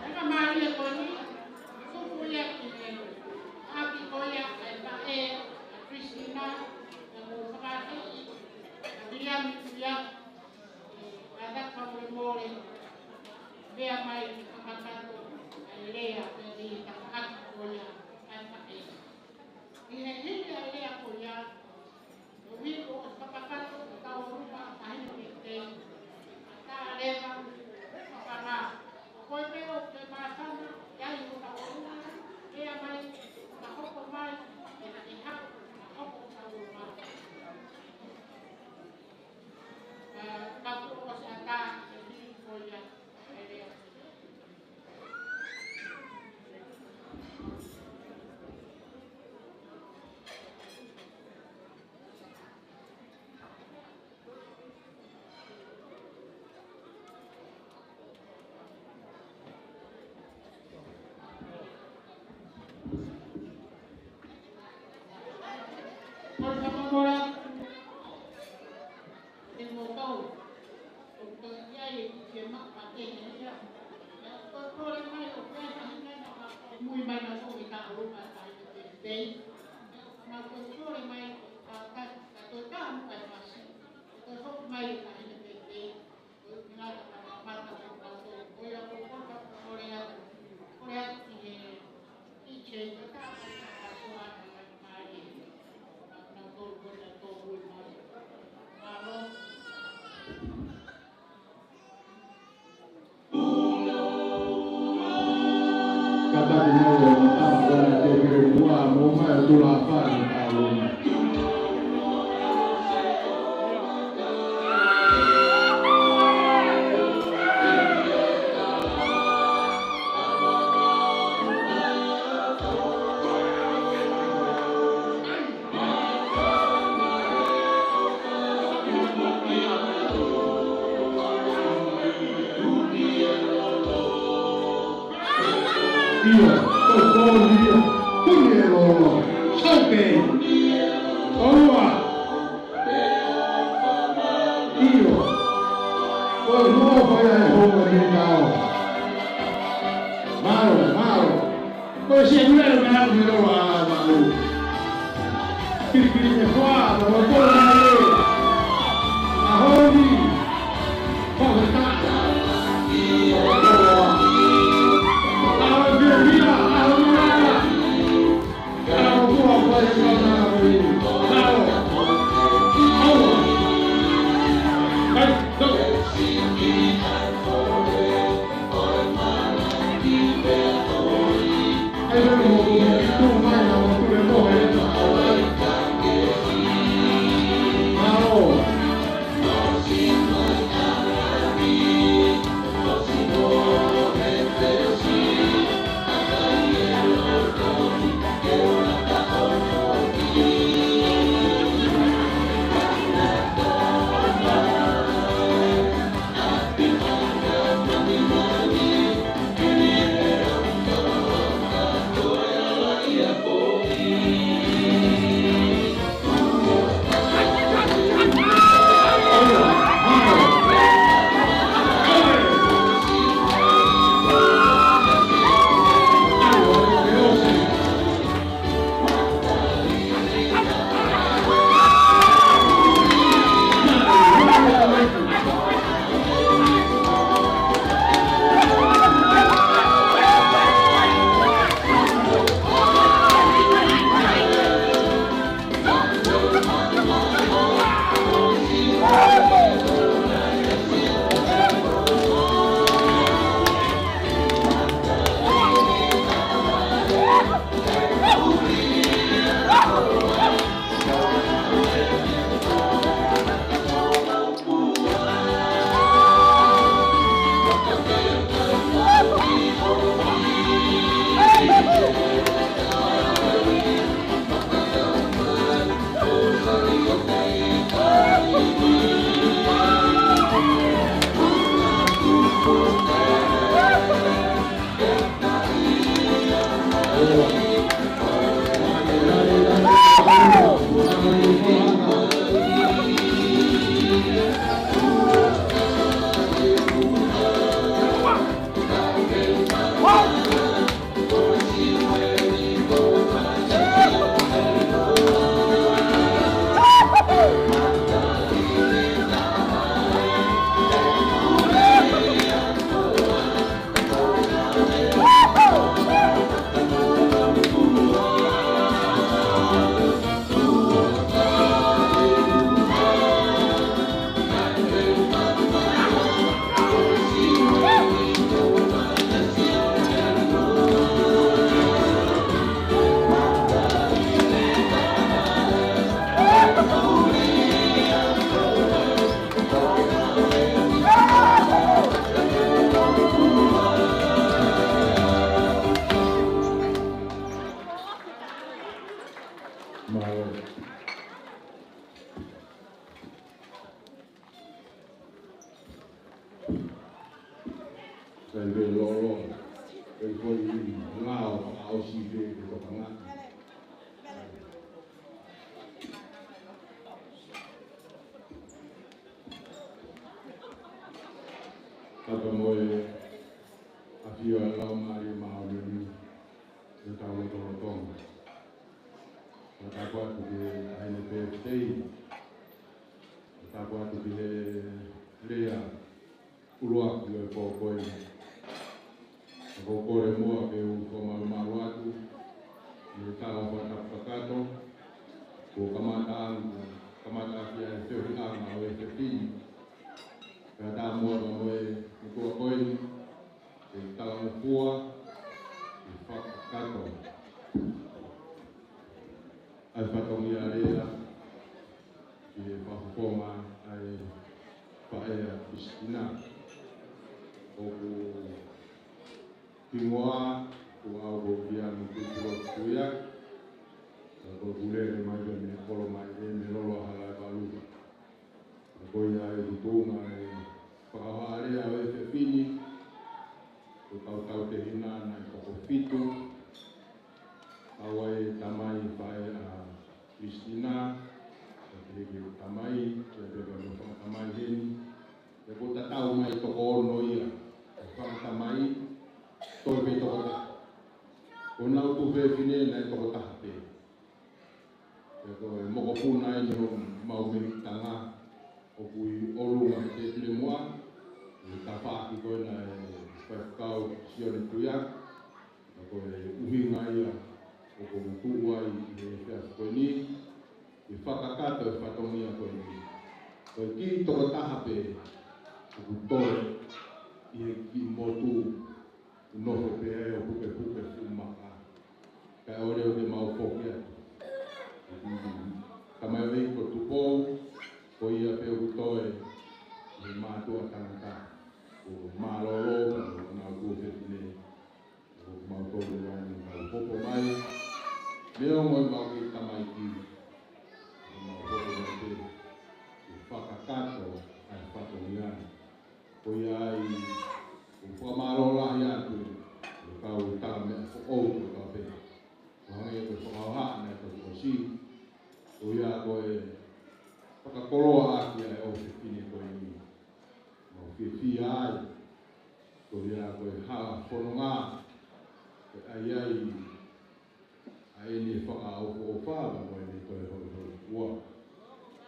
ʻena mālie ko eni, tuku ia ki he ʻapi ko ia ʻa e faʻē, ʻa Christina, ʻa mo fakateʻi, ʻa Viliami Kuia, ʻa Taka Molemole, meʻa mai ki Papakātoa, ʻa e lea, ʻa e lea, ʻa e lea ko ia. ʻI he hili ʻa e lea ko ia, ʻo hili ʻo Papakātoa ʻo tau ʻolunga ʻa Hine Teitei. ʻA tā leva, ʻo Papakātoa. Ko e meʻa ʻoku ke māfana, ʻi ai ʻo tau ʻolunga, lea mai, ʻo ka hoko mai, ʻe na ʻe haʻu, ʻo ka hoko ʻo tau ʻolunga. Ā, ka kuo ʻosi ʻatā, ʻe hili ko ia, ʻe lea. Ko e fakamolemole atu kiate kimoutolu ʻoku toe ʻi ai e kiʻi fiemaʻu pea ke ne ia. Pea ʻoku ou kole mai ʻoku ʻi ai e faʻahinga naʻa nau mui mai nautolu ki he tauʻolunga ʻa Hine Teitei. Pea ʻoku mau kole mai ʻo kātaki, ka toe taha muʻa e masi, ʻo toe hoko mai ʻa Hine Teitei. Kātaki mai ʻo tapa kona te pere mua mo mai ʻo tula fai ʻa e ʻolunga. ʻIo, ko e kovi ia. Puni e lolo. Saupe. ʻOua. ʻIo. Ko e moʻo fai ai homo ni nao. Mālō, mālō. Ko e siʻi mea me au me lolo a mālō. Kirikiri me hoa, ma ma kola e. ʻAho ni. Ko e ta. ʻAho ni, ʻaho ni. Sai pē lolo, pē ko e lao, ʻa ʻosi pē ko e tokanga. Papa mo e ʻafio ʻa e Laumālie Māʻoniʻoni ʻi hotau lotolotonga. Fakatapu atu ki he ʻaho ni pē tei. Fakatapu atu ki he lea ʻuluaki ʻo e pō ko eni. Ka ʻoku ou kole muʻa ke u fakamalumalu atu ʻi he tala fakatapu kakato kuo kamata ʻaki, kamata ʻaki ʻa e feohiʻanga ʻo e efiafi ni. Kae ʻatā muʻa ka mo e motuʻa ko eni ke talangofua ʻi he fakakakato ʻa e fatongia lea ki he fakafofonga ʻa e faʻē ʻa Kusitina. ʻOku hingoa, ko au ko Viliami Kutulo Tuiaki, ka ko e kulele mai pē mei Kolomai ʻe mei Loloa Halaevalu. Ka ko ia ʻoku tuʻunga ʻa e fakahohaʻa lea ʻo e efiafi ni, ko e tautautehina naʻe toko fitu Puna eni homau mei tanga ʻoku ʻi ʻolunga he tēpile muʻa, ʻi he tafaʻaki ko ena ʻa e faifekau Sione Tuiaki, ka ko e ʻuhinga ia ʻoku ou tuʻu ai ʻi he efiafi ko eni, ʻi he fakakakato e fatongia ko eni. Ko e kiʻi tokotaha pē ʻoku toe ʻi he kiʻi motu ʻoku nofo pē ai ʻo pukepuke fuʻu maka. Kae ʻoua ke mau foki atu. Tamaioʻeiki ko Tupou, ko ia pē ʻoku toe ʻi he mātuʻa tangata. ʻO mālōlō, ka ʻoku nau tuofefine. ʻOku mau tolu ai ʻoku mau hopo mai. Neongo ʻemau kiʻi tamaiki, ʻoku mau hopo mai pē ʻi he fakakakato ʻa e fatongia ni. Ko ia ai, ʻoku ou fakamālō lahi atu ʻi he kau tala meʻa foʻou kotoa pē. ʻO hangē ko e fakahohaʻa naʻe toki ʻosi, ko ia ko e fakakoloa ʻaki ʻa e ʻofefine ko eni. Mau fiefia ai, ko ia ko e hala fononga, ko e ʻai ai ʻa ʻene fakaʻofoʻofa mo ʻene toe hoihoifua.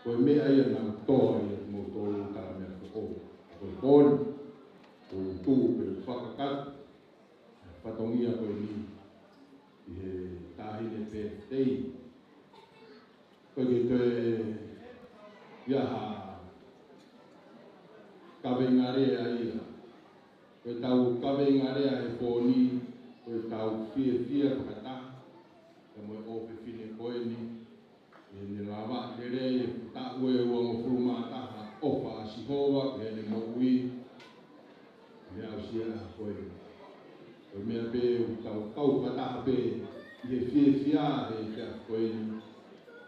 Ko e meʻa ia naʻa tau ʻi ai mo tolu tala meʻa foʻou. Ko e pō ni, ʻoku ou tuʻu pē fakakakato e fatongia ko eni ʻi he taʻahine pētēi. Ko e ke toe ia ha kaveinga lea ia. Ko ʻetau kaveinga lea he pō ni, ko ʻetau fiefia fakataha pea mo e ʻofefine ko eni, ʻi heʻene lavaʻi lelei e taʻu ʻe uangofulu mā taha ʻofa ʻa Sihova ki heʻene moʻui, ʻi he aʻusia ko eni. Ko e meʻa pē ʻoku tau kau fakataha pē ʻi he fiefia he efiafi ko eni,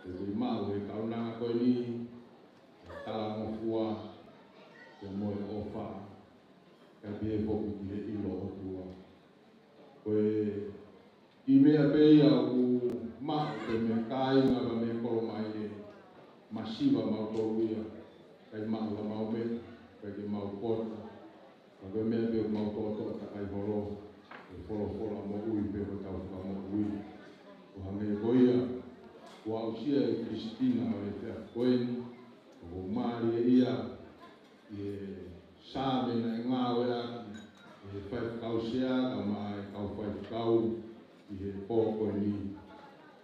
ʻoku maʻu he kaunanga ko eni, talangofua, pea mo e ʻofa, kae pehē foki ki he ʻilo ʻOtua. Ko e kiʻi meʻa pē ia ʻoku maʻu pē mei he kāinga pea mei he kolo Maile, masiva mautolu ia, ʻikai maʻu hamau meʻa, ʻikai ke mau kota, ka ko e meʻa pē ʻoku mau toʻotoʻo takai holo, ʻe folofola moʻui pē hotau fakamoʻui. ʻO hangē ko ia, kuo aʻusia ʻe Christina ʻa e efiafi ko eni, ʻoku mālie ia, ʻi he Saame naʻe ngāueʻaki ʻe he faifekau sea, kae ʻumaʻā e kau faifekau ʻi he pō ko eni.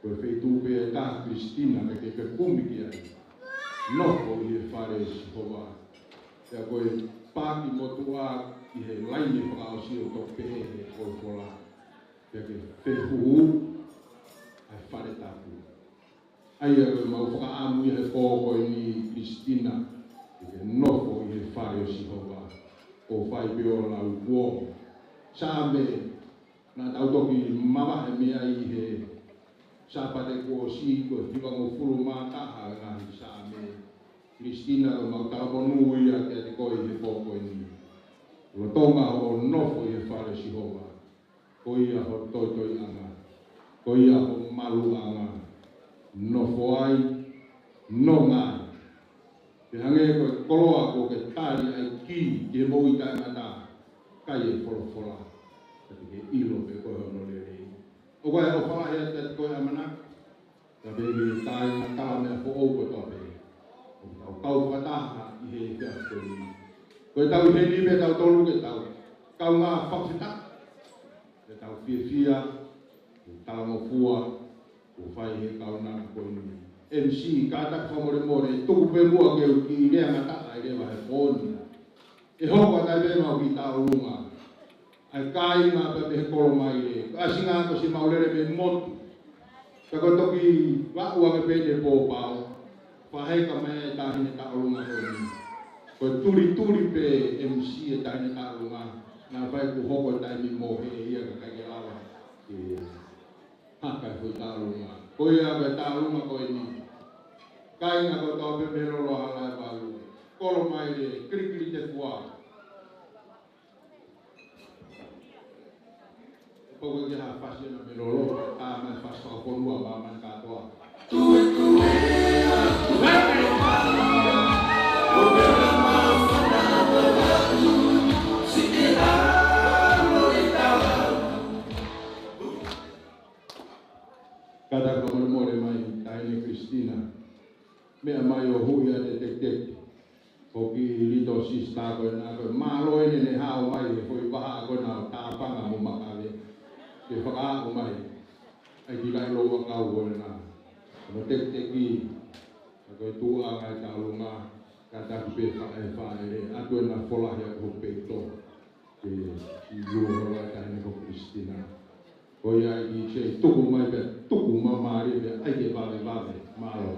Ko e feituʻu pē ʻe taha Christina ke ke kumi ki ai. Nofo ʻi he fale ʻo Sihova. Pea ko e paaki motuʻa ʻi he laine fakaʻosi ʻoku toki pehē he folofola. Pea ke fehuhu ʻa e fale tapu. ʻA ia ko ʻemau fakaʻamu ia he pō ko eni Christina, ke ke nofo ʻi he fale ʻo Sihova, ʻo fai pē ʻo lau kuo. Saame, naʻa tau toki mavahe mei ai ʻi he Sāpate kuo ʻosi, ko e hivangofulu mā taha e ngaahi Saame. Christina, ko ʻemau talamonū ia kiate koe ʻi he pō ko eni. Lolotonga hoʻo nofo ʻi he fale ʻo Sihova, ko ia ho toitoiʻanga, ko ia ho maluʻanga, nofo ai, nonga ai. Pea hangē ko e koloa kuo ke tali ai ki, ki he moʻui taʻengata, kai e folofola, ka te ke ʻilo pē ko e hono lelei. ʻOku ʻi ai hoʻo fala ia te ko e ʻamanaki, ka pehē ki he kāinga tala meʻa foʻou kotoa pē. ʻOku tau kau fakataha ʻi he efiafi ko eni. Ko e tau ʻi heni pē tautolu ke tau kaungā fakafetaʻi. Ke tau fiefia, ke talangofua, kuo fai he kaunanga ko eni. M C, kātaki fakamolemole, tuku pē muʻa ke u kiʻi lea ngataʻa ʻi he leva he pō ni. ʻE hoko atu ai pē ʻemau kiʻi tauʻolunga. ʻA e kāinga pē mei he kolo Maile. Ka ʻasi ngā ko siʻemau lele mei motu. Ka ko e toki vaʻu ange pē ʻene pōpao. Fakaheka mai e taʻahine tauʻolunga ko eni. Ko e tulituli pē M C e taʻahine tauʻolunga. Naʻe fai kuo hoko e taimi mo he ia ka ʻikai ke lava ke haka e foʻi tauʻolunga. Ko ia ko e tauʻolunga ko eni. Kāinga kotoa pē mei Lolo Halaevalu. Kolo Maile, Kilikilitefua. Pau ke ha fasi ena mei Lolo, tā mai fasi fakafonua māmani kātoa. Kātaki fakamolemole mai, taʻahine Christina. Ka ko e, naʻa ko e mālō eni ne hao mai he foʻi vahaʻa ko ena ʻo Tāpanga mo Makave. Ke fakahā mai ʻa e kiʻi lauʻi louʻakau ko ena. Ko e tekiteki, ka ko e tuʻunga ʻa e tauʻolunga, ka tapu pē faʻē faʻē, ʻa ē ʻoku na folahi ʻa hope to. Ke ʻi lua ʻa e taʻahine ko Christina. Ko ia ʻi he tuku mai pē, tuku mai mālie pē, ʻai ke vave vave, mālō.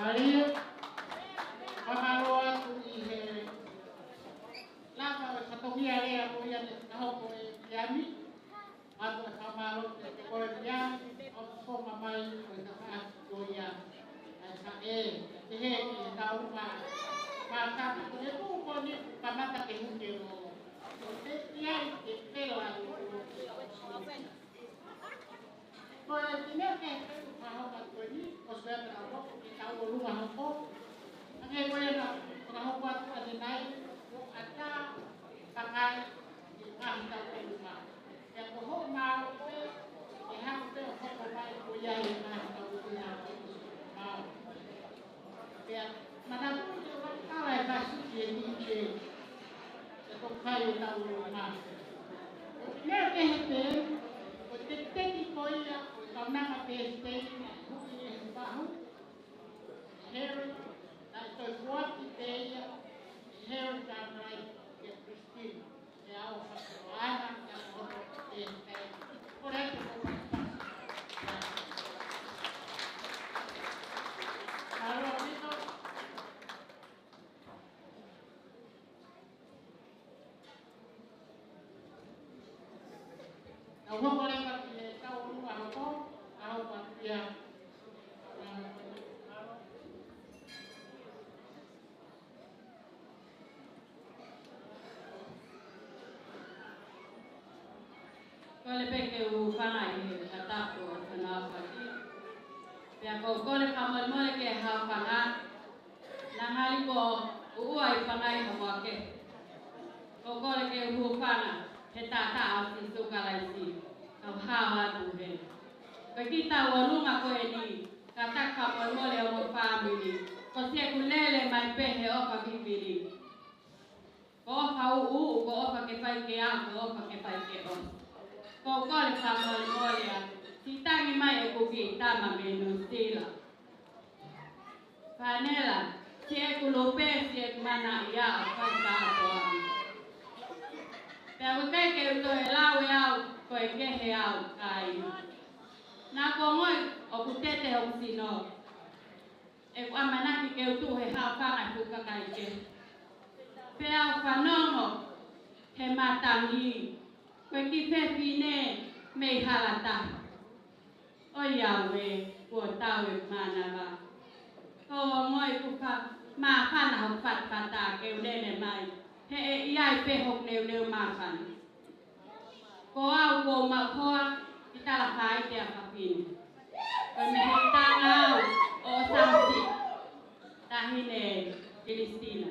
Mālie, fakamālō atu ʻi he laka ʻo e fatongia lea ko ia ne fakahoko ʻe Piani. Atu e fakamālō ki he kole Piani, ʻo fofonga mai ko e takaaki ko ia. ʻAi sa e, te he ki he tau ma, ma kaka ko e tuʻu ko ni, kamata ke huke o. Ko te Piani, te pela o. Ko e kiʻi meʻa kehe ʻoku hoko atu ko eni, ʻosi pē ʻa e tauʻolunga hoko. ʻA ia ko ia naʻa ku fakahoko atu ʻanenai, ko ʻAta Pangai, ʻi he ngaahi tauʻolunga. Pea ko hoʻo mālō pē, ʻe hanga pē ʻo hoko mai ko ia ʻi he ngaahi tauʻolunga. Mālō. Pea, manatuʻi ʻe ʻoua ʻe tala e fasi ki he D J. Ke tokai e tauʻolunga. Ko e meʻa kehe pē, ko e tekiteki ko ia, ko e kaunanga pē Siteini, huki ʻe he pahu. Harry, naʻe toe foaki pē ia, Harry Cartwright, ki he Christine. Kole pē ke u hūfanga ʻi he tataki ʻa e fānau. Pea ʻoku ou kole fakamolemole ki he haofanga. Naʻa ngali ko ʻeku ʻai fanga ʻi ha moa kehe. ʻOku ou kole ke u hūfanga he taʻataʻa ʻo Sīsū Kalaisi. Kau hao atu he. Ko e kiʻi tauʻolunga ko eni, ka tataki fakamolemole ʻa e fāmili. Ko siʻeku lele mai pē he ʻofa vivili. Ko e ʻofa ʻuʻu, ko e ʻofa ke fai ke ʻā, ko e ʻofa ke fai ke ʻosi. ʻOku ou kole fakamolemole atu. Siʻi tangi mai ʻeku kiʻi tama mei Nuʻu Sila. Fānela, siʻeku lupe, siʻeku mana ia ʻo fai ka ʻofa. Pea ʻoku ʻikai ke u toe lau ʻe au, ko e kehe au, kāinga. Naʻa ku ongoʻi ʻoku tete hoku sino. ʻeku ʻamanaki ke u tuʻu he haʻofanga e fuʻu kakai kehe. Pea u fanongo he matangi, ko e kiʻi fefine mei Halataha. ʻOiauē, kuo tau e mānava. Ko e ongo ʻeku fa-, māfana hoku fatafata ke u lele mai. He ʻe ʻi ai pē hoku leuleu māfana. Ko au kuo u maʻu hoa ʻi Talafaite ʻa Fafine. Ko e mehekitanga au ʻo Samsi, taʻahine Kilistina.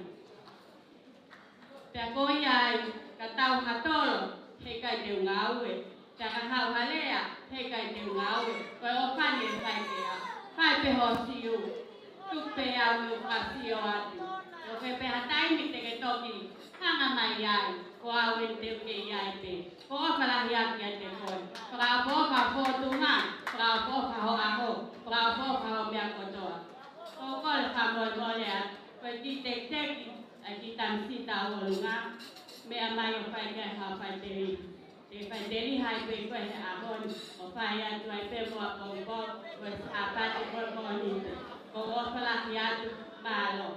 Pea ko ia ai, ka tau ha tolo, heʻikai te u ngāue. Pea ka haʻu ha lea, heʻikai te u ngāue. Ko e ʻofa ni ʻe fai pē au. Fai pē hoʻo sio. Tuku pē au ke u fakasio atu. ʻOku ʻi ai pē ha taimi te ke toki hanga mai ai, ko au eni te u kei ʻi ai pē. Ko e ʻofa lahi atu kiate koe. Fakaʻofoʻofa ho fōtunga, fakaʻofoʻofa ho ʻaho, fakaʻofoʻofa ho meʻa kotoa. ʻOku ou kole fakamolemole atu, ko e kiʻi tekiteki ʻa e kiʻi tamisita ʻo ʻolunga, meʻa mai ʻo fai ki ai haʻo faiteliha. Te ke faiteliha ai pē koe he ʻaho ni, ʻo fai atu ai pē muʻa pongipongi, ko e Sāpate mo e Mōnite. ʻOku ou ʻofa lahi atu, mālō.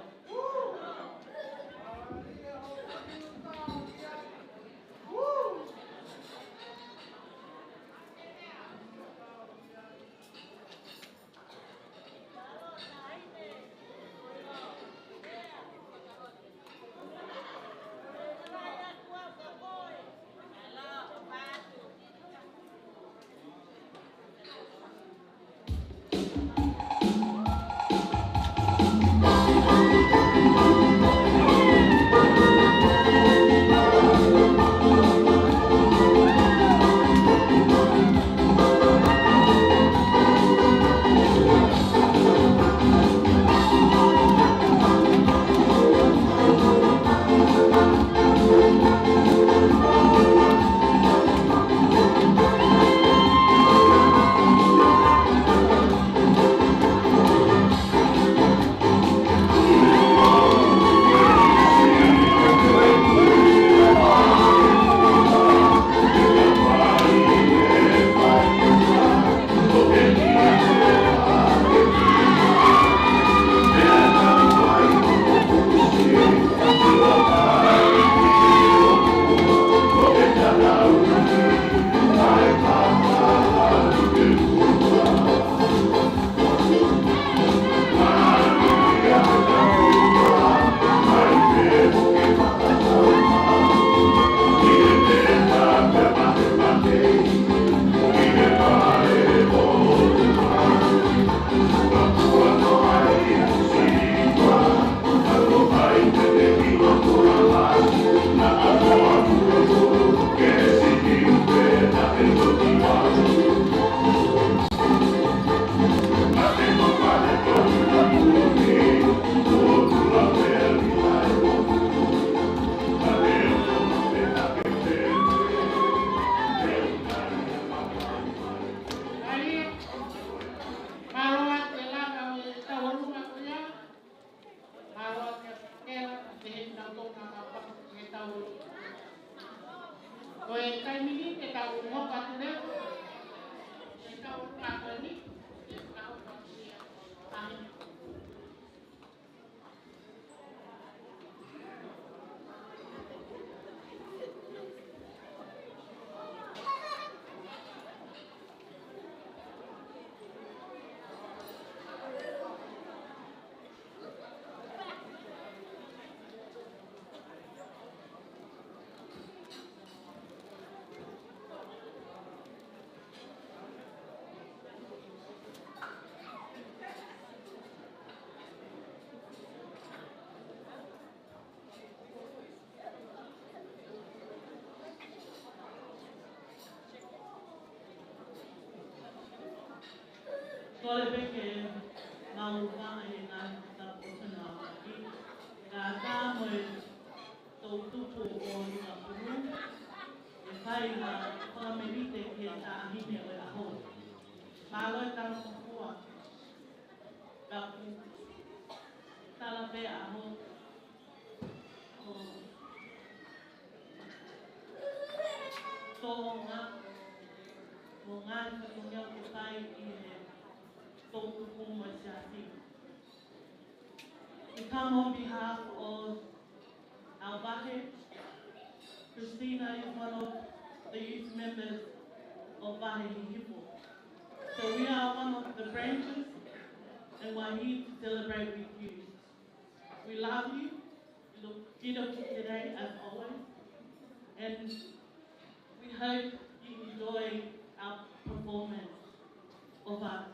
Mālō atu e lava ʻo e tauʻolunga ko ia. Mālō atu e kela, pehē ni nau tō na ka paku he tauʻolunga. Ko e taimi ni te tau hoko atu leva, he tauʻolunga ko eni, te tau hoko atu ia. ʻAmeni. Kole pē ke mau fai e ngaahi tapu ʻo e ngaahi taki. Kātaki mo e toʻutupu ʻo Lukapulu, ʻe fai ha fakamelite ki he taʻahine ʻo e ʻaho. Mālō e talangofua, ka ʻoku tala pē ʻaho, ko Tonga, mo e ngaahi fatongia ʻoku fai ʻi he toʻutupu mo e siasi. Come on behalf of our Vahe. Christina is one of the youth members of Vahe Hihifo. So we are one of the branches, and we're here to celebrate with you. We love you. We look beautiful today, as always. And we hope you enjoy our performance of art.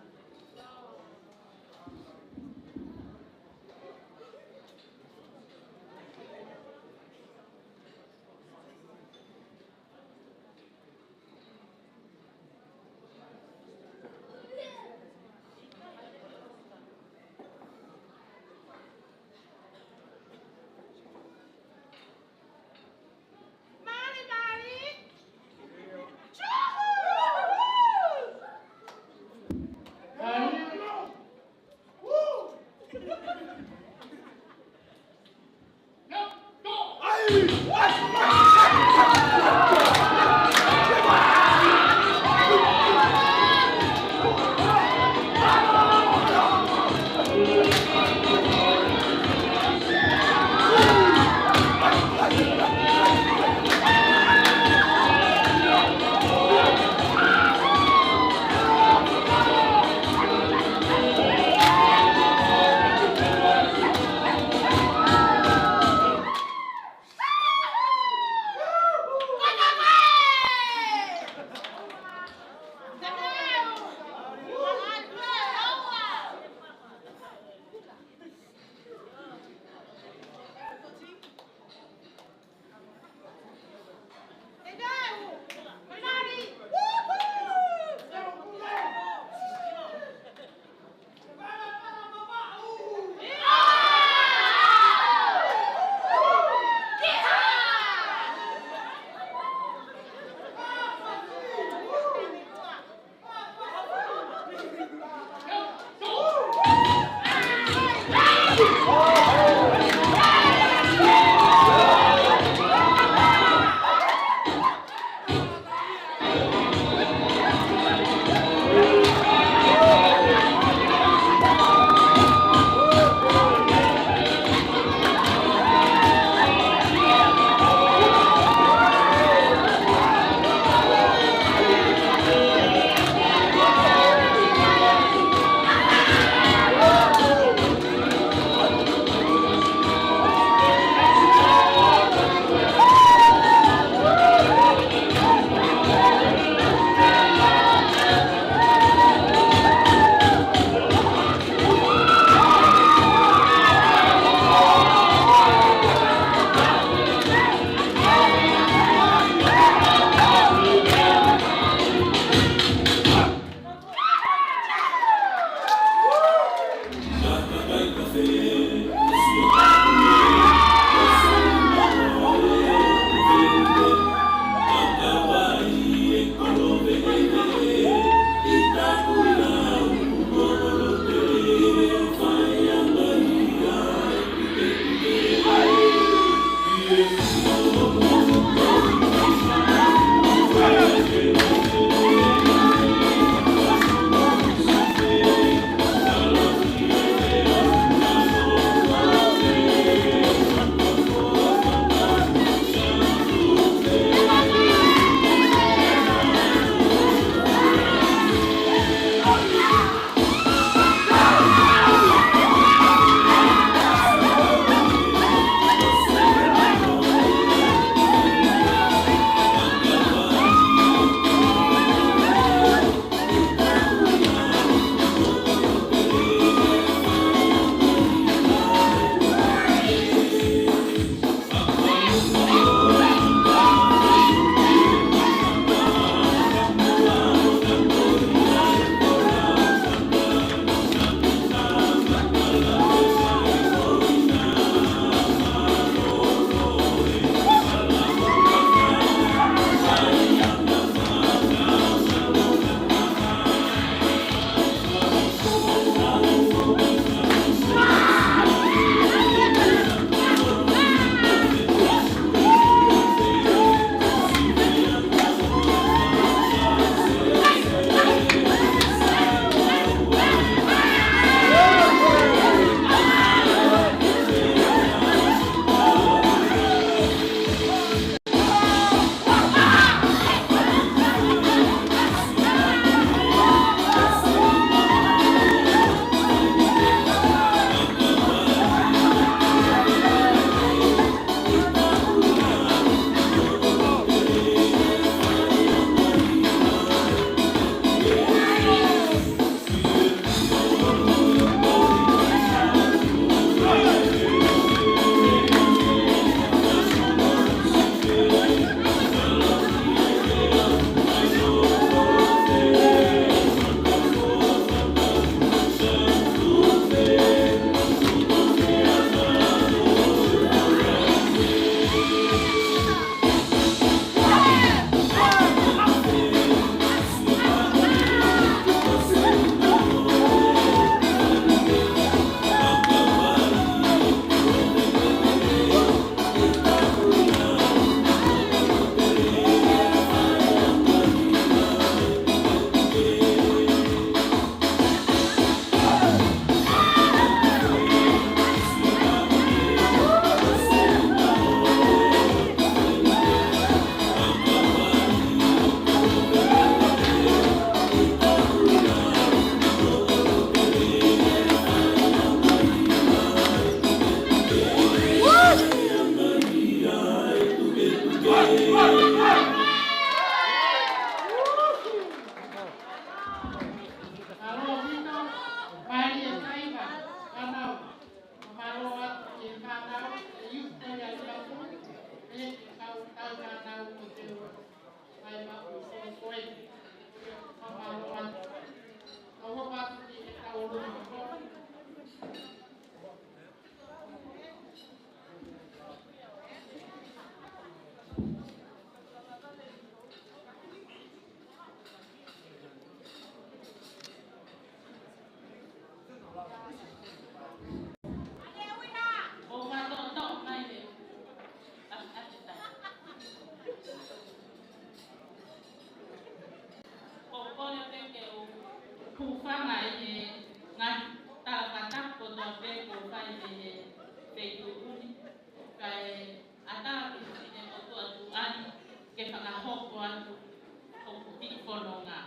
fononga.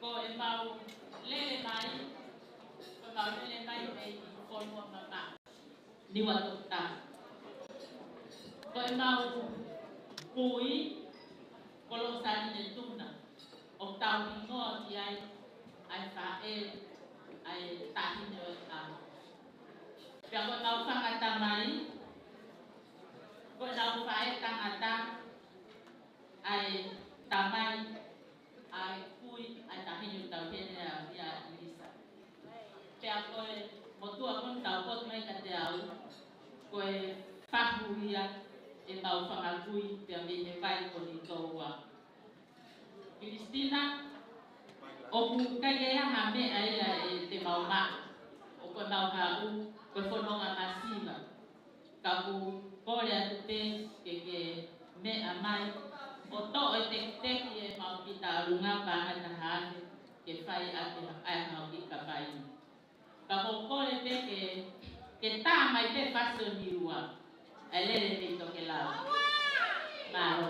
Ko ʻemau lele mai, ko ʻemau lele mai mei he fonua mamaʻo, Niuatokota. Ko ʻemau kui, ko Losaline Tuna, ʻoku tau hingoa ki ai ʻa e faʻē ʻa e Taʻahine ʻo e ʻAho. Pea ko ʻemau fanga tamai, ko ʻenau faʻē tangata ʻa e tamai ʻa e kui ʻa e Taʻahine ʻoku tau heni ʻa ia ʻIlisa. Pea ko e motuʻa ko eni ʻoku tau potu mai kiate au, ko e fahu ia ʻemau fanga kui pea mei he vai ko Nitoua. Kilistina, ʻoku ʻikai ke ʻi ai ha meʻa ia ʻe te mau maʻu, ʻoku mau haʻu, ko e fononga masiva. Ka ʻoku kole atu pē ke ke meʻa mai, ʻo toʻo e tekiteki ʻemau kita ʻalunga pē ʻa e taha ake, ke fai ʻaki ʻa e hau ki kapai. Ka ʻoku kole pē ke, ke tā mai pē fasioni ua, ʻa e lele mei tokelau. Mālō.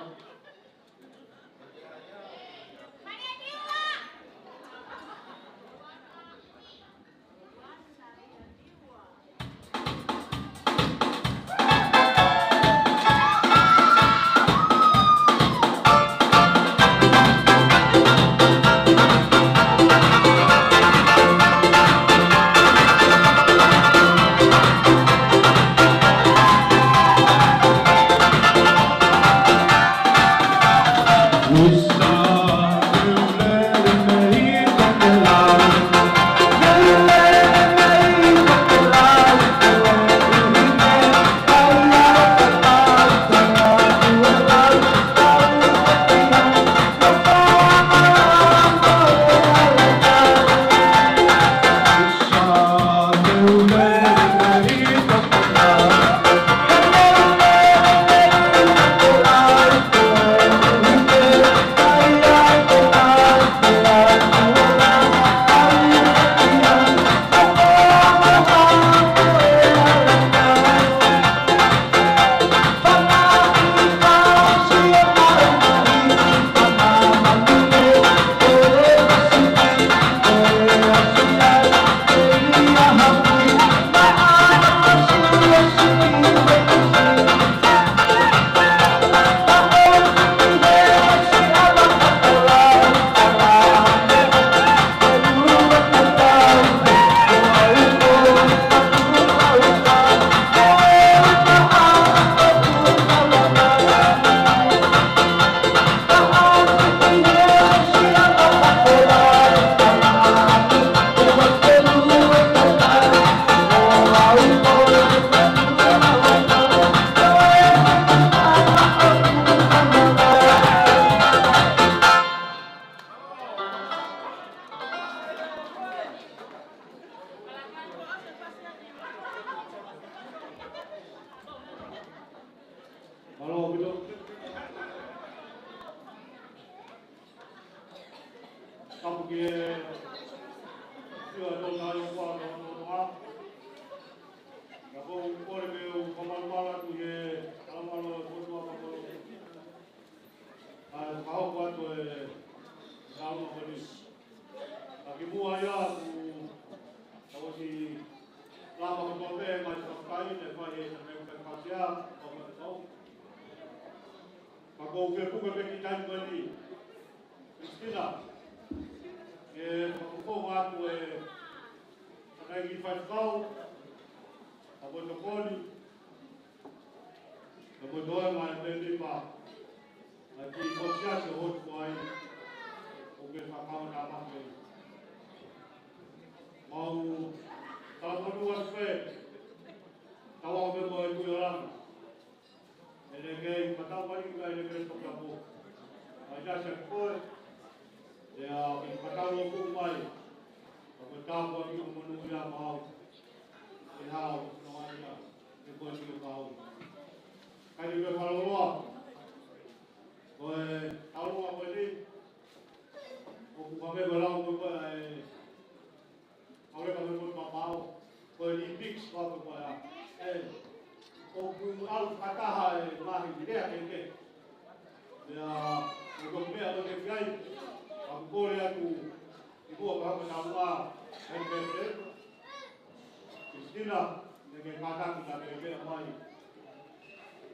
Mālō ʻaupito. Tapu ki he ʻEiki ʻa e Tonga ʻi he kuata o Tonga. Ka ʻoku ou kole ke u fakamalumalu atu he talamalu ʻo e Fotu ʻa Kapolo. ʻA e fakahoko atu e talamalu ko eni. Ka kimuʻa ia ʻoku tau ʻosi lava kotoa pē mai fakakai, ne fai e takai fakakai, ʻo fakakai. Ka ʻoku ou fie puke pē ki he taimi ko eni. Kilistina, ke fakafofonga atu e takai ki faifekau, ka ko e tokoni, ka ko e toenga e pēnipa, ʻa e kiʻi kōsiasi ʻo Hotu Kuai, ʻoku ke fakakaunga tāmaki. Mau talamonū atu pē, tau ako pē mo e Tuʻi ʻo Langi. ʻEne kei fakatau mai ka ʻene kei toki apo. ʻAi tasi ʻa koe, ʻe au ke fakatau ʻo tuku mai. Ka ko e tāpuaki ʻoku monūʻia maʻau. ʻE hao, no ai ia, ʻe koe ni ʻo kau. Kai ni me maloloa. Ko e talua ko eni. ʻOku ka me ko lau ko ko e ʻAuleka me motu papau, ko e Olympics ko ʻaku ko ea. ʻE, ʻoku ʻalu fakataha e ngaahi lea kehekehe. Pea, ʻo ko e meʻa ʻoku ke fai, ʻoku kole atu, ʻi muʻa pea mo e taumuʻa, happy birthday. Christina, naʻa ke kātaki ka ke meʻa mai.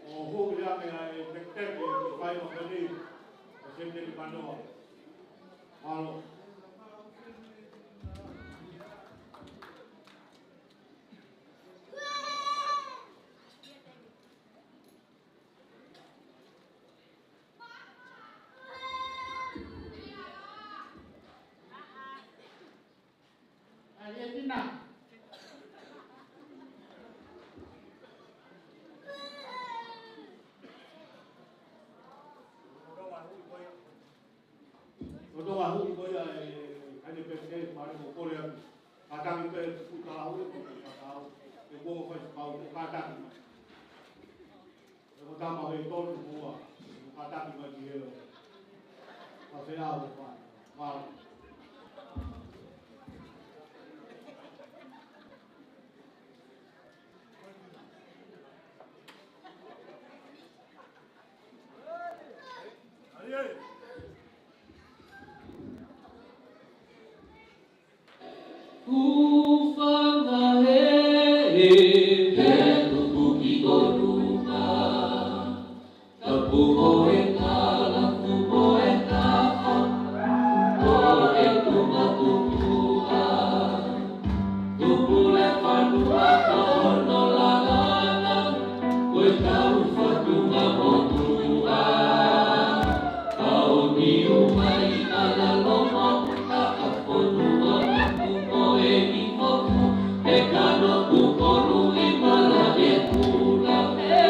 ʻO hū ia ke ai teketeke, ke fai ʻo kani, ʻo sente ki manoa. Mālō. ʻO tō a hui ko ia e, ʻene pēpē, pare mo kole atu. Kātaki pē futa au, e ko kātaki pau, kātaki mai. E ko tama he tonu mua, kātaki mai ki helo. Ka fea au e pā. Mālō. Hūfanga he, he tutuki ko Tonga. Tapu ko e kalapu ko e kafa, ko e tuʻa tupuʻa. Tupu le fanua ko hono lalanga, ko e tau fatunga motuʻa. Ka ʻomi ʻo mai ala lomo, ka ka fonu ko tupu ko e ni foku, e kano kuko lui mala e puna. E,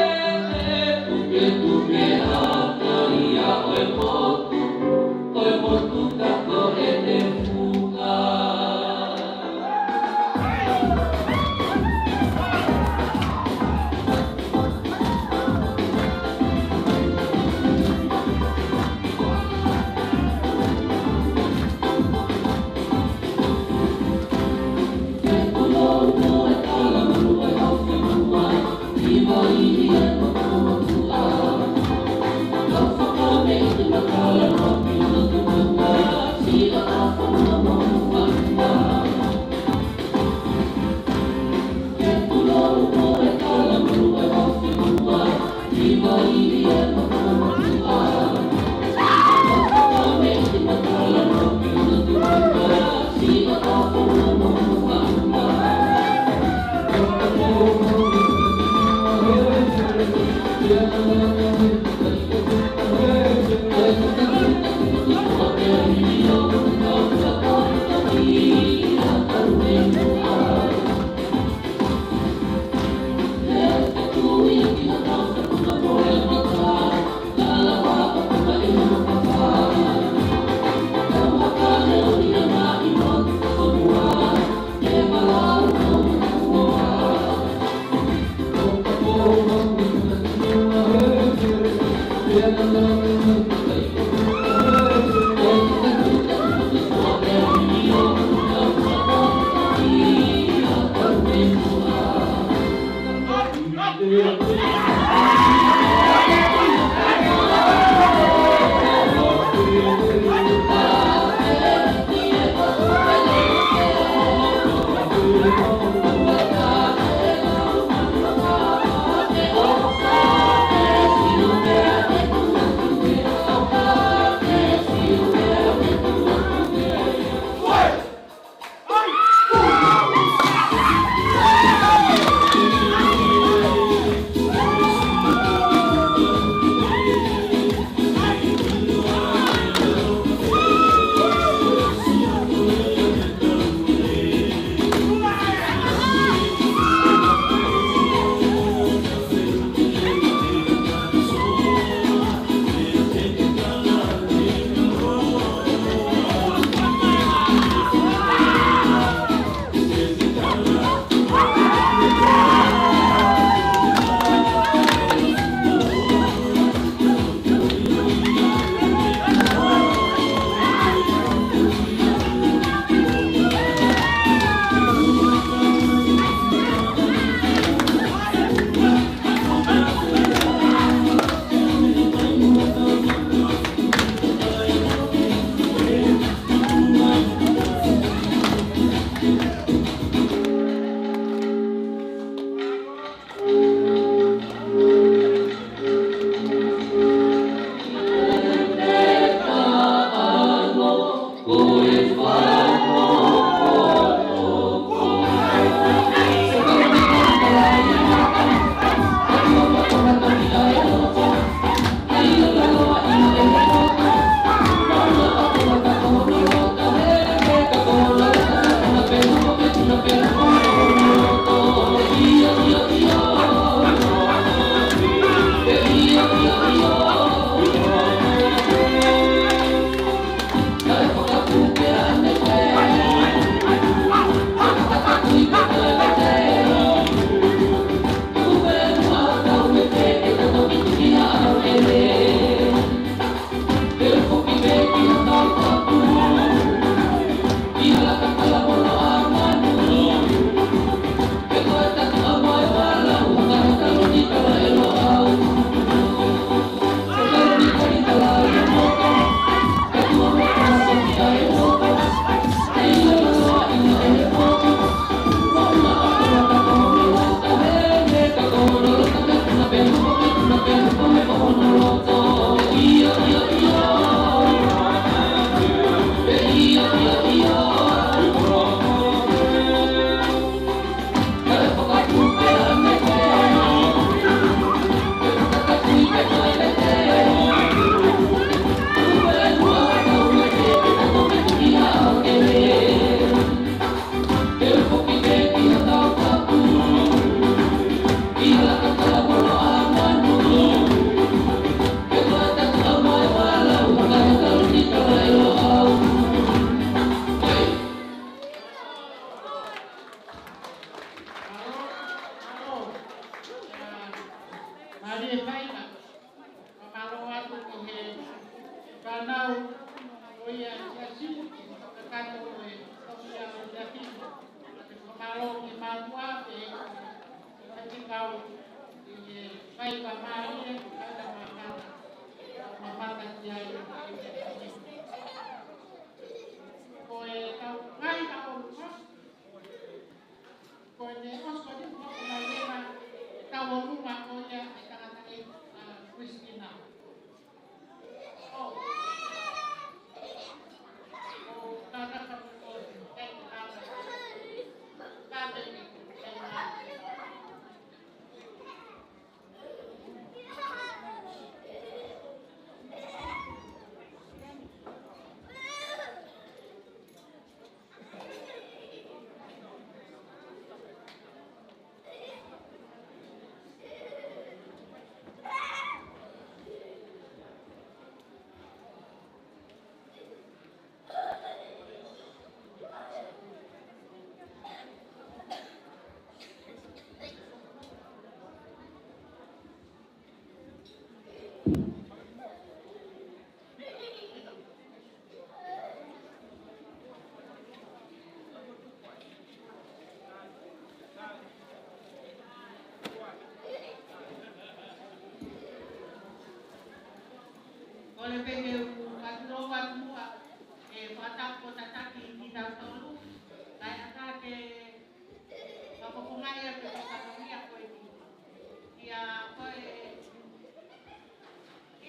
e, tupe, tupe, a, ka ia ʻo e motu, ʻo e motu ka ko ʻene fuka. Faina, fakamālō atu ki he fānau ʻo e Siasi, kakato ʻo e Tauhi ʻa e Siasi, fakamālō ki he mātuʻa pea mo e faifekau ʻi he faiva mālie, faiva mākata, mamata ki ai. Ko e tau ngai ka o Ko ʻene ʻosi ko eni ko ʻene leva tau o luma ko ia e tangata ʻi, ʻa, Christina. ʻO. ʻO tangata ko e tangata. Tangata ʻi, tangata. Kole pē ke u fakatulou atu muʻa, ʻe fakatapu tataki kitautolu, kae ʻatā ke fakafofongaʻi atu e fatongia ko eni. ʻIa ko e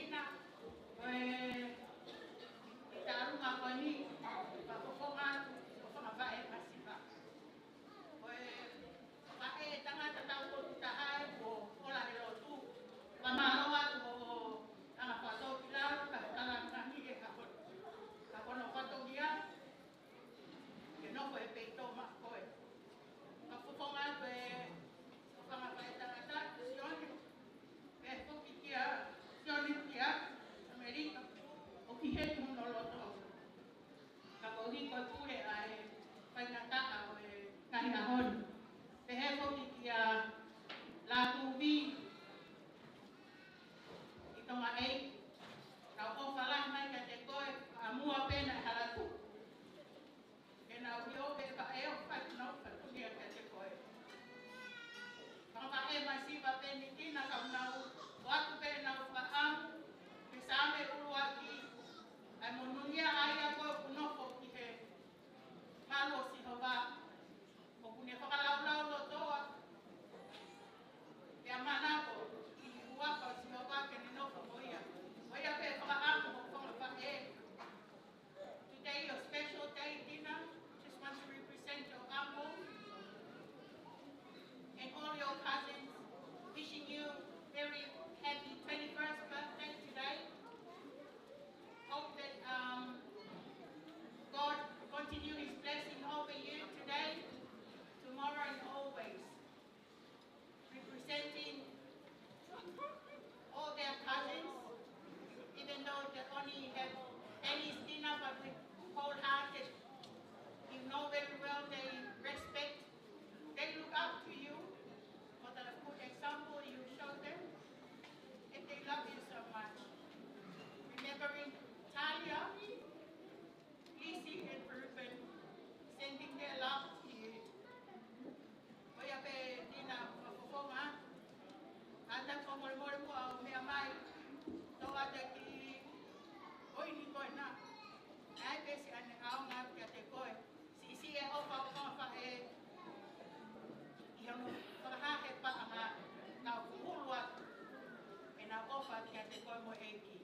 ina, ko e ʻi taʻaluma ko eni, fakafofonga atu, fakafofonga faʻē masiva. Ko e faʻē tangata tau ko tu taha ē kuo ola he lotu. Fakamālō atu ʻo ʻanga fato ki lalo, ka tala nani e ka ko, ka ko no fatongia. Ke nofo he peito maʻa koe. Fakafofonga atu e fakafofonga faʻē tangata, Sione. Pea foki kia Sione kia ʻAmelika, ʻo ki he tuʻu no loto. Ka ko hiko e pule ʻa e faingataʻa ʻo e ngaahi ʻaho ni. Pehē foki kia Lātūvī ʻi Tonga ʻEiki. Kau ʻofa lahi mai kiate koe, ʻa muʻa pē naʻe hala tuʻu. Ke nau ʻio pē ka e o fai nau fatongia kiate koe. Ka faʻē masiva pē ni kina kau nau, ʻoatu pē nau fakaʻamu, ke Saame ʻuluaki, ʻa e monūʻia ʻa ia ko ē ʻoku nofo ki he malu ʻo Sihova, ʻoku ne fakalaulau lotoa, pea manako ki he huafa ʻo Sihova ke ne nofo mo ia. Ko ia pē fakaʻamu ʻo fanga faʻē. Today, your special day dinner. Just want to represent your uncle and all your cousins, wishing you very happy twenty-first birthday today. Hope that, um, God continue His blessing over you today, tomorrow, and always. Representing all their cousins, even though they only have Annie's dinner, but with wholehearted, you know very well they respect, they look up to you. What a good example you show them, and they love you so much. Remembering Talia, Lisi and Ruben, sending their love to you. Ko ia pē Tina, fakafofonga. Ata ko molemole muʻa ʻo meʻa mai. Tō ata ki ʻoini ko ena. Naʻe pesi ane ʻaonga kiate koe. Siʻisiʻi e ʻofa ʻo fanga faʻē. ʻI hono fakahā he paʻanga, nau kuhulu atu ʻenau ʻofa kiate koe mo e ʻEiki.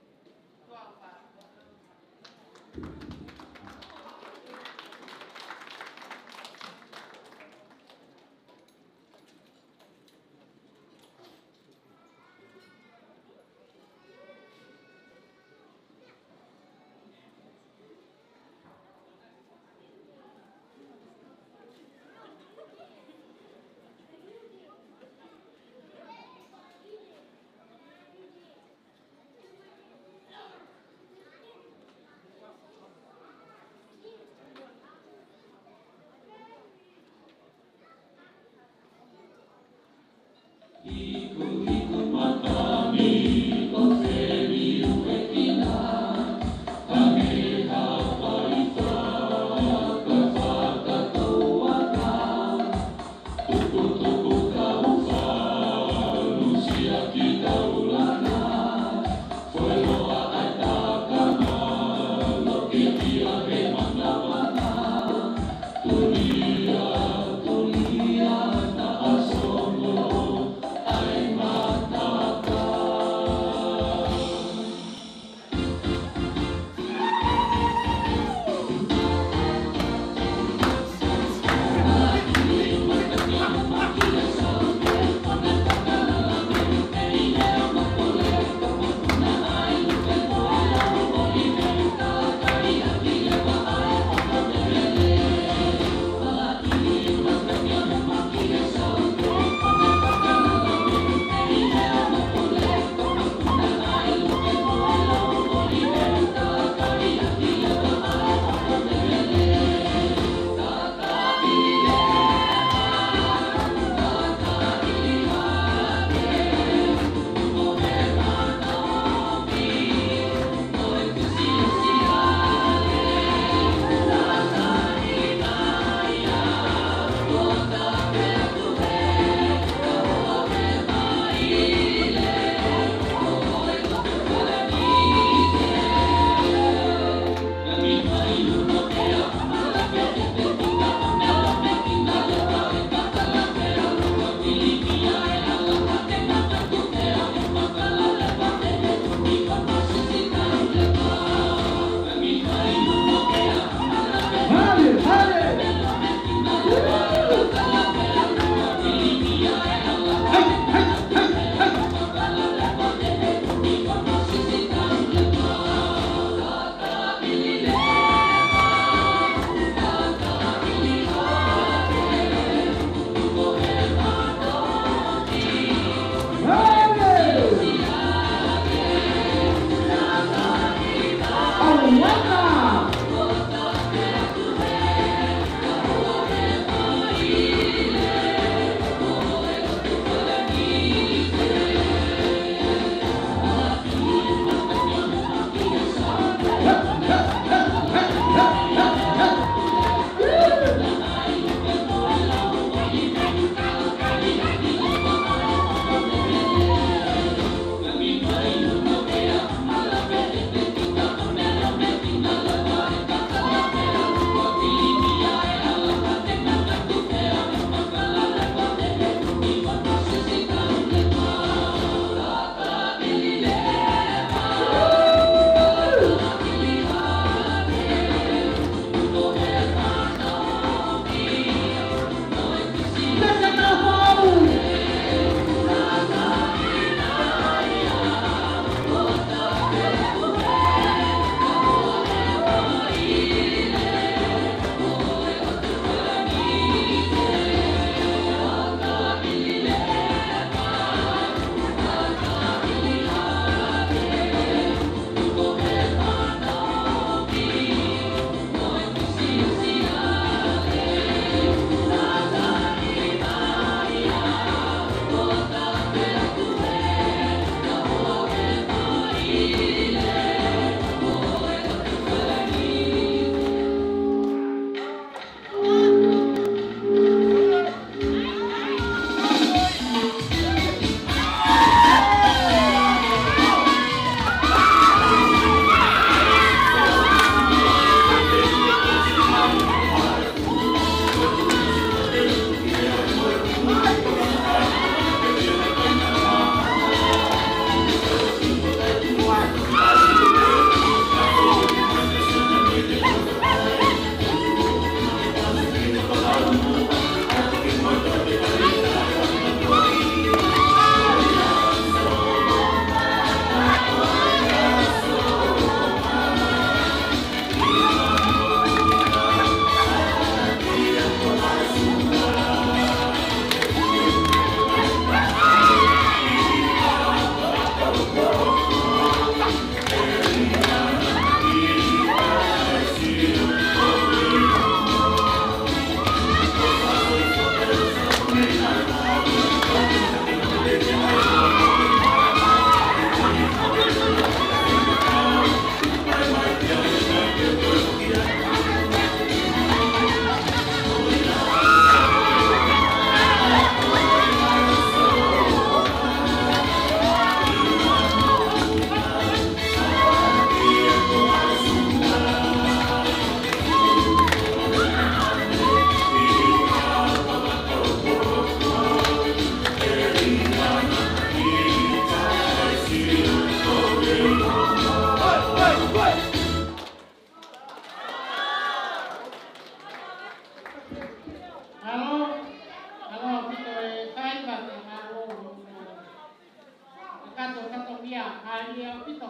Ia, mālie ʻaupito.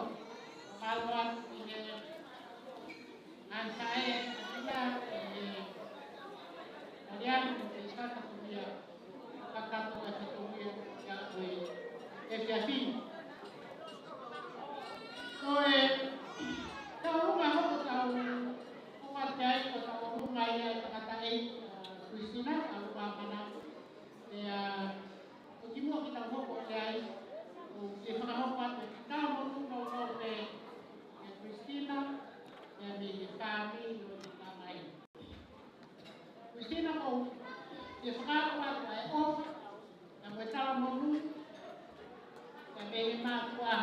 Mālō atu ki he ʻaisa e, ʻaisa e, ʻaisa e, ʻaisa e, ʻaisa e, kakato e fatongia ia ko e efiafi. Ko e tau ʻuhinga hoko tau ʻuhinga te ai ko tau ʻuhinga ia e tangataʻeiki, ʻa, Christina, tau ʻuhinga mana. Pea, ʻo kimuʻa ke tau hoko ki ai, ʻoku ou fakahoko atu e talamonū nounou pē kia Christina, pea mei he fāmili ʻo e tamai. Christina, ʻoku ou fakahoko atu ʻa e ʻofa, pea mo e talamonū, pea mei he mātuʻa,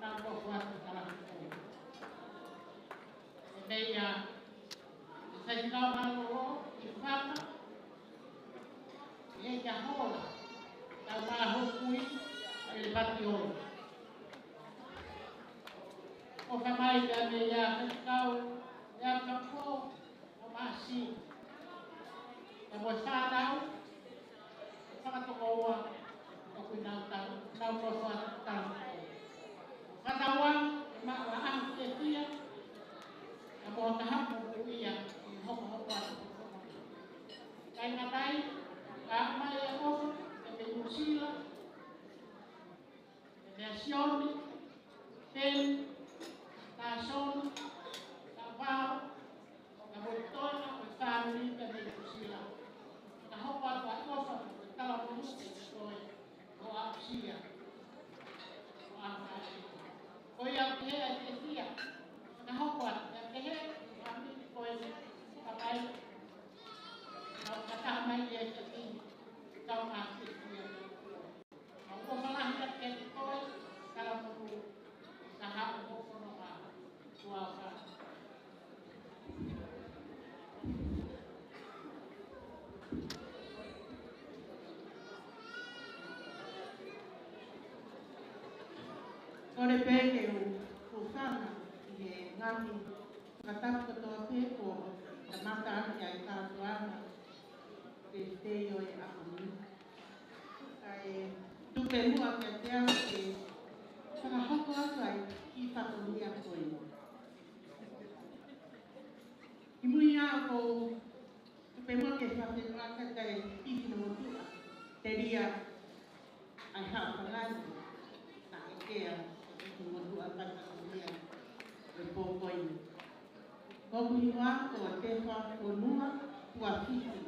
naʻa nau ʻofa atu talamonū. Pea mei he, ʻa, ʻa e faifekau mālōlō, ʻi Faka, ʻi he kia Hola, tau mā hokui, ʻi le pati o. ʻOfa mai pea mei he faifekau, ʻi he ʻaho ko ʻo Maʻasi. Pea mo e fānau, fakatokoua, ʻoku nau tau, nau nofo atu tau. Fakatauange, ʻe maʻu ha ʻaho fiefia, pea mo ha kahaʻu moʻui ia, ʻe hokohoko atu. Kāinga, kae ʻomai e ʻofa, ʻe mei Nuʻusila, ʻe mei Sione, Peni, Tasona, Tavao, Ka mo e toenga ʻo e fāmili pea mei Nuʻusila. Ka hoko atu ʻa e ʻofa mo e talamonū kiate koe, hoʻo aʻusia, hoʻo ʻaʻau. Ko ia ʻoku pehē ʻa e fiefia. Ka hoko atu, ʻoku pehē, fāmili ko eni, ka mai, ka ka taha mai ʻi he fiefia, ka ʻoku fiefia. ʻOku ou ʻofa lahi atu kiate koe, talamonū, ka haʻu hoʻo fononga, ʻoku ou ʻofa. Kole pē ke u hūfanga ʻi he ngaahi fakatapu kotoa pē kuo kamata ʻaki ʻa e kātoanga, ke tei ʻo e ʻaho ni. Kae tuku pē muʻa kiate au ke fakahoko atu ʻa e kiʻi fatongia ko eni. Kimuʻa ʻoku ou tuku pē muʻa ke fakahoko atu ʻa e kiʻi finemotuʻa, telia ʻa e haʻa Fangani, naʻe ʻeke ʻa e kiʻi finemotuʻa fai fatongia ʻo e pō ko eni. Ko hoku hingoa ko Tefa Fonua Tuafiti.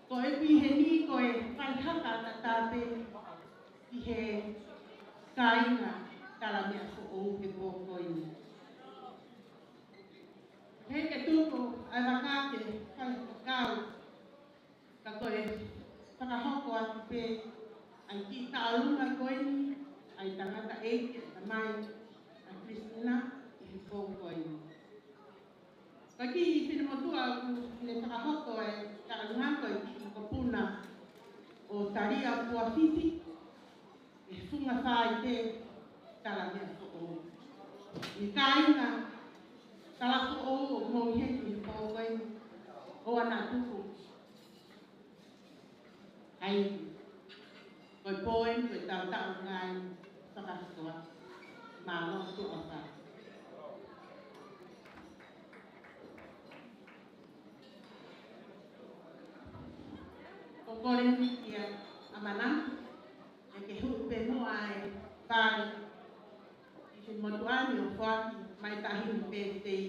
Ko ʻeku ʻi heni ko e fai haka ʻataʻatā pē ʻi he kāinga talameʻa foʻou he pō ko eni. He ke tuku ʻa e vaka ke fai haka kau, ka ko e fakahoko atu pē ʻa e kiʻi tauʻolunga ko eni ʻa e tangataʻeiki, ʻa e tamai, ʻa Christina, ʻi he pō ko eni. Ko e kiʻi finemotuʻa ʻoku ne fakahoko e tauʻolunga ko e kiʻi mokopuna ʻo Talia Tuafiti, ʻi he funga faite talameʻa foʻou. ʻI he kāinga talafoʻou ʻoku mou ʻi heni he pō ko eni, ʻoua naʻa tuku ai, ko e pō eni, ko e tautaunga eni, fakahoko atu. Mālō tuʻa pā. Ko e kole ni kia ʻAmana, ʻe ke hū pē muʻa e pali, ʻi he motuʻa ni ʻo foaki mai tahi mo pē tei.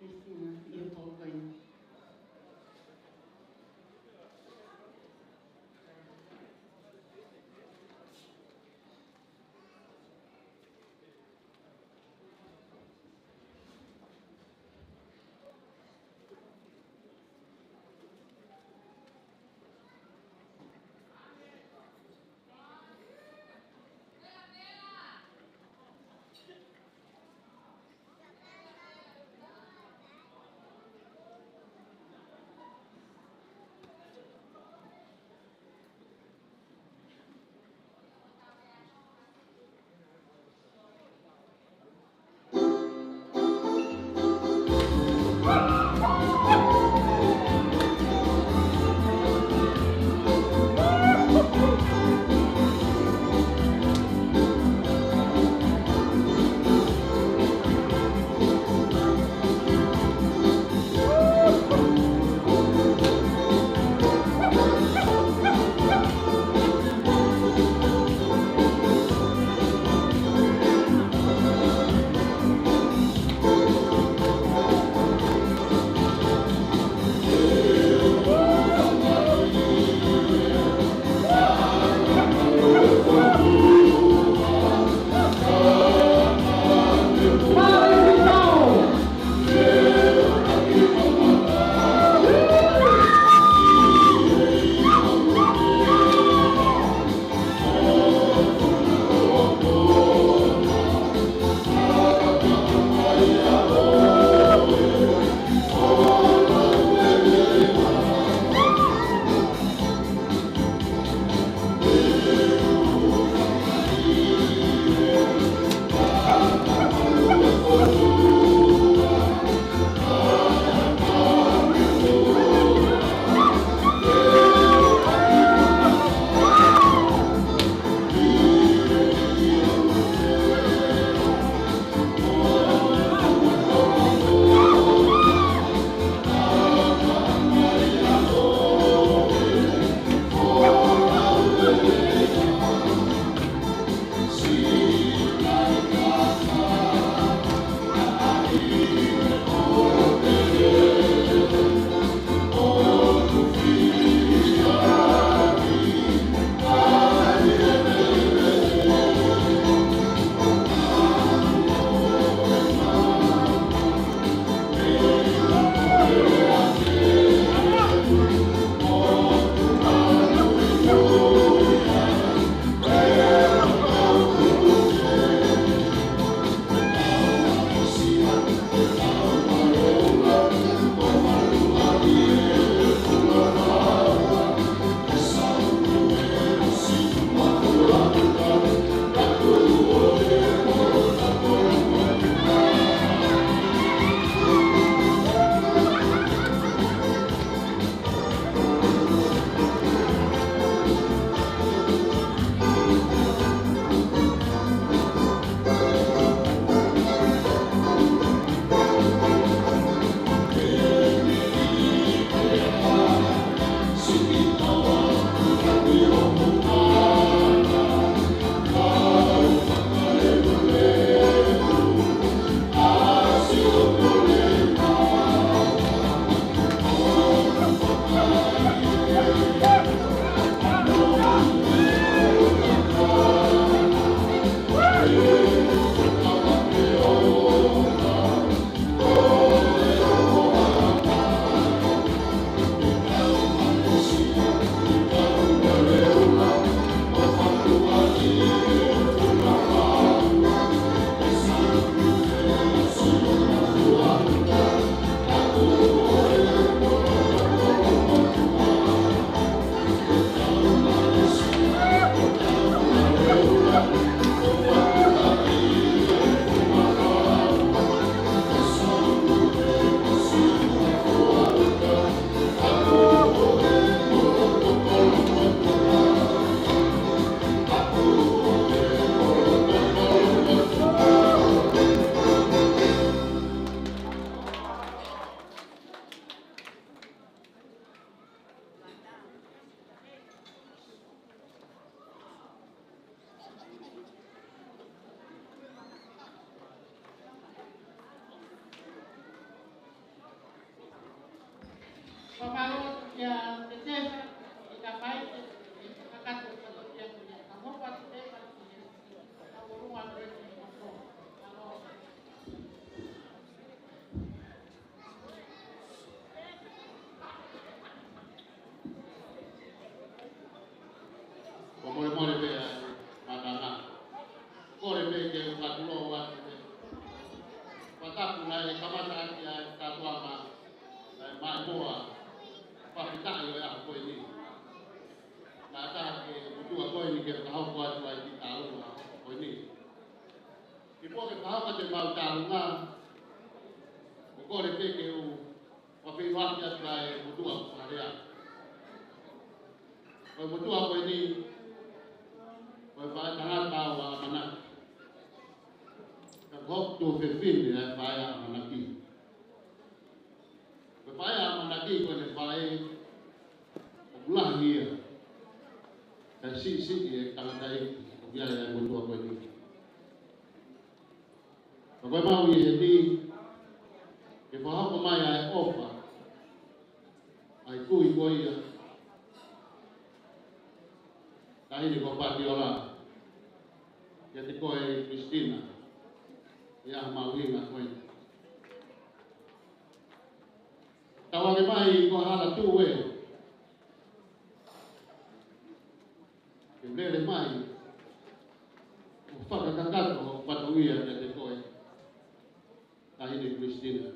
Isi na, ʻi he pō ko eni. Mālō atu kia Tetesa, ʻi ka mai, ʻi ka kakato atu kia Tetesa. Ka hoko atu Tetesa, kia Tetesa. Ka hoko atu Tetesa. Mālō. Ko e molemole pē ʻa e mātanga. Kole pē ke u fakatulou atu pē. Fakatapu naʻe kamata ʻaki ʻa e kātoanga, ʻa e maʻimoa, fakafetaʻi ʻo e ʻaho ko eni. Naʻa tau ke motuʻa ko eni ke fakahoko atu ʻa e kiʻi tālunga ko eni. Kimuʻa ke fakahoko atu ʻemau tālunga, ʻoku ou kole pē ke u fakafeʻiloaki atu ʻa e motuʻa ko Farea. Ko e motuʻa ko eni, ko e faʻē tangata ʻo ʻAmanaki. Ka ko hoku tuofefine ʻa e faʻē ʻa ʻAmanaki. Ko e faʻē ʻa ʻAmanaki ko ʻene faʻē ʻoku lahi ia. Kae siʻisiʻi e tangataʻeiki ʻoku ʻi ai ʻa e motuʻa ko eni. Ka ko e mau ʻi heni, ke fakahoko mai ʻa e ʻofa ʻa e kui ko ia, taʻahine ko Patiola, kiate koe Christina, ʻi he ʻaho mahuʻinga ko eni. Tau ʻoange mai ko Hala Tuʻu ē. Ke lele mai, ʻo fakakakato hoku fatongia kiate koe, taʻahine Christina.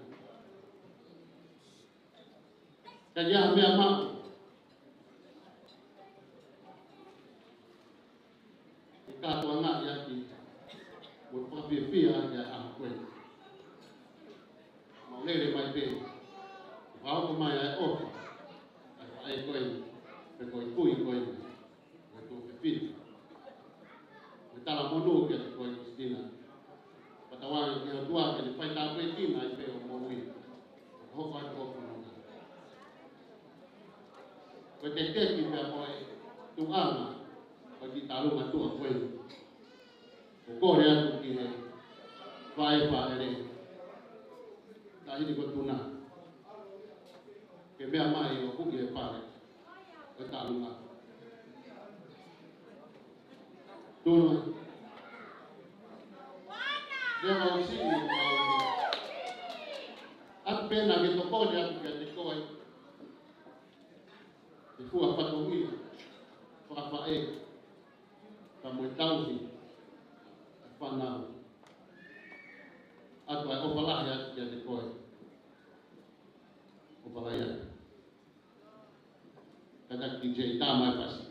Ka ʻi ai ha meʻa maʻu ke kātoangaʻi ʻaki, mo fakafiefia ʻaki ʻa e ʻaho ko eni. Mau lele mai pē, fakahoko mai ʻa e ʻofa ʻa e faʻē ko eni, pe ko e kui ko eni, mo e tuofefine. Mo e talamonū kiate koe Christina. Fakatauange ki he ʻOtua ke ne faitāpuekina ai pē hoʻo moʻui. Hoko atu hoʻo fononga. Ko e tekeki pea mo e tuʻunga ʻo e kiʻi tālunga tuʻa ko eni. ʻOku ou kole atu ki he faʻē fāʻele, taʻahine ko Tuna, ke meʻa mai ʻo huʻi e pale ʻo e tālunga. Tuna. Lea mau siʻi, mau ʻatu pē naʻa ke tokoni atu kiate koe. Ke fua fatongia fakafaʻē, ka mo e tauhi ʻa e fānau. ʻAtu ʻa e ʻofa lahi atu kiate koe. ʻOfa lahi atu. Kātaki D J tā mai fasi.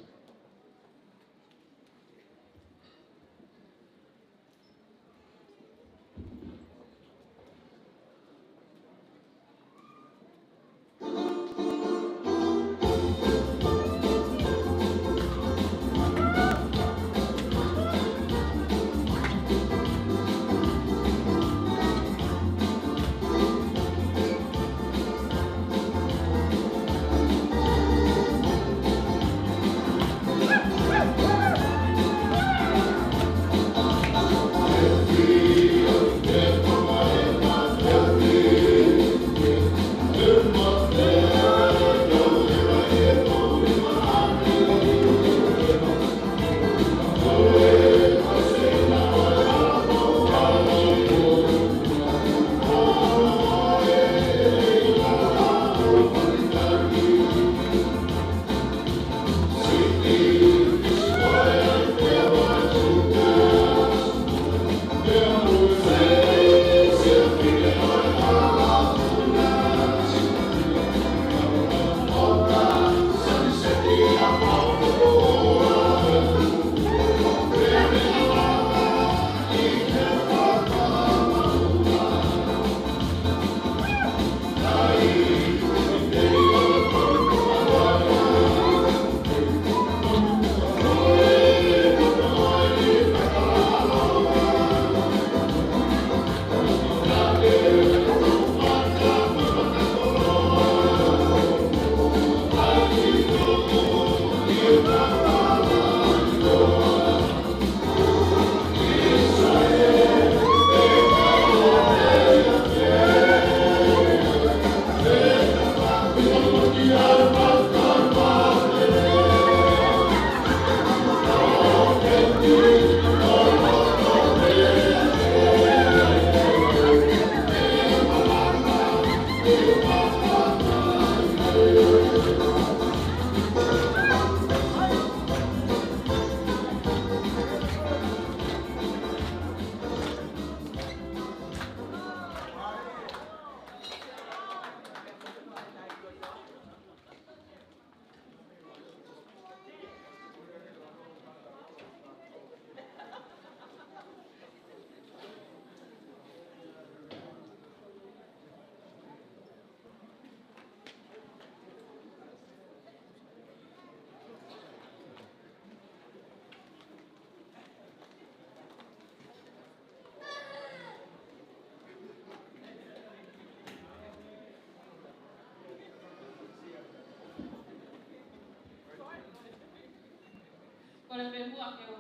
Kole pē muʻa ke u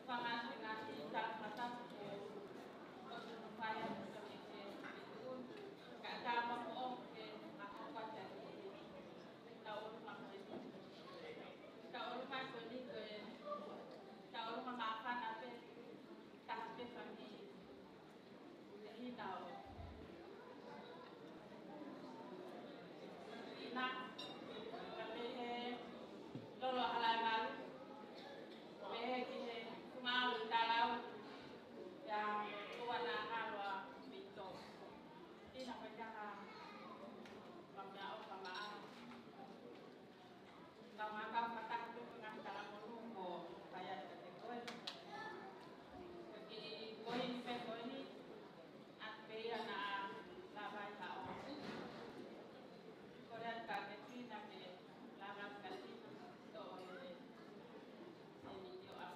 fakaʻatā ngaahi tala fakatapu ke u ʻosi hono fai atu ke ke ke tuʻu. Ka tā maʻu ʻo ke maho kua tani. Tau ʻolunga ko eni. Tau ʻolunga ko eni ko e. Tau ʻolunga māfana pē. Taha pē fāmili. Te hinau. Ina, ka pehē, lolo hala e malu, pehē ki he malu talau, ia, ua na halua mito. Ina, ka ia ha, ka mea o ka maa. Tau ngā kau fakataha tuku ngā tala monu ko Paiate te koe. Ki koe i pe koe ni, at pe ia na lava i hao. Ko rea ka ke tina ke lava ka tina to e se ni yo a.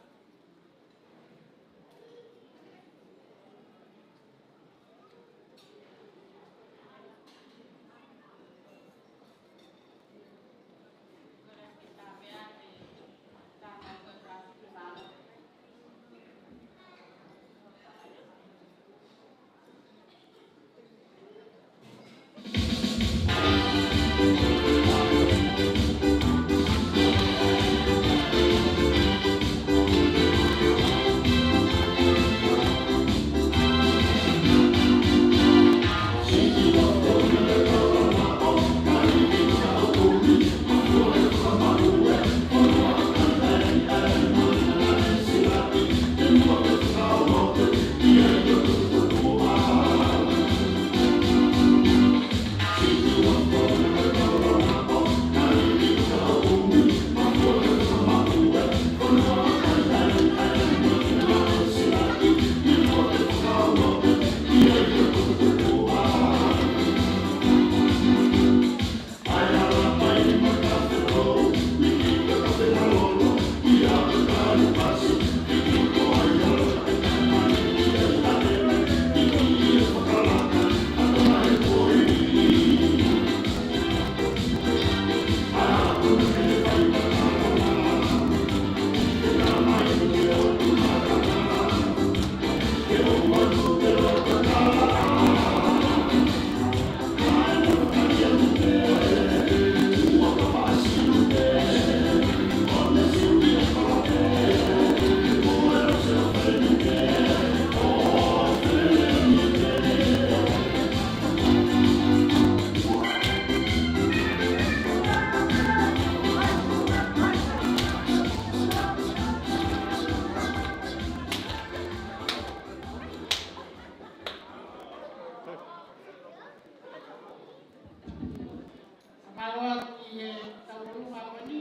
Mālō atu ki he tauʻolunga ko eni,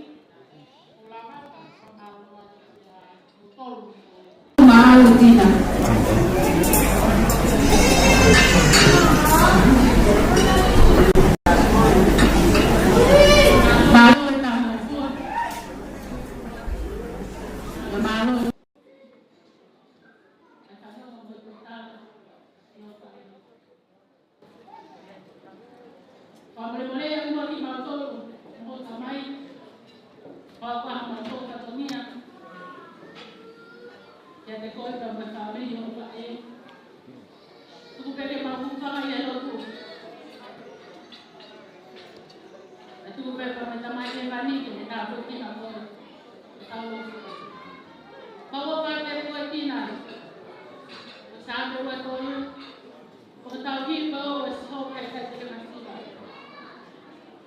ʻo lava, mālō atu ki he tolu. Mālō Tina. Mālō e taha fua. Mālō. Fakamolemole ʻa e moʻoni kimautolu, mo tamai, fakaʻapaʻapa mautolu kātoa. Kiate koe pea mo e fāmili hoʻo faʻē. Tuku pē ke mau hūfanga ʻi he lotu. Tuku pē pea mo e Tamai ʻi hēvani ke ne tāpuekina koe. Tau lotu. Mau ʻofa kiate koe Tina. Saame ua tolu. ʻOku tau hiva ʻo e Sihova ʻi he taimi masiva.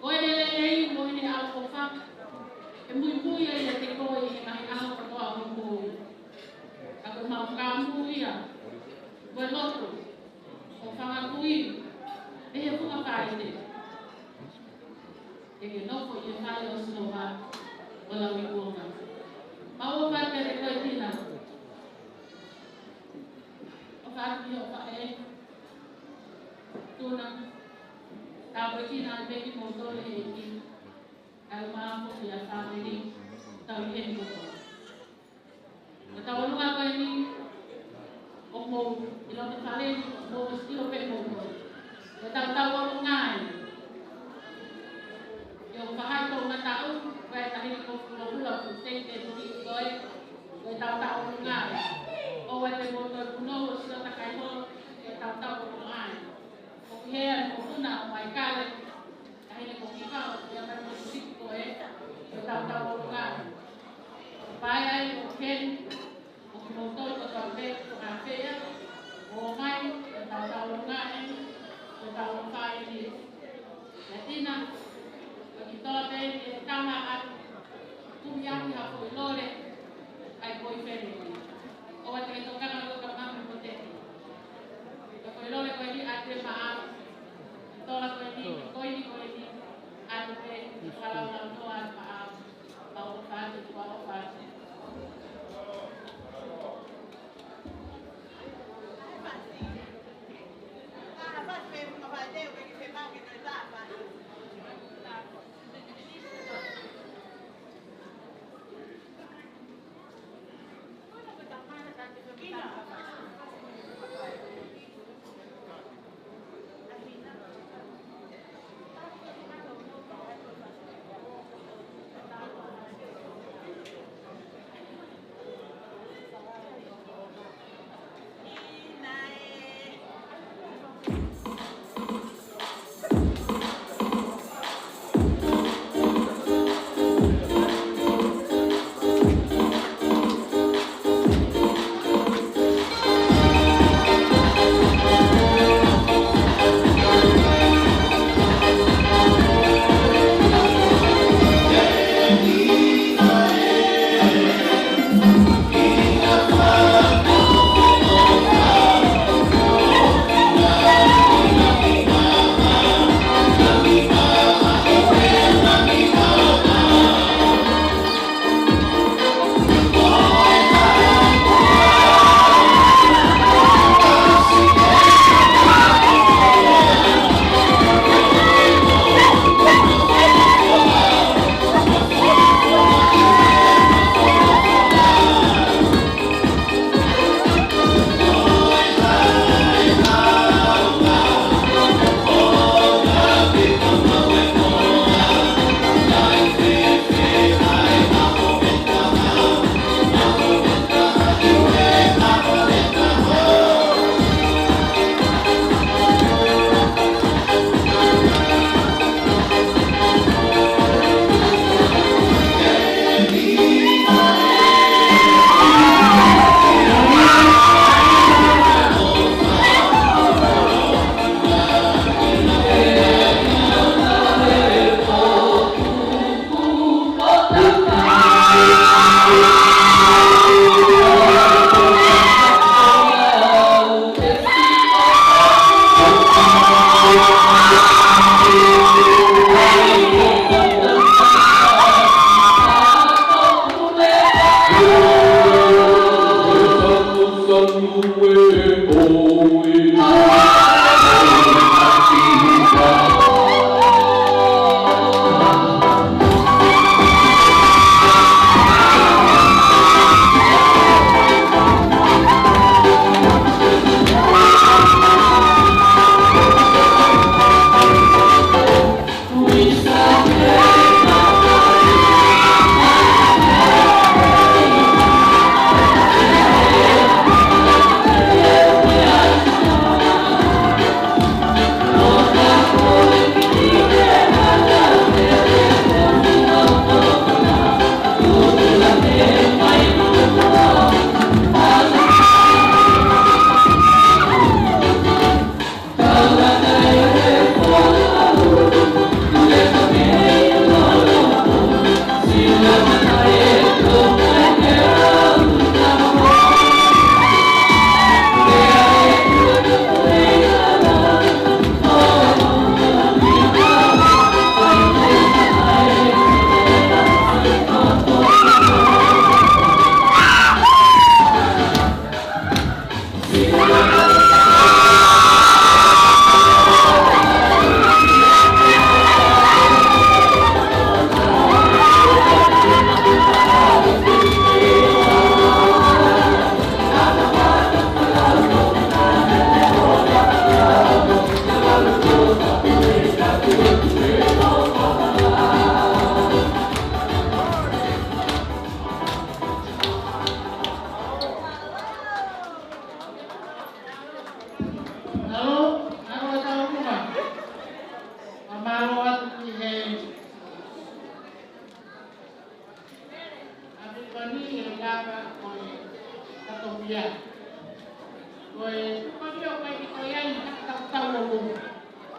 Ko ʻene lelei mo ʻene ʻaloʻofa, ʻe muimui ai ʻiate koe ʻi he ngaahi ʻaho kotoa ʻo hoʻo moʻui. Ka ko e mau kāmui ia, ko e lotu, ʻo fanga kui, ʻi he funga faʻē. Ke ke nofo ʻi he fale ʻo Sihova, ʻo lauikuonga. Mau ʻofa kiate koe Tina. ʻOfa atu ki hoʻo faʻē. Tuna. Tāpuekina pē kimoutolu ʻe he ʻEiki. Kae ʻumaʻā foki ʻa e fāmili. Tau ʻi heni kotoa. Ko e tauʻolunga ko eni. ʻOku mou ʻi loto fale ni, ʻoku mou ʻosi ʻilo pē moutolu. Ko e tau tauʻolunga eni. ʻI hoʻo faʻahi tolungataʻu, Kae tahi ni ko Fulofulo, ko Sente, ko Hiki, ko e, ko e tautau o Lungae. ʻOua te mou toe punou ʻo sio takai holo, ko e tautau o Lungae. Ko Kihea, ko Huna, ʻo Maikale, tahi ni ko Kivao, ko ia mai ko Hiki, ko e, ko e tautau o Lungae. Paea, ko Keni, ʻo kimoutolu kotoa pē ko Hafea, ʻo mai, ko e tautau o Lungae, ko e tautau o Faini. Ia Tina, ko e kitoa pē ni e tama atu, kumi atu ha foʻi lole, ʻai ko e fele. ʻOua te ke tokanga ʻo ka mami mo te. Ko e foʻi lole ko eni ʻa te maʻa, tola ko eni, ko eni, ko eni, ʻa te pē, fakalaulau noa atu maʻa. Ia. Ko e tuʻu ko eni ʻoku ʻikai ke toe ʻi ai haʻatau tau ʻo lotu.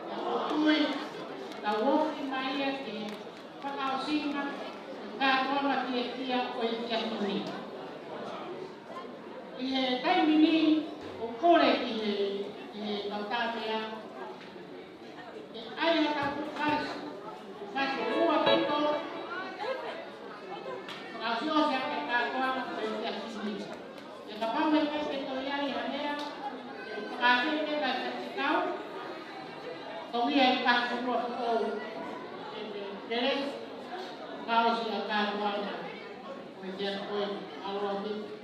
Ka ko e tuʻu ʻetau ofi mai ia ke fakaʻosinga e kātoanga fiefia ʻo e efiafi ni. ʻI he taimi ni, ʻoku ou kole ki he, ki he kau tangata, ke ʻai haʻatau fuʻu fasi, fasi ʻe ua pe tolu, fakaʻosiʻosi ʻaki e kātoanga ʻo e efiafi ni. Pea kapau ʻe ʻikai ke toe ʻi ai ha lea, ʻe fakaafe pē kae faifekau, tongia e kātoanga foʻou, ʻe te kelesi, fakaʻosi e kātoanga ʻo e efiafi ni. Mālō ʻaupito.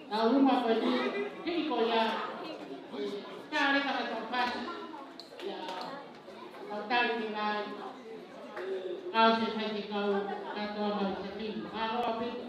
Tau uma ko eni, hili ko ia, ʻe tale ka tau pasi, ia, tau tali ki ai, kau se fai ke kau, ka tau mau se ki, mālō ʻaupito.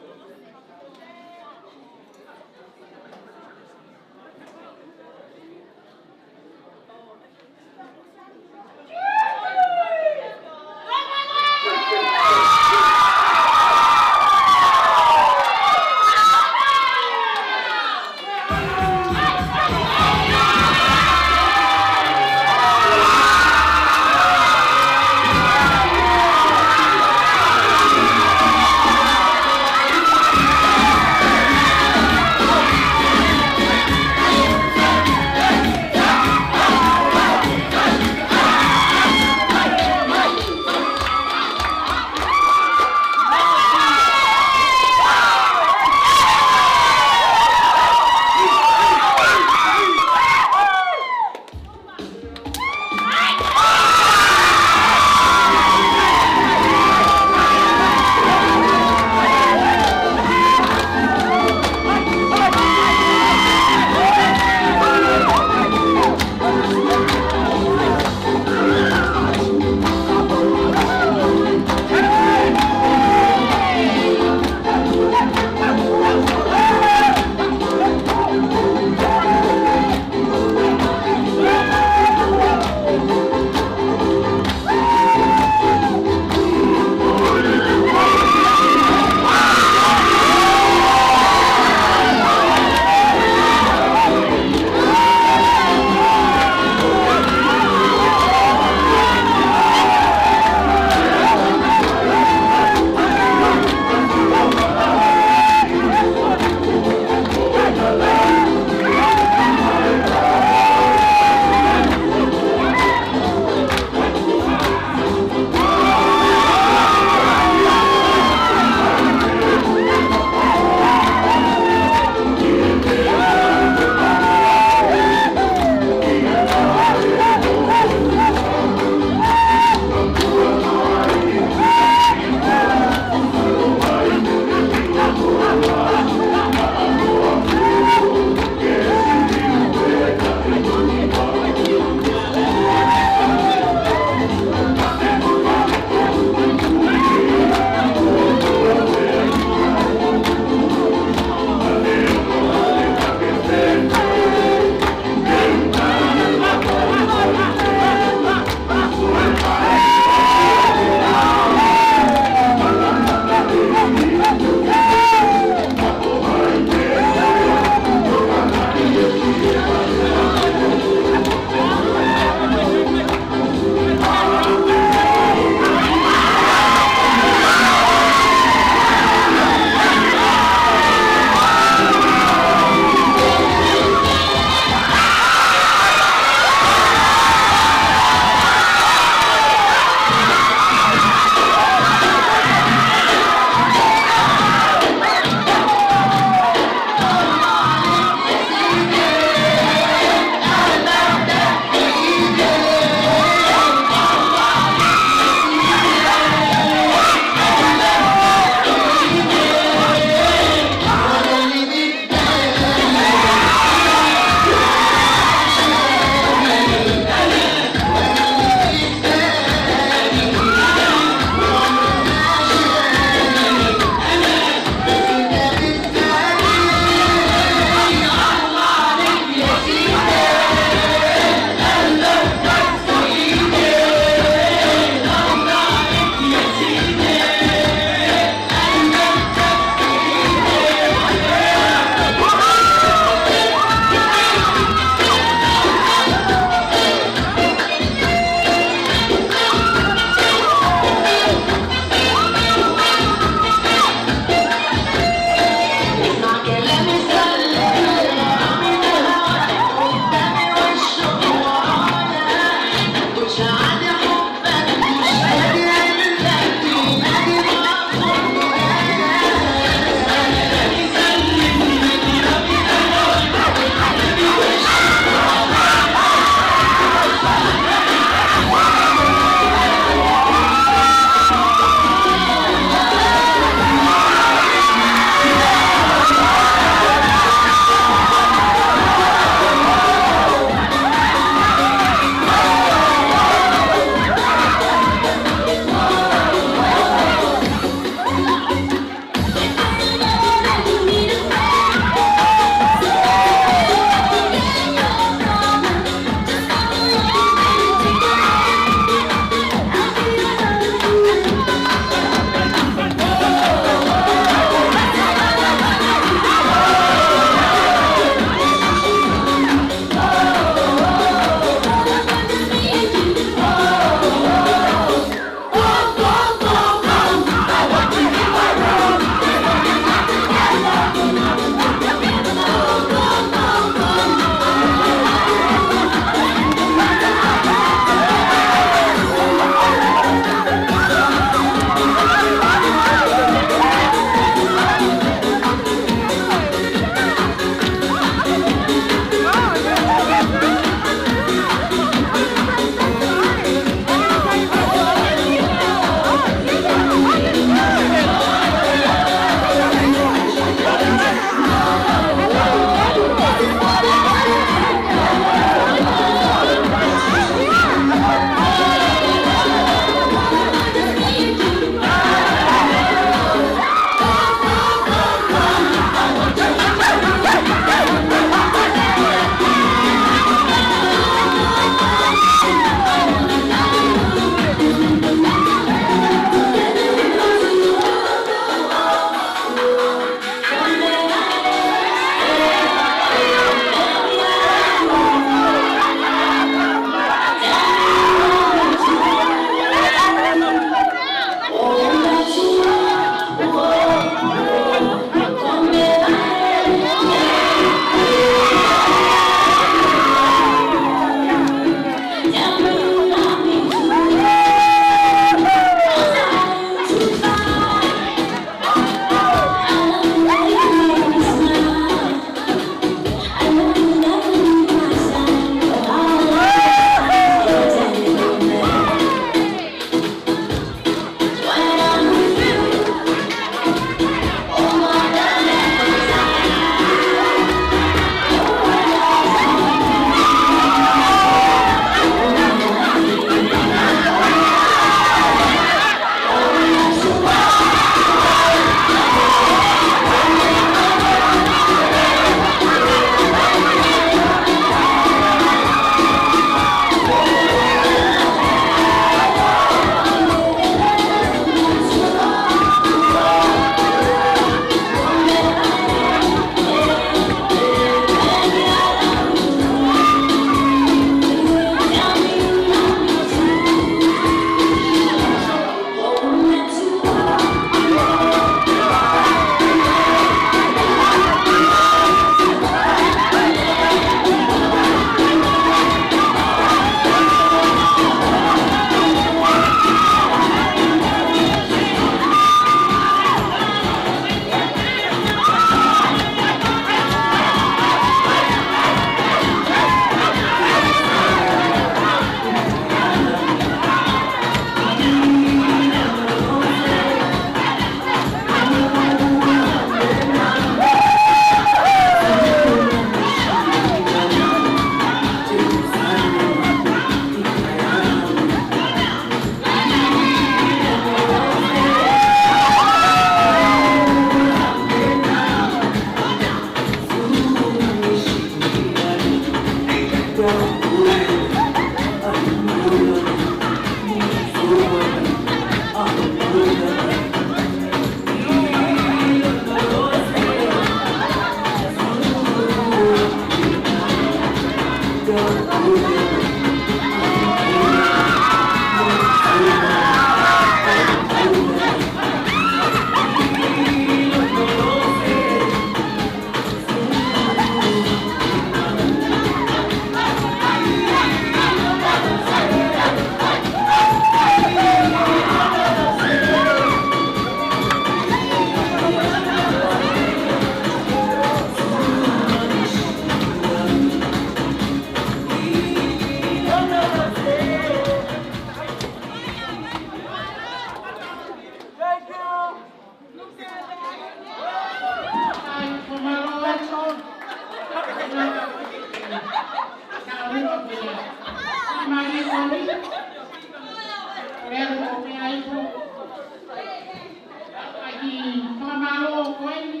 Mālō ko eni,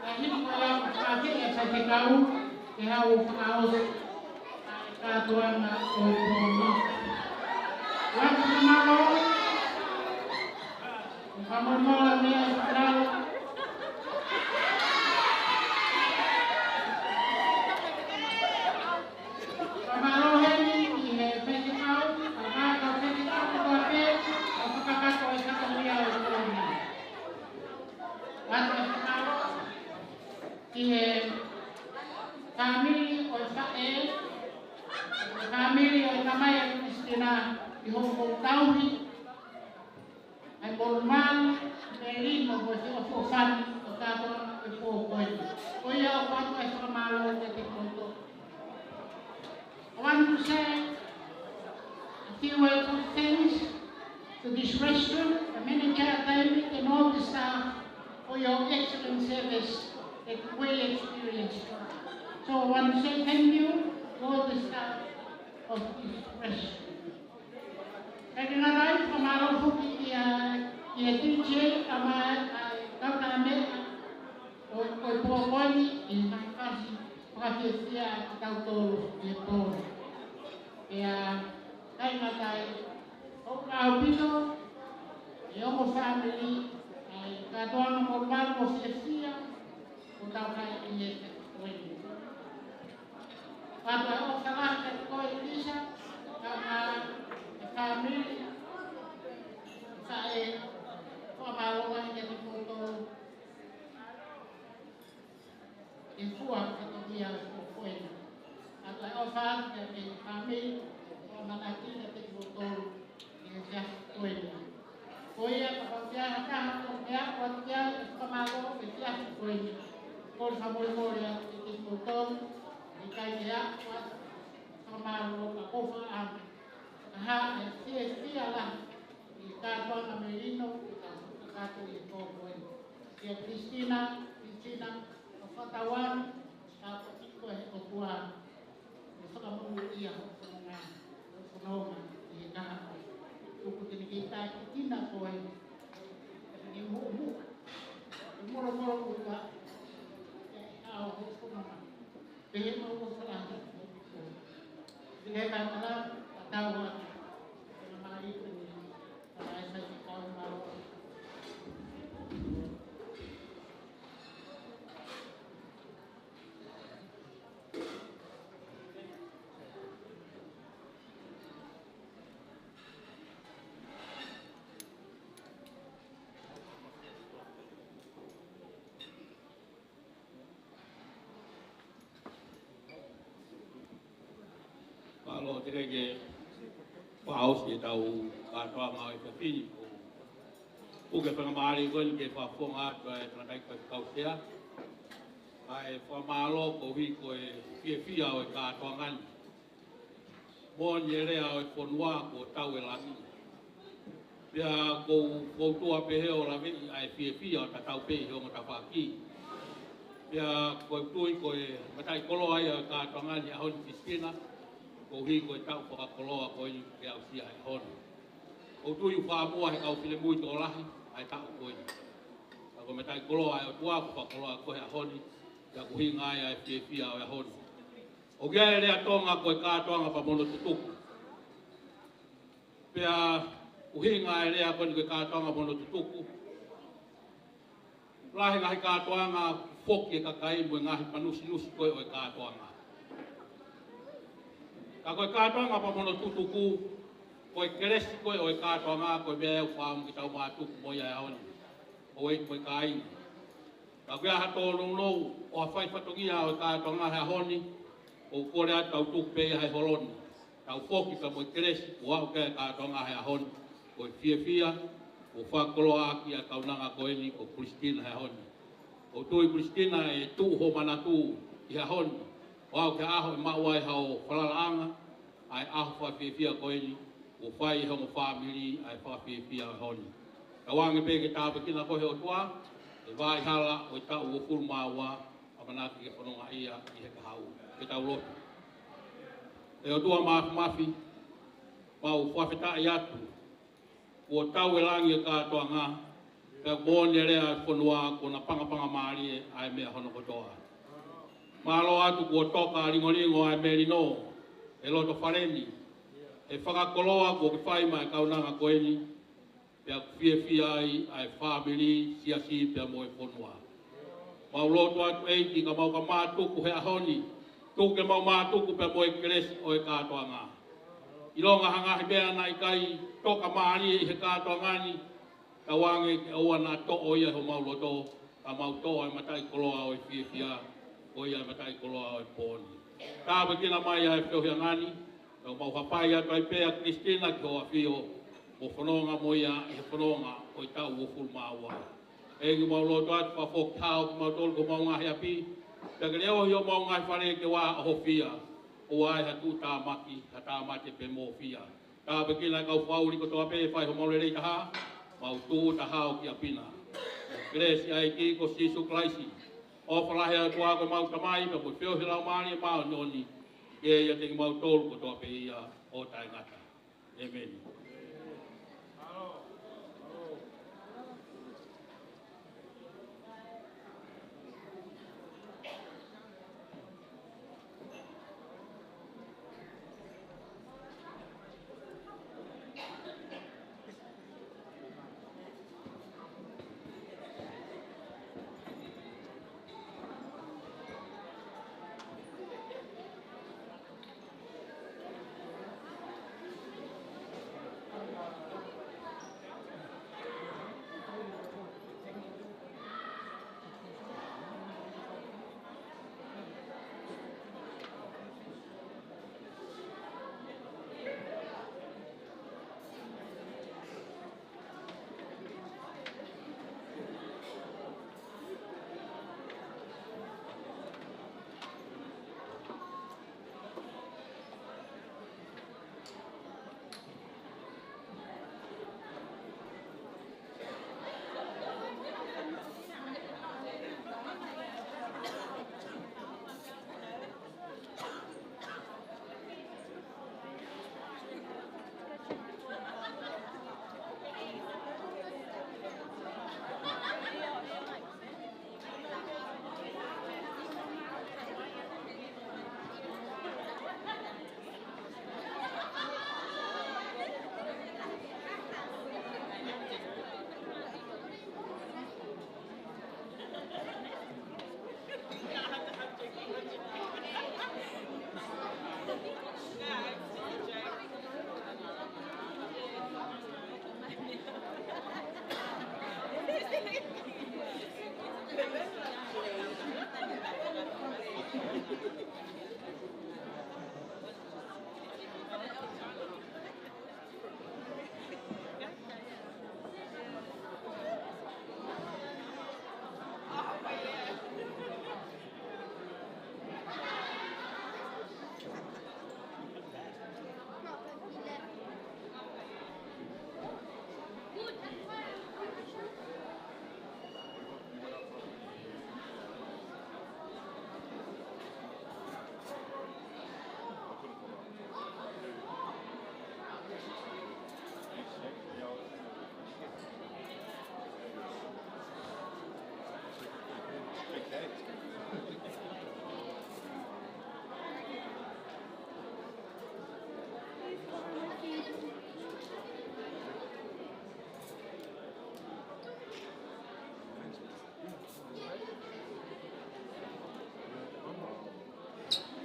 ʻa e hili ko ia ʻoku fakaafeʻi ʻe he faifekau ke haʻu ʻo fakaʻosi ʻa e kātoanga ʻo e pō ni. Ua, fakamālō. Fakamālō meʻa ʻi he fānau. Fakamālō heni ki he faifekau, ʻa e kau faifekau kotoa pē, ʻo fakakakato e fatongia ʻo e pō ni. Ua, fakamālō ki he fāmili ʻo e faʻē, fāmili ʻo e tamai ʻa Christina, ʻi hoʻomou tauhi ʻa e molumalu, melino mo e feʻofoʻofani ʻo e kātoanga ʻo e pō ko eni. Ko ia ʻoku ʻoatu ʻa e fakamālō kiate kimoutolu. I want to say a few words of thanks to this restaurant, the manager, David, and all the staff for your excellent service that we experienced. So I want to say thank you to all the staff of this restaurant. Kae ʻikai ngata ai, fakamālō foki kia, kia D J, ʻa e, ʻa e kau tala meʻa ʻo, ʻo e pō ko eni, ʻi he ngaahi fasi fakafiefia ʻa kitautolu ʻi he pō ni. Pea, kae ʻikai ngata ai, ʻoku ʻaupito, ʻe ongo fāmili, ʻa e kātoanga molumalu mo fiefia, ʻoku tau fai ʻi he pō ko eni. Pea ʻoku ou fakafetaʻi kiate koe Lisa, kae ʻumaʻā e fāmili, faʻē, fakamālō lahi kiate kimoutolu. ʻI he fua fatongia ʻo e pō ko eni. Pea ʻoku ou fakafetaʻi kiate koe fāmili, ʻoku ou ʻamanaki kiate kimoutolu ʻi he efiafi ko eni. Ko ia, kapau ʻoku ʻi ai ha taha ʻoku meʻa ʻoku ʻoatu ki ai e fakamālō ʻi he efiafi ko eni. Kole fakamolemole atu kiate kimoutolu, ʻikai ke ʻoatu e fakamālō ka ʻoku ou fakaʻamu ke hā e fiefia lahi ʻi he kātoanga melino ʻoku tau kakato ʻi he pō ko eni. Kia Christina, Christina, ʻoku fakatauange, tāpuaki koe ʻe he ʻOtua, ʻo fakamonūʻia hoʻo fononga, hoʻo fononga ʻi he kahaʻu. Tuku ke ne kei tākiekina koe, ke ne muʻomuʻa, ke molomolomuʻa, ke ʻi ai hoʻo fononga. Pehē mo hoʻo falahi. Pehē ka tala, ka tau atu. Pehē mai ko eni, ka ʻi ai sai ke kau mālō. Mālō, teʻeki ke fakaʻosi ʻetau kātoanga ʻo e efiafi ni, ʻoku ou puke faingamālie ko eni ke fakafofonga atu ʻa e tangataʻeiki faifekau sea. ʻA e fakamālō koeʻuhi ko e fiefia ʻo e kātoanga ni. Moʻoni e lea ʻo e fonua kuo tau e langi. Pea ʻoku ou foutua pehē ʻo laveʻi ʻa e fiefia ʻo tatau pē ʻi he ongo tafaʻaki. Pea ʻoku ou tui ko e mataʻikoloa ia ʻo e kātoanga ni he ʻaho ni Christina, koeʻuhi ko e taʻu fakakoloa ko eni ke aʻusia he ʻaho ni. ʻOku ou tui ʻoku fakamua he kau finemui tokolahi ʻa e taʻu ko eni. Ka ko e mataʻikoloa ʻa e ʻOtua kuo fakakoloa koe he ʻaho ni, pea ʻoku ʻuhinga ia ʻa e fiefia ʻo e ʻaho ni. ʻOku ʻi ai e lea Tonga ko e kātoanga pea mo hono tutuku. Pea ʻuhinga e lea ko eni ko e kātoanga mo hono tutuku. Lahi e ngaahi kātoanga foki e kakai mo e ngaahi manusinusi ko ē ʻo e kātoanga. Ka ko e kātoanga pea mo hono tutuku, ko e kelesi ko ē ʻo e kātoanga, ko e meʻa ia ʻoku fakaʻamu ke tau mātuku mo ia he ʻaho ni. Houʻeiki mo e kāinga. Ka ʻoku ʻi ai ha tōnounou ʻo ha fai fatongia ʻo e kātoanga he ʻaho ni, ʻoku ou kole atu tau tuku pē ia he holo ni. Tau foki pea mo e kelesi kuo aʻu ki ai e kātoanga he ʻaho ni. Ko e fiefia, kuo fakakoloa ʻaki ʻa e kaunanga ko eni ko Christina he ʻaho ni. ʻOku ou tui Christina ʻe tuʻu hoʻo manatu ʻi he ʻaho ni, ʻo aʻu ki he ʻaho ʻe maʻu ai haʻo falalaʻanga, ʻa e ʻaho fakafiefia ko eni, kuo fai ʻe he ongo fāmili ʻa e fakafiefia ʻo e ʻaho ni. Tauange pē ke tāpuekina koe ʻe he ʻOtua, ʻi he vaʻa hala ʻo e taʻu uofulu mā ua, ʻamanaki ke fononga ia ʻi he kahaʻu. Ke tau lotu. ʻE ʻOtua Māfimafi, mau fakafetaʻi atu, kuo tau e langi e kātoanga, Pea moʻoni e lea ʻa e fonua kuo na pangapanga mālie ʻa e meʻa hono kotoa. Mālō atu kuo toka lingolingo ʻa e melino ʻi loto fale ni. ʻE fakakoloa kuo ke fai maʻa e kaunanga ko eni. Pea fiefia ai ʻa e fāmili, siasi pea mo e fonua. Mau lotu atu ʻEiki ka mau ka mātuku he ʻaho ni. Tuku ke mau mātuku pea mo e kelesi ʻo e kātoanga. ʻIlonga ha ngaahi meʻa naʻe ʻikai toka mālie ʻi he kātoanga ni, tauange ke ʻoua naʻa toʻo ia ʻi homau loto, ka mau toʻo ʻa e mataʻikoloa ʻo e fiefia, ko ia ʻa e mataʻikoloa ʻo e pō ni. Tāpuekina mai ʻa e feohiʻanga ni, ka mau hapai atu ai pē ʻa Christina ki hoʻo ʻafio, mo fononga mo ia ʻi he fononga ʻo e taʻu uofulu mā ua. ʻEiki mau lotu atu fakafoki hao kimautolu ki homau ngaahi ʻapi, pea ke leʻohi homau ngaahi fale ke ʻoua ʻe hofia, ʻoua ʻe ha tuʻutāmaki, ha tāmate pe mōfia. Tāpuekina e kau fakaʻuli kotoa pē ʻe fai homau lelei taha, mau tūʻuta hao ki ʻapi na. Kelesi ʻa e ʻEiki ko Sīsū Kalaisi, ʻofa lahi ʻa e ʻOtua ko homau Tamai, pea mo e feohi ʻa e Laumālie Māʻoniʻoni, ke ʻiate kimautolu kotoa pē ia ʻo taʻengata. ʻĒmeni.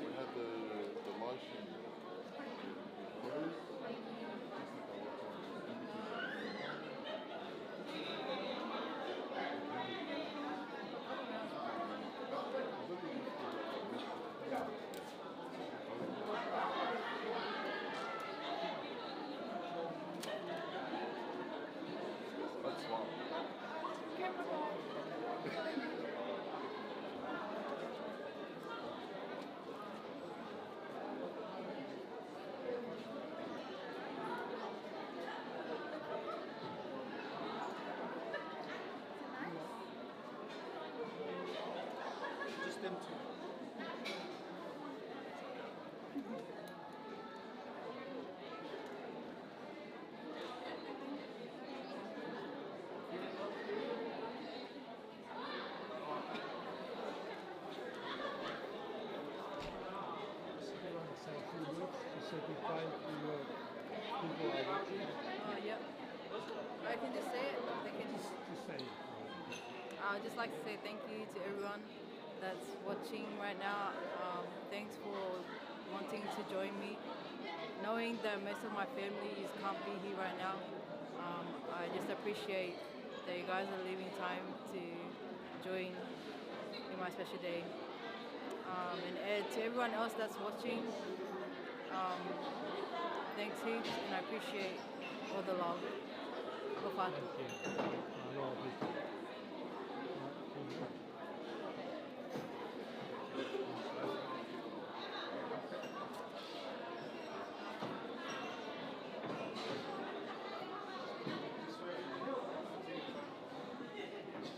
We had the, the live stream. Just them two. Oh, yeah. I can just say it. They can just. Just say it. I would just like to say thank you to everyone that's watching right now. Um, thanks for wanting to join me. Knowing that most of my family is can't be here right now, um, I just appreciate that you guys are leaving time to join in my special day. Um, and, uh, to everyone else that's watching, um, thanks heaps, and I appreciate all the love. Aloha. Thank you. Aloha.